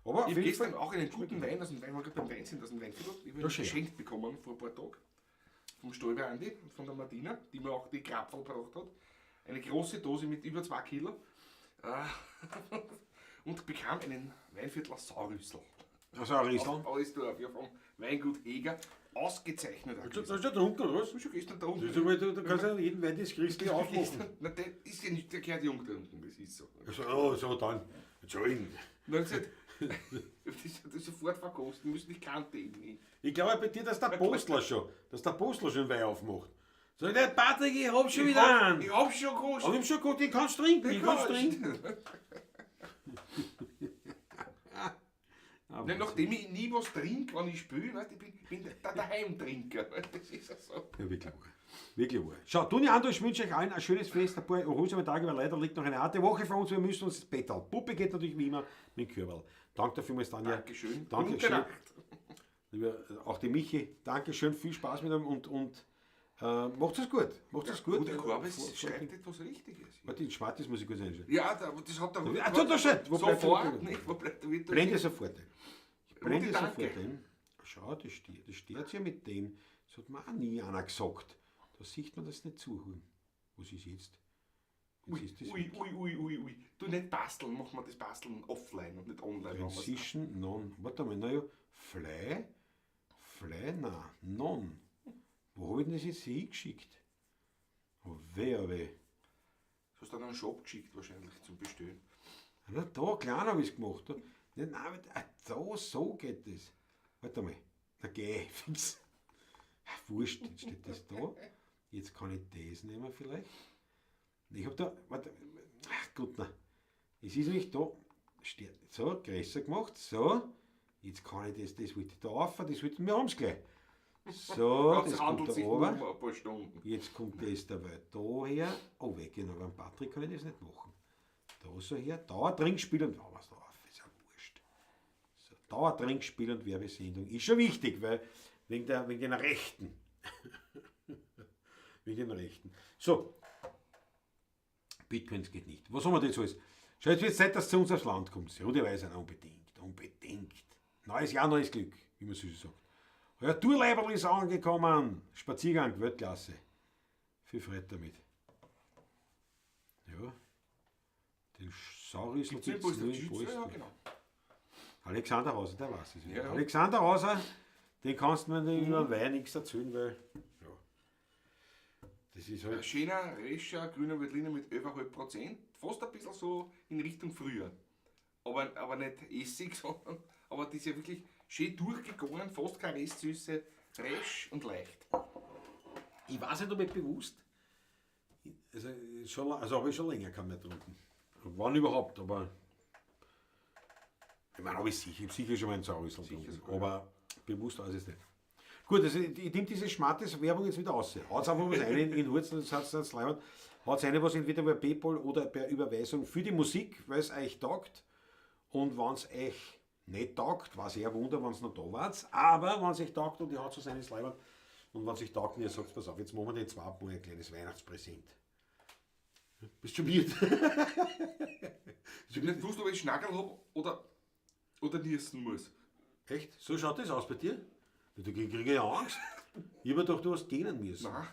Aber Ich habe gestern auch einen guten Wein aus dem Wein, weil wir gerade beim Wein sind, aus dem Weinviertel. Ich habe ihn geschenkt bekommen vor ein paar Tagen. Vom Stolber Andi und von der Martina, die mir auch die Krapferl gebracht hat. Eine große Dose mit über 2 Kilo. Und bekam einen Weinviertler Saurüssel. Also ein Riesling? Aus Alsdorf, ja, vom Weingut Heger. Ausgezeichnet. Hast du schon getrunken, oder was? Ich hab schon gestern getrunken. Das ist aber, du kannst ja jeden Wein das Christlich aufmachen. Na, der ist ja nicht, der gehört jung getrunken, das ist so. Also, oh, so, dann. Entschuldigung. Und dann gesagt, das sofort verkosten müssen, ich kannte ihn nicht. Ich glaube bei dir, dass der Postler schon, Wein aufmacht. Sag ich, Patrick, ich hab schon wieder einen. Ich hab schon gekostet. Aber ich hab schon gekocht, den kannst du trinken, den kannst du trinken. Nein, nachdem ich nie was trinke, wenn ich spiele, weißt, ich bin der Daheimtrinker. Das ist ja so. Ja, wirklich wahr. Wirklich wahr. Schau, Toni Ando, ich wünsche euch allen ein schönes Fest, ein paar erholsame Tage, weil leider liegt noch eine harte Woche vor uns, wir müssen uns ins Bett halten. Puppe geht natürlich wie immer mit dem Körperl. Danke dafür, Tanja. Dankeschön. Dankeschön. Gute Nacht. Lieber, auch die Michi, Dankeschön, viel Spaß mit ihm und macht es gut. Macht es gut. Rudi Korbes schreibt etwas Richtiges. Warte, den Schmartis muss ich kurz einschauen. Ja, das hat der Ah, da steht. Wo bleibt der sofort, Rudi? nicht? Wo bleibt der Rudi? Blende sofort ein. Ich blende Rudi, sofort danke. ein. Schau, das steht ja mit dem. Das hat mir auch nie einer gesagt. Da sieht man das nicht zuhören. Was ist jetzt? Jetzt Ui, ist das ui, ui, ui, ui, ui. Du nicht basteln, machen wir das Basteln offline und nicht online. Transition, non. Warte mal, naja, Fly, na, non. Wo hab ich denn das jetzt hingeschickt? Oh weh, oh weh. Das hast du dann einen Shop geschickt wahrscheinlich zum Bestellen. Na, da, klein hab ich's gemacht. Da, nein, nein, da, so geht das. Warte mal. Na geh, fix. Ach, wurscht, jetzt steht das da. Jetzt kann ich das nehmen vielleicht. Ich hab da, warte, ach gut, na. Es ist nämlich da, steht, so, größer gemacht, so. Jetzt kann ich das wollte ich da rauf, das wollte ich, wir haben's gleich. So, Das das kommt handelt da sich nur runter. um ein paar Stunden. Jetzt kommt das dabei da her. Oh, weg, genau, beim Patrick kann ich das nicht machen. Da so her, Dauertrinkspiel und, oh, was da auf, ist ja wurscht. So, Dauertrinkspiel und Werbesendung ist schon wichtig, weil wegen den Rechten. Wegen den Rechten. So, Bitcoins geht nicht. Was haben wir denn jetzt alles? Schau, jetzt wird es Zeit, dass zu uns aufs Land kommt. Ja, die weiß ich unbedingt, unbedingt. Neues Jahr, neues Glück, wie man so schön sagt. Euer Tourleiberl ist angekommen. Spaziergang, Weltklasse. Viel Freude damit. Ja. Den Saurüssel Gibt's in gibt's nur in Polster? Ja, Polster. genau. Alexander Hauser, der weiß es. Ja, ja. Alexander Hauser, den kannst du mir über den Wein nichts erzählen, weil. Ja. Das ist halt. Ein schöner, rescher, grüner Veltliner mit 11,5%. Fast ein bisschen so in Richtung früher. Aber nicht Essig, sondern aber das ist ja wirklich schön durchgegangen, fast keine Restsüße, resch und leicht. Ich weiß nicht, ob ich bewusst. Also, habe ich schon länger keinen mehr getrunken. Wann überhaupt, aber. Ich meine, habe ich sicher, ich habe sicher schon mal einen Saurüssel getrunken. Aber bewusst weiß ich es nicht. Gut, also ich nehme diese Schmattes-Werbung jetzt wieder raus. Haut's einfach was rein in Wurzeln, das hat's das Leiband. Haut's rein, was entweder bei PayPal oder per Überweisung für die Musik, weil es euch taugt. Und wenn's euch nicht taugt, war sehr wunder, wenn's noch da wart. Aber wenn's euch taugt und ihr haut so seines Leiband, Und wenn sich taugt, ihr sagt, pass auf, jetzt machen wir den zweiten Mal ein kleines Weihnachtspräsent. Bist schon miert? Ich hab nicht gewusst, ob ich Schnackerl hab oder niesen muss. Echt? So schaut das aus bei dir? Du krieg ich ja Angst. Ich hab mir gedacht, du hast gähnen müssen. Nein.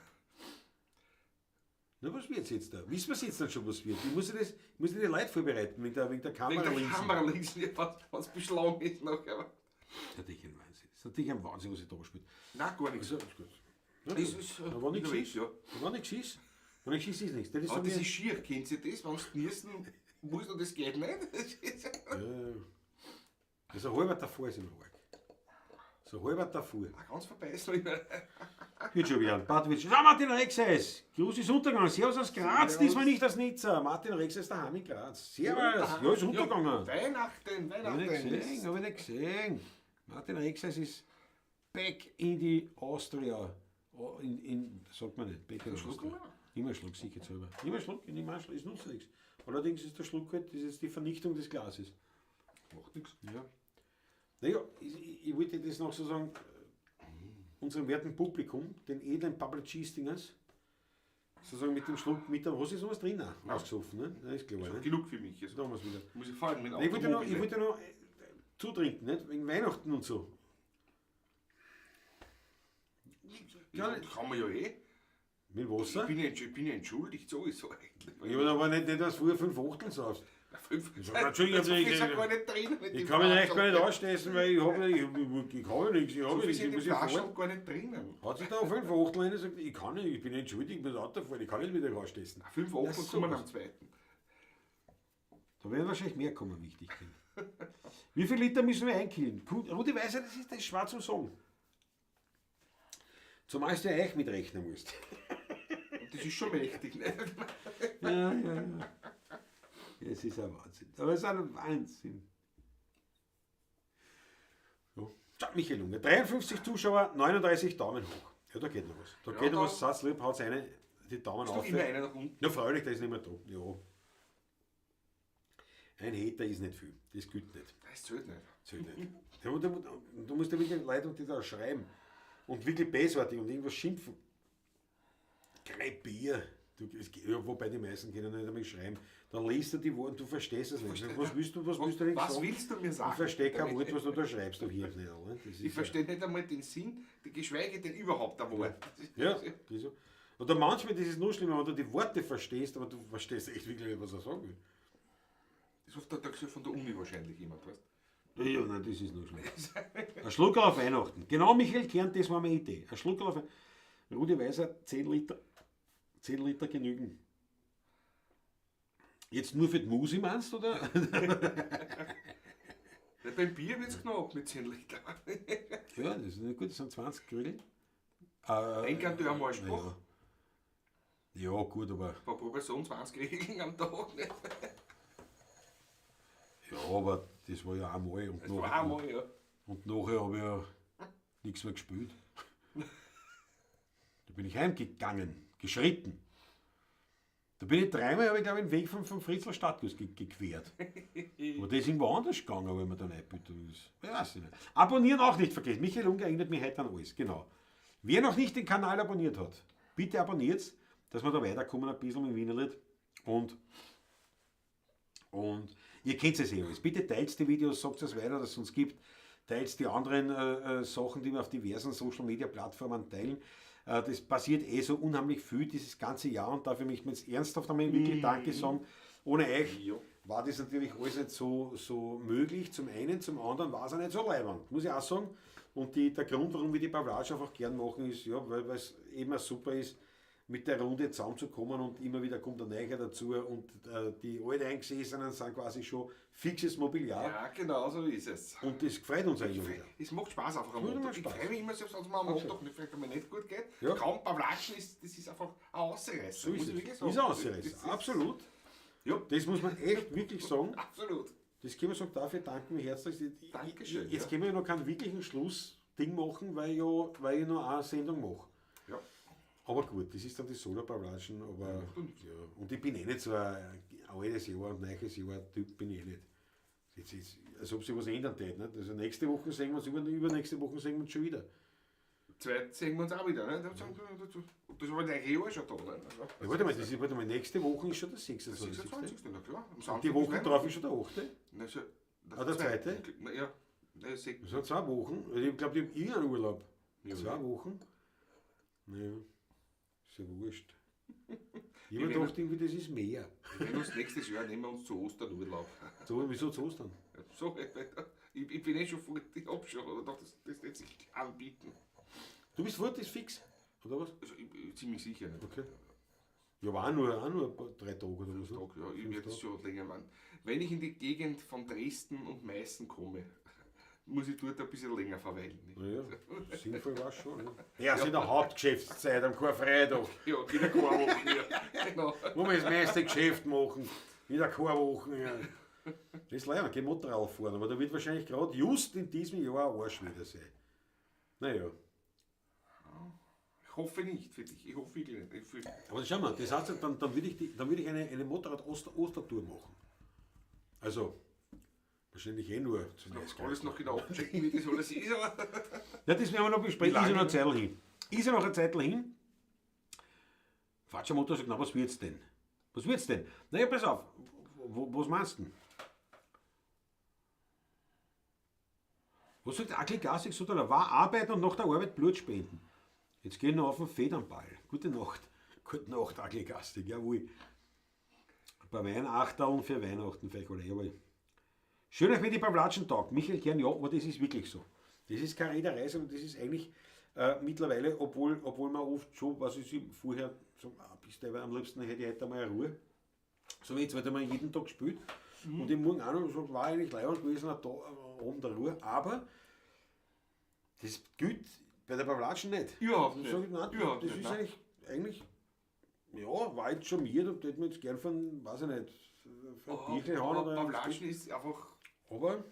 Na, was wird's jetzt da? Wissen wir jetzt dann schon, was wird? Ich muss ja das, ich muss ja die Leute vorbereiten, wegen der Wegen Kamera der links. Kamera links, ja, wenn's beschlagen ist nachher. Das ist natürlich ein Wahnsinn. Das ist natürlich ein Wahnsinn, was sich da abspielt. Nein, gar nichts. Also, ist gut. Na, Das gut. ist, Na, wenn nichts unterwegs, ist, ja. Wenn nichts ist, wenn nichts ist, ist nichts. Das ist Aber so das wie- ist schier, kennt ihr das? Wenn du niesen musst und das geht nicht. Das ist Ja, ja. Also ein halber davor ist immer arg. So ein halber davor. Ah, ganz vorbei ist noch immer. Wird schon werden. Bad wird schon. Ah, Martin Rexes! Gruß ist untergegangen. Servus aus Graz, Servus. diesmal nicht aus Nizza. Martin Rexes daheim in Graz. Servus! Ja, ist untergegangen. Ja, Weihnachten, Hab ich nicht Weihnachten. gesehen, hab ich nicht gesehen. Martin Rexes ist back in die Austria. Oh, in, sagt man nicht, back in Schluck Austria. oder? Immer Schluck, sicher selber. Immer Schluck, ich nehme einen Schluck, es nutzt nichts. Allerdings ist der Schluck halt, das ist jetzt die Vernichtung des Glases. Macht nichts. Ja. Naja, ich wollte das noch so sagen, unserem werten Publikum, den edlen Publicistingers, sozusagen mit dem Schluck, mit der, was ist noch was drin? Auch? Ausgesoffen, ne? Ja, ist klar, ne? Genug für mich. Also, Da haben wir's wieder. muss ich fahren mit dem Ich wollte noch, ich Automobile. wollte noch zutrinken, nicht? Wegen Weihnachten und so. Ja, kann man ja eh. Mit Wasser? Ich bin ja, ich bin ja entschuldigt, sowieso eigentlich. Ja, aber nicht, nicht, dass du früher 5 Achteln saufst. Na, 5. Ich sag, Entschuldigung, so viel ich- ist ja gar nicht drin. mit Ich dem kann mich echt gar nicht Flaschel. anstessen, weil ich habe ich, ich kann ja nichts. Ich So habe viel nichts. sind Ich die muss ja Flaschen fahren. gar nicht drinnen. Hat sich da 5 Achtel rein und sagt, ich kann nicht, ich bin entschuldigt, ich muss Auto fahren, ich kann nicht mit euch anstessen. 5 Achtel Ja, kommen sowas. am zweiten. Da werden wahrscheinlich mehr kommen, wie ich dich kenne. Wie viel Liter müssen wir einkühlen? Rudi Weiser, das ist schwer zum Sagen. Zumal du ja euch mitrechnen musst. Und das ist schon mächtig, ne? Ja, ja, ja. Es ist ein Wahnsinn. Aber es ist ein Wahnsinn. So. Ciao, Michael Unger. 53 Zuschauer, 39 Daumen hoch. Ja, da geht noch was. Da Ja, geht noch da- was. Satz lieb, haut eine die Daumen Ist doch auf. immer einer nach unten. Ja, freilich, der ist nicht mehr da. Ja. Ein Hater ist nicht viel. Das gilt nicht. Das zählt nicht. Zählt nicht. Ja, und du musst ja wirklich Leute, die da schreiben und wirklich bösartig und irgendwas schimpfen. Kein Bier. Du, es, ja, wobei die meisten können nicht einmal schreiben. Dann liest du die Worte und du verstehst es nicht. Was willst du, was willst du denn Was sagen? willst du mir sagen? Ich verstehe kein Wort, was du da schreibst auf hier nicht. Oder? Das ist Ich verstehe nicht einmal den Sinn, geschweige denn überhaupt ein Wort. Ja, das ist so. Oder manchmal, das ist noch schlimmer, wenn du die Worte verstehst, aber du verstehst echt wirklich nicht, was er sagen will. Das ist oft der von der Uni wahrscheinlich jemand, weißt du? Ja, nein, das ist noch schlimmer. Ein Schluck auf Weihnachten. Genau, Michael Kern, das war meine Idee. Ein Schluck auf Weihnachten. Rudi Weiser, 10 Liter. 10 Liter genügen. Jetzt nur für die Musi meinst du, oder? Ja, beim Bier wird es knapp mit 10 Liter. Ja, das ist nicht gut, das sind 20 Krügel. Denk an die einmal Spruch. Ja. Ja, gut, aber, Pro Person 20 Regeln am Tag. Ne? ja, aber das war ja einmal. Und, Das war einmal, ja. und nachher habe ich ja nichts mehr gespielt. Da bin ich heimgegangen, geschritten. Da bin ich dreimal, habe ich glaube ich, den Weg vom Fritzl Stadtguss gequert. Aber das ist irgendwo anders gegangen, wenn man da reinbüht. Ich weiß nicht. Abonnieren auch nicht vergessen. Michael Unger erinnert mich heute an alles. Genau. Wer noch nicht den Kanal abonniert hat, bitte abonniert, dass wir da weiterkommen ein bisschen mit Wienerlied. Und ihr kennt es eh alles. Bitte teilt die Videos, sagt es weiter, dass es uns gibt. Teilt die anderen Sachen, die wir auf diversen Social Media Plattformen teilen. Das passiert eh so unheimlich viel dieses ganze Jahr und dafür möchte ich mir jetzt ernsthaft einmal wirklich Danke sagen. Ohne euch Ja. war das natürlich alles nicht so möglich. Zum einen, zum anderen war es auch nicht so leibend, muss ich auch sagen. Und der Grund, warum wir die Pavlatsch einfach gern machen, ist, ja, weil es eben auch super ist, mit der Runde zusammenzukommen und immer wieder kommt ein Neuer dazu und die Alteingesessenen sind quasi schon fixes Mobiliar. Ja, genau so ist es. Und das gefreut uns eigentlich wieder. Es macht Spaß einfach am Macht immer Montag. Ich Spaß. freue mich immer, selbst wenn es mir am Montag nicht, vielleicht einmal nicht gut geht. Ja. Kaum Pavlatschen ist, das ist einfach ein Ausreißer. So muss ist ich es. wirklich sagen. Ist ein Das Ausreißer. ist- Absolut. Ja. Das muss man echt wirklich sagen. Absolut. Das können wir sagen, dafür danken wir herzlich. Dankeschön, Jetzt ja. können wir ja noch keinen wirklichen Schlussding machen, weil ich nur eine Sendung mache. Ja. Aber gut, das ist dann die Solo-Pavlatschen, aber macht doch nichts. ja. Und ich bin eh nicht so ein altes Jahr und neues Jahr Typ bin ich eh nicht. Jetzt ist, als ob sich was ändern tät, nicht? Also nächste Woche sehen wir uns, übernächste Woche sehen wir uns schon wieder. Zweite sehen wir uns auch wieder. Ne? Das war der Jahr schon da. Ne? Also, Ja, warte mal, das ist, warte mal, nächste Woche ist schon der 26. 26. Na klar. Am Und Samstag die ist Woche Weihnachten. drauf ist schon der 8. Na, so, Ah, der zweite? Na, ja. Na, sech- Das sind 2 Wochen. Also ich glaube, ich habe irgendeinen Urlaub. Ja. 2 Wochen. Naja, ist ja wurscht. Ich Wir habe werden- gedacht, irgendwie, das ist mehr. Wir werden uns nächstes Jahr nehmen wir uns zu Ostern Urlaub. So, wieso zu Ostern? So, ich bin eh schon fort, ich hab schon, aber doch, das wird sich anbieten. Du bist fort, ist fix, oder was? Also, ich bin ziemlich sicher. Ne? Okay. Ja, aber auch nur ein paar, 3 Tage oder was? Ne? Tag, ja, ich 5 werde Tage. schon länger warten. Wenn ich in die Gegend von Dresden und Meißen komme, muss ich dort ein bisschen länger verweilen. Nicht? Naja, sinnvoll war es schon. Ne? Ja, ist in der Hauptgeschäftszeit am Karfreitag, Ja, in der Karwoche, ja. Genau. wo wir das meiste Geschäft machen. In der Karwoche. Ja. Das ist leider, geh Motorrad fahren, aber da wird wahrscheinlich gerade just in diesem Jahr ein Arsch wieder sein. Naja. Ich hoffe nicht für dich. Ich hoffe wirklich nicht. Ich Aber schau mal, das heißt, dann würde ich, die, eine Motorrad-Ostertour machen. Also, wahrscheinlich eh nur zum noch alles noch genau abchecken, wie das alles ist. Aber Ja, das werden wir noch besprechen. Wie Ist ja noch lange? eine Zeit hin. Ist ja noch eine Zeit hin. Quatsch, Motor sagt, na, was wird's denn? Was wird's denn? Naja, pass auf. Was meinst du denn? Was sagt Akli Gassig? So, da war Arbeiten und nach der Arbeit Blut spenden. Jetzt geh ich noch auf den Federnball. Gute Nacht. Gute Nacht, Akli Gastig. Jawohl. Ein paar Weinachterln für Weihnachten, für euch alle. Jawohl. Schön euch mit die Pawlatschen taugt. Michael Kern, ja, aber das ist wirklich so. Das ist keine Rederei, sondern das ist eigentlich mittlerweile, obwohl man oft schon, was ich vorher, so, bist du am liebsten hätte ich heute einmal eine Ruhe. So wie jetzt, weil man jeden Tag gespielt. Und im Morgen auch noch, so war eigentlich leibend gewesen, ein Tag, oben der Ruhe. Aber das gilt bei der Pawlatschen nicht. Überhaupt Das nicht. sag ich, nein, Überhaupt das nicht, ist nein. eigentlich, ja, war jetzt schon mir, da hätte man jetzt gern von, weiß ich nicht, von Oh, Bierchen hauen aber oder Pawlatschen ist einfach aber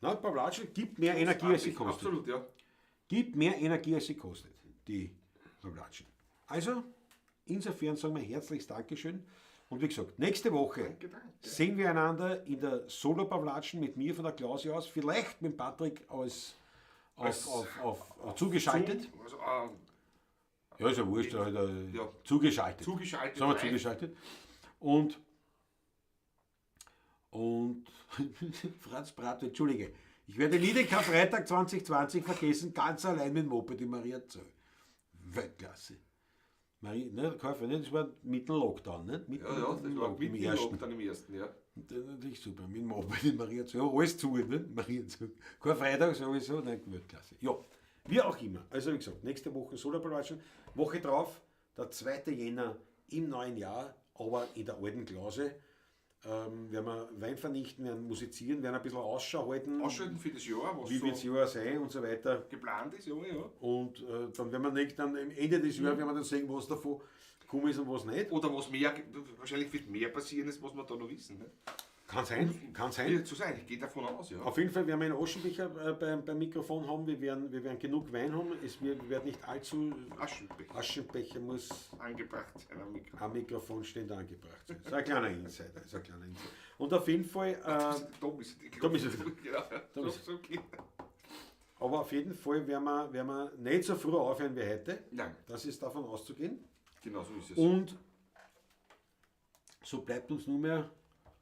nein, Pawlatschen gibt mehr Energie, als sie kostet. Absolut, ja. Gibt mehr Energie, als sie kostet, die Pawlatschen. Also, insofern sagen wir herzliches Dankeschön. Und wie gesagt, nächste Woche Danke, danke. sehen wir einander in der Solo-Pawlatschen mit mir von der Klause aus, vielleicht mit Patrick als auf zugeschaltet. Zoom, also, Ja, ist ja wurscht, halt, Ja. zugeschaltet. Zugeschaltet. Sagen wir live. zugeschaltet. Und Franz Prato, entschuldige, ich werde nie den Karfreitag 2020 vergessen, ganz allein mit dem Moped in Mariazell. Weltklasse. Marie, ne, Karfreitag, ne, das war mitten im Lockdown, ne? Mitten Ja, ja, das im war Lockdown, mitten im im ersten. Lockdown im ersten, ja. Und das ist natürlich super, mit dem Moped in Mariazell. Ja, alles zu, ne? Mariazell. Karfreitag sowieso, nein, Weltklasse. Ja, wie auch immer. Also wie gesagt, nächste Woche Solabalwatschen. Woche drauf, der 2. Jänner im neuen Jahr, aber in der alten Klause. Werden wir Wein vernichten, werden musizieren, werden ein bisschen Ausschau halten. Ausschalten für das Jahr, was Wie so wird's Jahr sein und so weiter. geplant ist, ja, ja. Und dann werden wir nicht, dann am Ende des Jahres werden wir dann sehen, was davon gekommen ist und was nicht. Oder was mehr, wahrscheinlich wird mehr passieren, als was wir da noch wissen. Ne? Kann sein, kann sein. Wird so sein, ich gehe davon aus, ja. Auf jeden Fall werden wir einen Aschenbecher beim Mikrofon haben, wir werden genug Wein haben, es wird nicht allzu... Aschenbecher. Aschenbecher muss angebracht sein am Mikrofon. Am Mikrofonständer angebracht sein. Das ist ein kleiner Insider. Ist ein kleiner Insider. Und auf jeden Fall... Da ist die da ist es. Genau. Da ist So, okay. Aber auf jeden Fall werden wir nicht so früh aufhören wie heute. Nein. Das ist davon auszugehen. Genau so ist es. Und so bleibt uns nur mehr,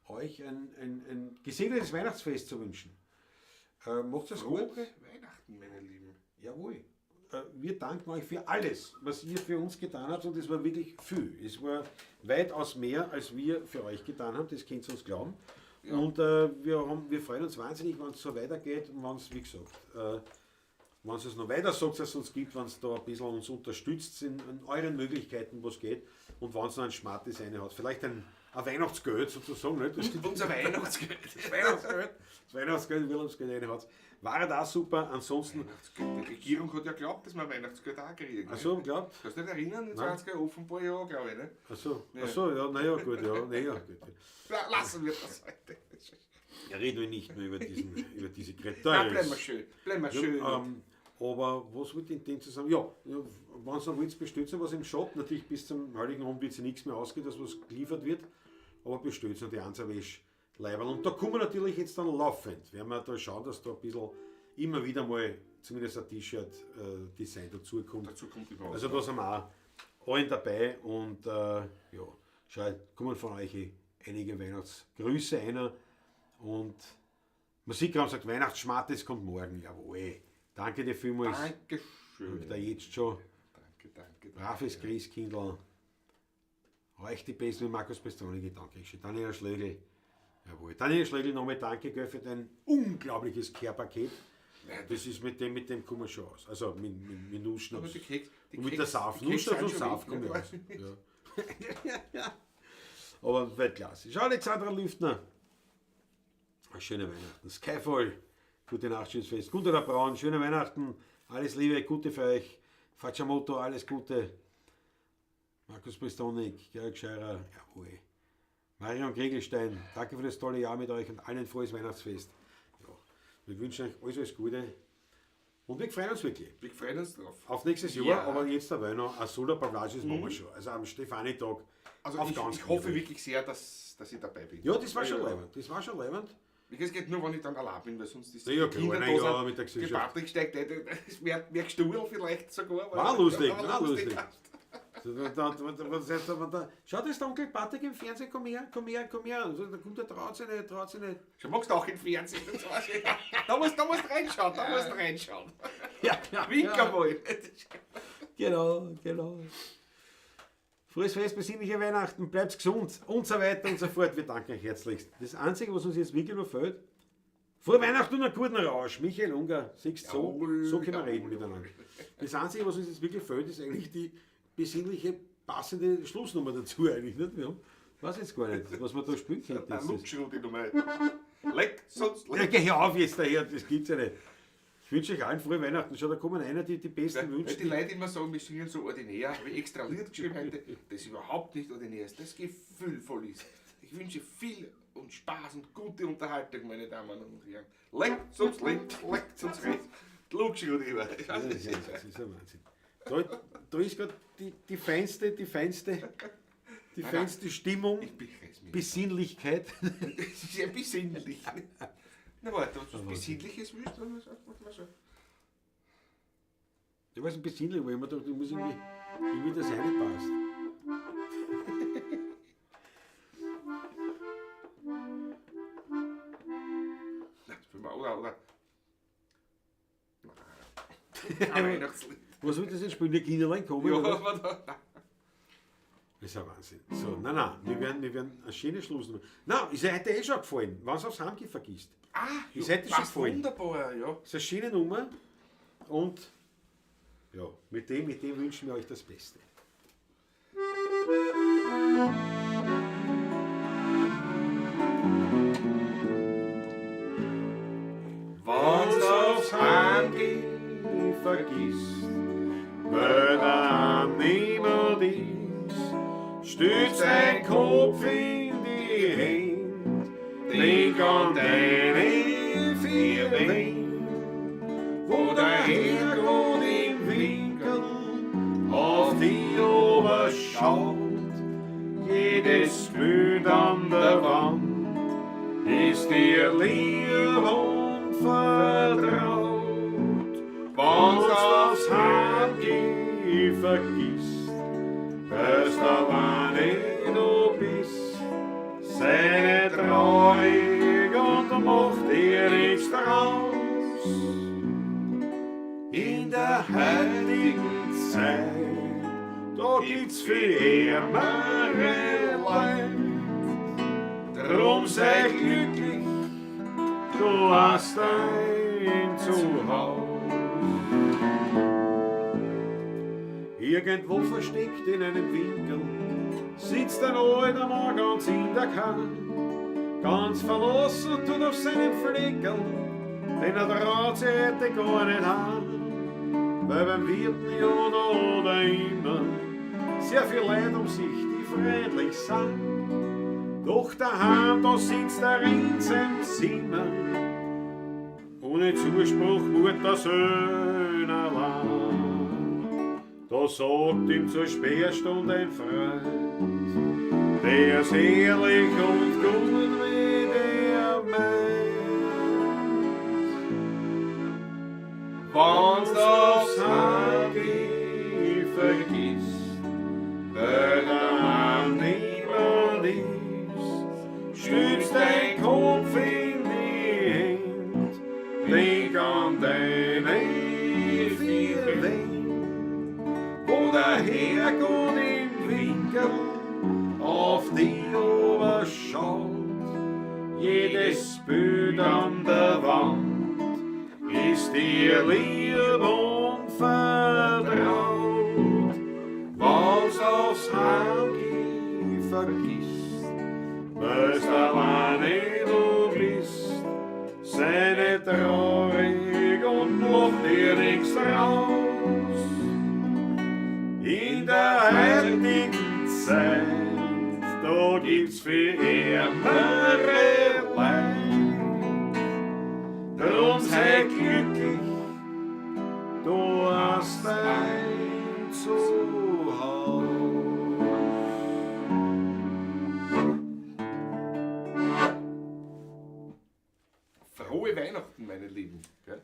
euch ein gesegnetes Weihnachtsfest zu wünschen. Macht es Frohe gut. Weihnachten, meine Lieben. Jawohl. Wir danken euch für alles, was ihr für uns getan habt, und es war wirklich viel. Es war weitaus mehr, als wir für euch getan haben, das könnt ihr uns glauben. Ja. Und wir freuen uns wahnsinnig, wenn es so weitergeht und wenn es, wie gesagt, wenn es noch weiter sagt, dass es uns gibt, wenn es da ein bisschen uns unterstützt in euren Möglichkeiten, was geht, und wenn es noch ein Schmartes eine hat. Vielleicht ein Weihnachtsgeld sozusagen. Nicht? Das Unser Weihnachtsgeld. Das Weihnachtsgeld, das Weihnachtsgeld, Urlaubsgeld eine hat. War das super, ansonsten. Weihnachtsgeld. Die Regierung hat ja geglaubt, dass wir Weihnachtsgeld auch kriegen. Ach so, glaubt? Kannst du dich nicht erinnern? In 20 Jahren offenbar ja, glaube ich. Ne? Ach so, Ja. ach so, ja, naja, gut, ja, naja, gut. Lassen wir das heute. Ja, reden wir nicht mehr über diese Kretails. Ja, bleiben wir schön. Bleiben wir schön. Ja, aber was wird in dem zusammen? Ja, wenn es noch wollt, bestellt was im Shop. Natürlich bis zum Heiligen Abend wird sich nichts mehr ausgehen, dass was geliefert wird. Aber bestellt noch die Einserwäsch-Leiberl. Und da kommen wir natürlich jetzt dann laufend. Werden wir da schauen, dass da ein bisschen immer wieder mal zumindest ein T-Shirt-Design dazukommt. Dazu kommt immer was. Also da sind wir auch allen dabei und ja, schau, kommen von euch eh einige Weihnachtsgrüße einer und Musikraum sagt, Weihnachtsschmattes kommt morgen. Jawohl. Danke dir vielmals. Dankeschön. Da jetzt schon. Danke, danke. Braves Christkindl. Euch die Besten mit Markus Pestroni, danke schön. Daniela Schlegel. Jawohl. Daniela Schlegel, nochmal danke gell, für dein unglaubliches Care-Paket. Das ist mit dem kommen wir schon aus. Also mit Nussschnaps. Aber die Keks, die Und mit der Keks, Saft. die Keks Nussschnaps und sind schon Saft weg, komme ich ne? aus. Ja. Aber Weltklasse. Schau, Alexandra Lüftner. Eine schöne Weihnachten. Skyfall. Gute Nacht, schönes Fest. Gunter Braun, schöne Weihnachten. Alles Liebe, Gute für euch. Faciamoto, alles Gute. Markus Pristonik, Georg Scheurer, jawohl. Marion Kriegelstein, danke für das tolle Jahr mit euch und allen frohes Weihnachtsfest. Ja, wir wünschen euch alles, alles Gute. Und wir freuen uns wirklich. Wir freuen uns drauf. Auf nächstes Jahr, Ja. aber jetzt dabei noch ein Sola Pavlages machen wir schon. Also am Stefanitag. Also auf ich, ganz ich hoffe Knie. wirklich sehr, dass ich dabei bin. Ja, das war schon leibend. Das war schon leibend. Es geht nur, wenn ich dann allein bin, weil sonst ist Ja, ja, die Kinder klar, da na ja, sind. mit der Der Gesellschaft. Patrick steigt ein, das ist mehr Gestuhl vielleicht sogar. War lustig, Ja, war lustig. Schau, das ist der Onkel Patrick im Fernsehen, komm her, komm her, komm her. Und so, da kommt der, traut sich nicht, traut sich nicht. Schon magst du auch im Fernsehen. Das weiß ich. Da musst du reinschauen, da musst du reinschauen. Ja, ja, Wink einmal. Genau, genau. Frohes Fest, besinnliche Weihnachten, bleibt gesund und so weiter und so fort. Wir danken euch herzlichst. Das Einzige, was uns jetzt wirklich noch fehlt, frohe Weihnachten und einen guten Rausch. Michael Unger, siehst du, so können wir reden miteinander. Das Einzige, was uns jetzt wirklich fehlt, ist eigentlich die besinnliche, passende Schlussnummer dazu eigentlich. Nicht? Wir haben, weiß jetzt gar nicht, was man da spielen könnte. Der Lutschrudi nochmal. Leck, sonst Ja, leck. geh auf jetzt daher, das gibt's ja nicht. Ich wünsche euch allen frohe Weihnachten. Schau, da kommen einer, die besten Weil Wünsche. die Leute immer sagen, wir singen so ordinär, habe ich extra Lied geschrieben heute, das überhaupt nicht ordinär ist, das gefühlvoll ist. Ich wünsche viel und Spaß und gute Unterhaltung, meine Damen und Herren. Leckt uns links, leckt uns rechts. Lutschrudi. Das ist ein Wahnsinn. Da ist gerade die feinste Stimmung, Ich bin es mir. Besinnlichkeit. Es ist ja besinnlich. Na warte, was Besinnliches willst du? Mach mal so. Ich weiß nicht, besinnlich, weil ich mir dachte, ich muss irgendwie das reinpasst. Nein, das will man, oder? Nein. Kein Weihnachtslied. Was wird das denn spielen? Die Kinderlein kommen? Ja, oder was? aber da, nein. Das ist ein Wahnsinn. So, nein, nein, wir werden eine schöne Schlussnummer. Nein, ist ja heute eh schon gefallen, wenn du aufs Heimgehen vergisst. Ah, Ist heute schon passt gefallen. wunderbar, ja. Ist eine schöne Nummer und ja, mit dem wünschen wir euch das Beste. Wenn's aufs Heimgehen vergisst, weil da niemand ist, stützt dein Kopf in die Hände, denk an deine vier Wände, wo der Herrgott im Winkel auf die oberschaut. Jedes Bild an der Wand ist dir lieb und vertraut. Wenn's aufs Heimgehen vergisst, weil's alleine du bist, sei nicht traurig und mach dir nichts draus. In der heutigen Zeit, da gibt's viel ärmere Leid. Drum sei glücklich, du hast ein Zuhause. Irgendwo versteckt in einem Winkel sitzt ein alter Mann ganz in der Kanne, ganz verlassen tut auf seinem Fleckerl, denn er traut sich heute gar nicht an, weil beim Wirten ja da oder immer sehr viel Leid um sich, die freundlich sind. Doch daheim, da sitzt er in seinem Zimmer, ohne Zuspruch Mutter Söhne allein. Da sagt ihm zur Sperrstunde ein Freund, der ist ehrlich und gut, wie der meint. Wenn's aufs Handy vergisst, weil daheim niemand ist, stützt dein Kopf in die Hände, denk an deine vier Wände, wo der Herrgott im Winkel auf die schaut. Jedes Bild an der Wand ist dir lieb und vertraut. Wenn's aufs Heimgehen vergisst, weil's alleine du bist, sei nicht traurig und mach dir nix draus. In der heutigen Zeit, da gibt's für ärmere Leid. Drum sei glücklich, du hast ein Zuhause. Frohe Weihnachten, meine Lieben. Gell?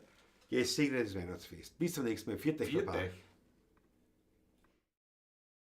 Gesegnetes Weihnachtsfest. Bis zum nächsten Mal. Viert euch.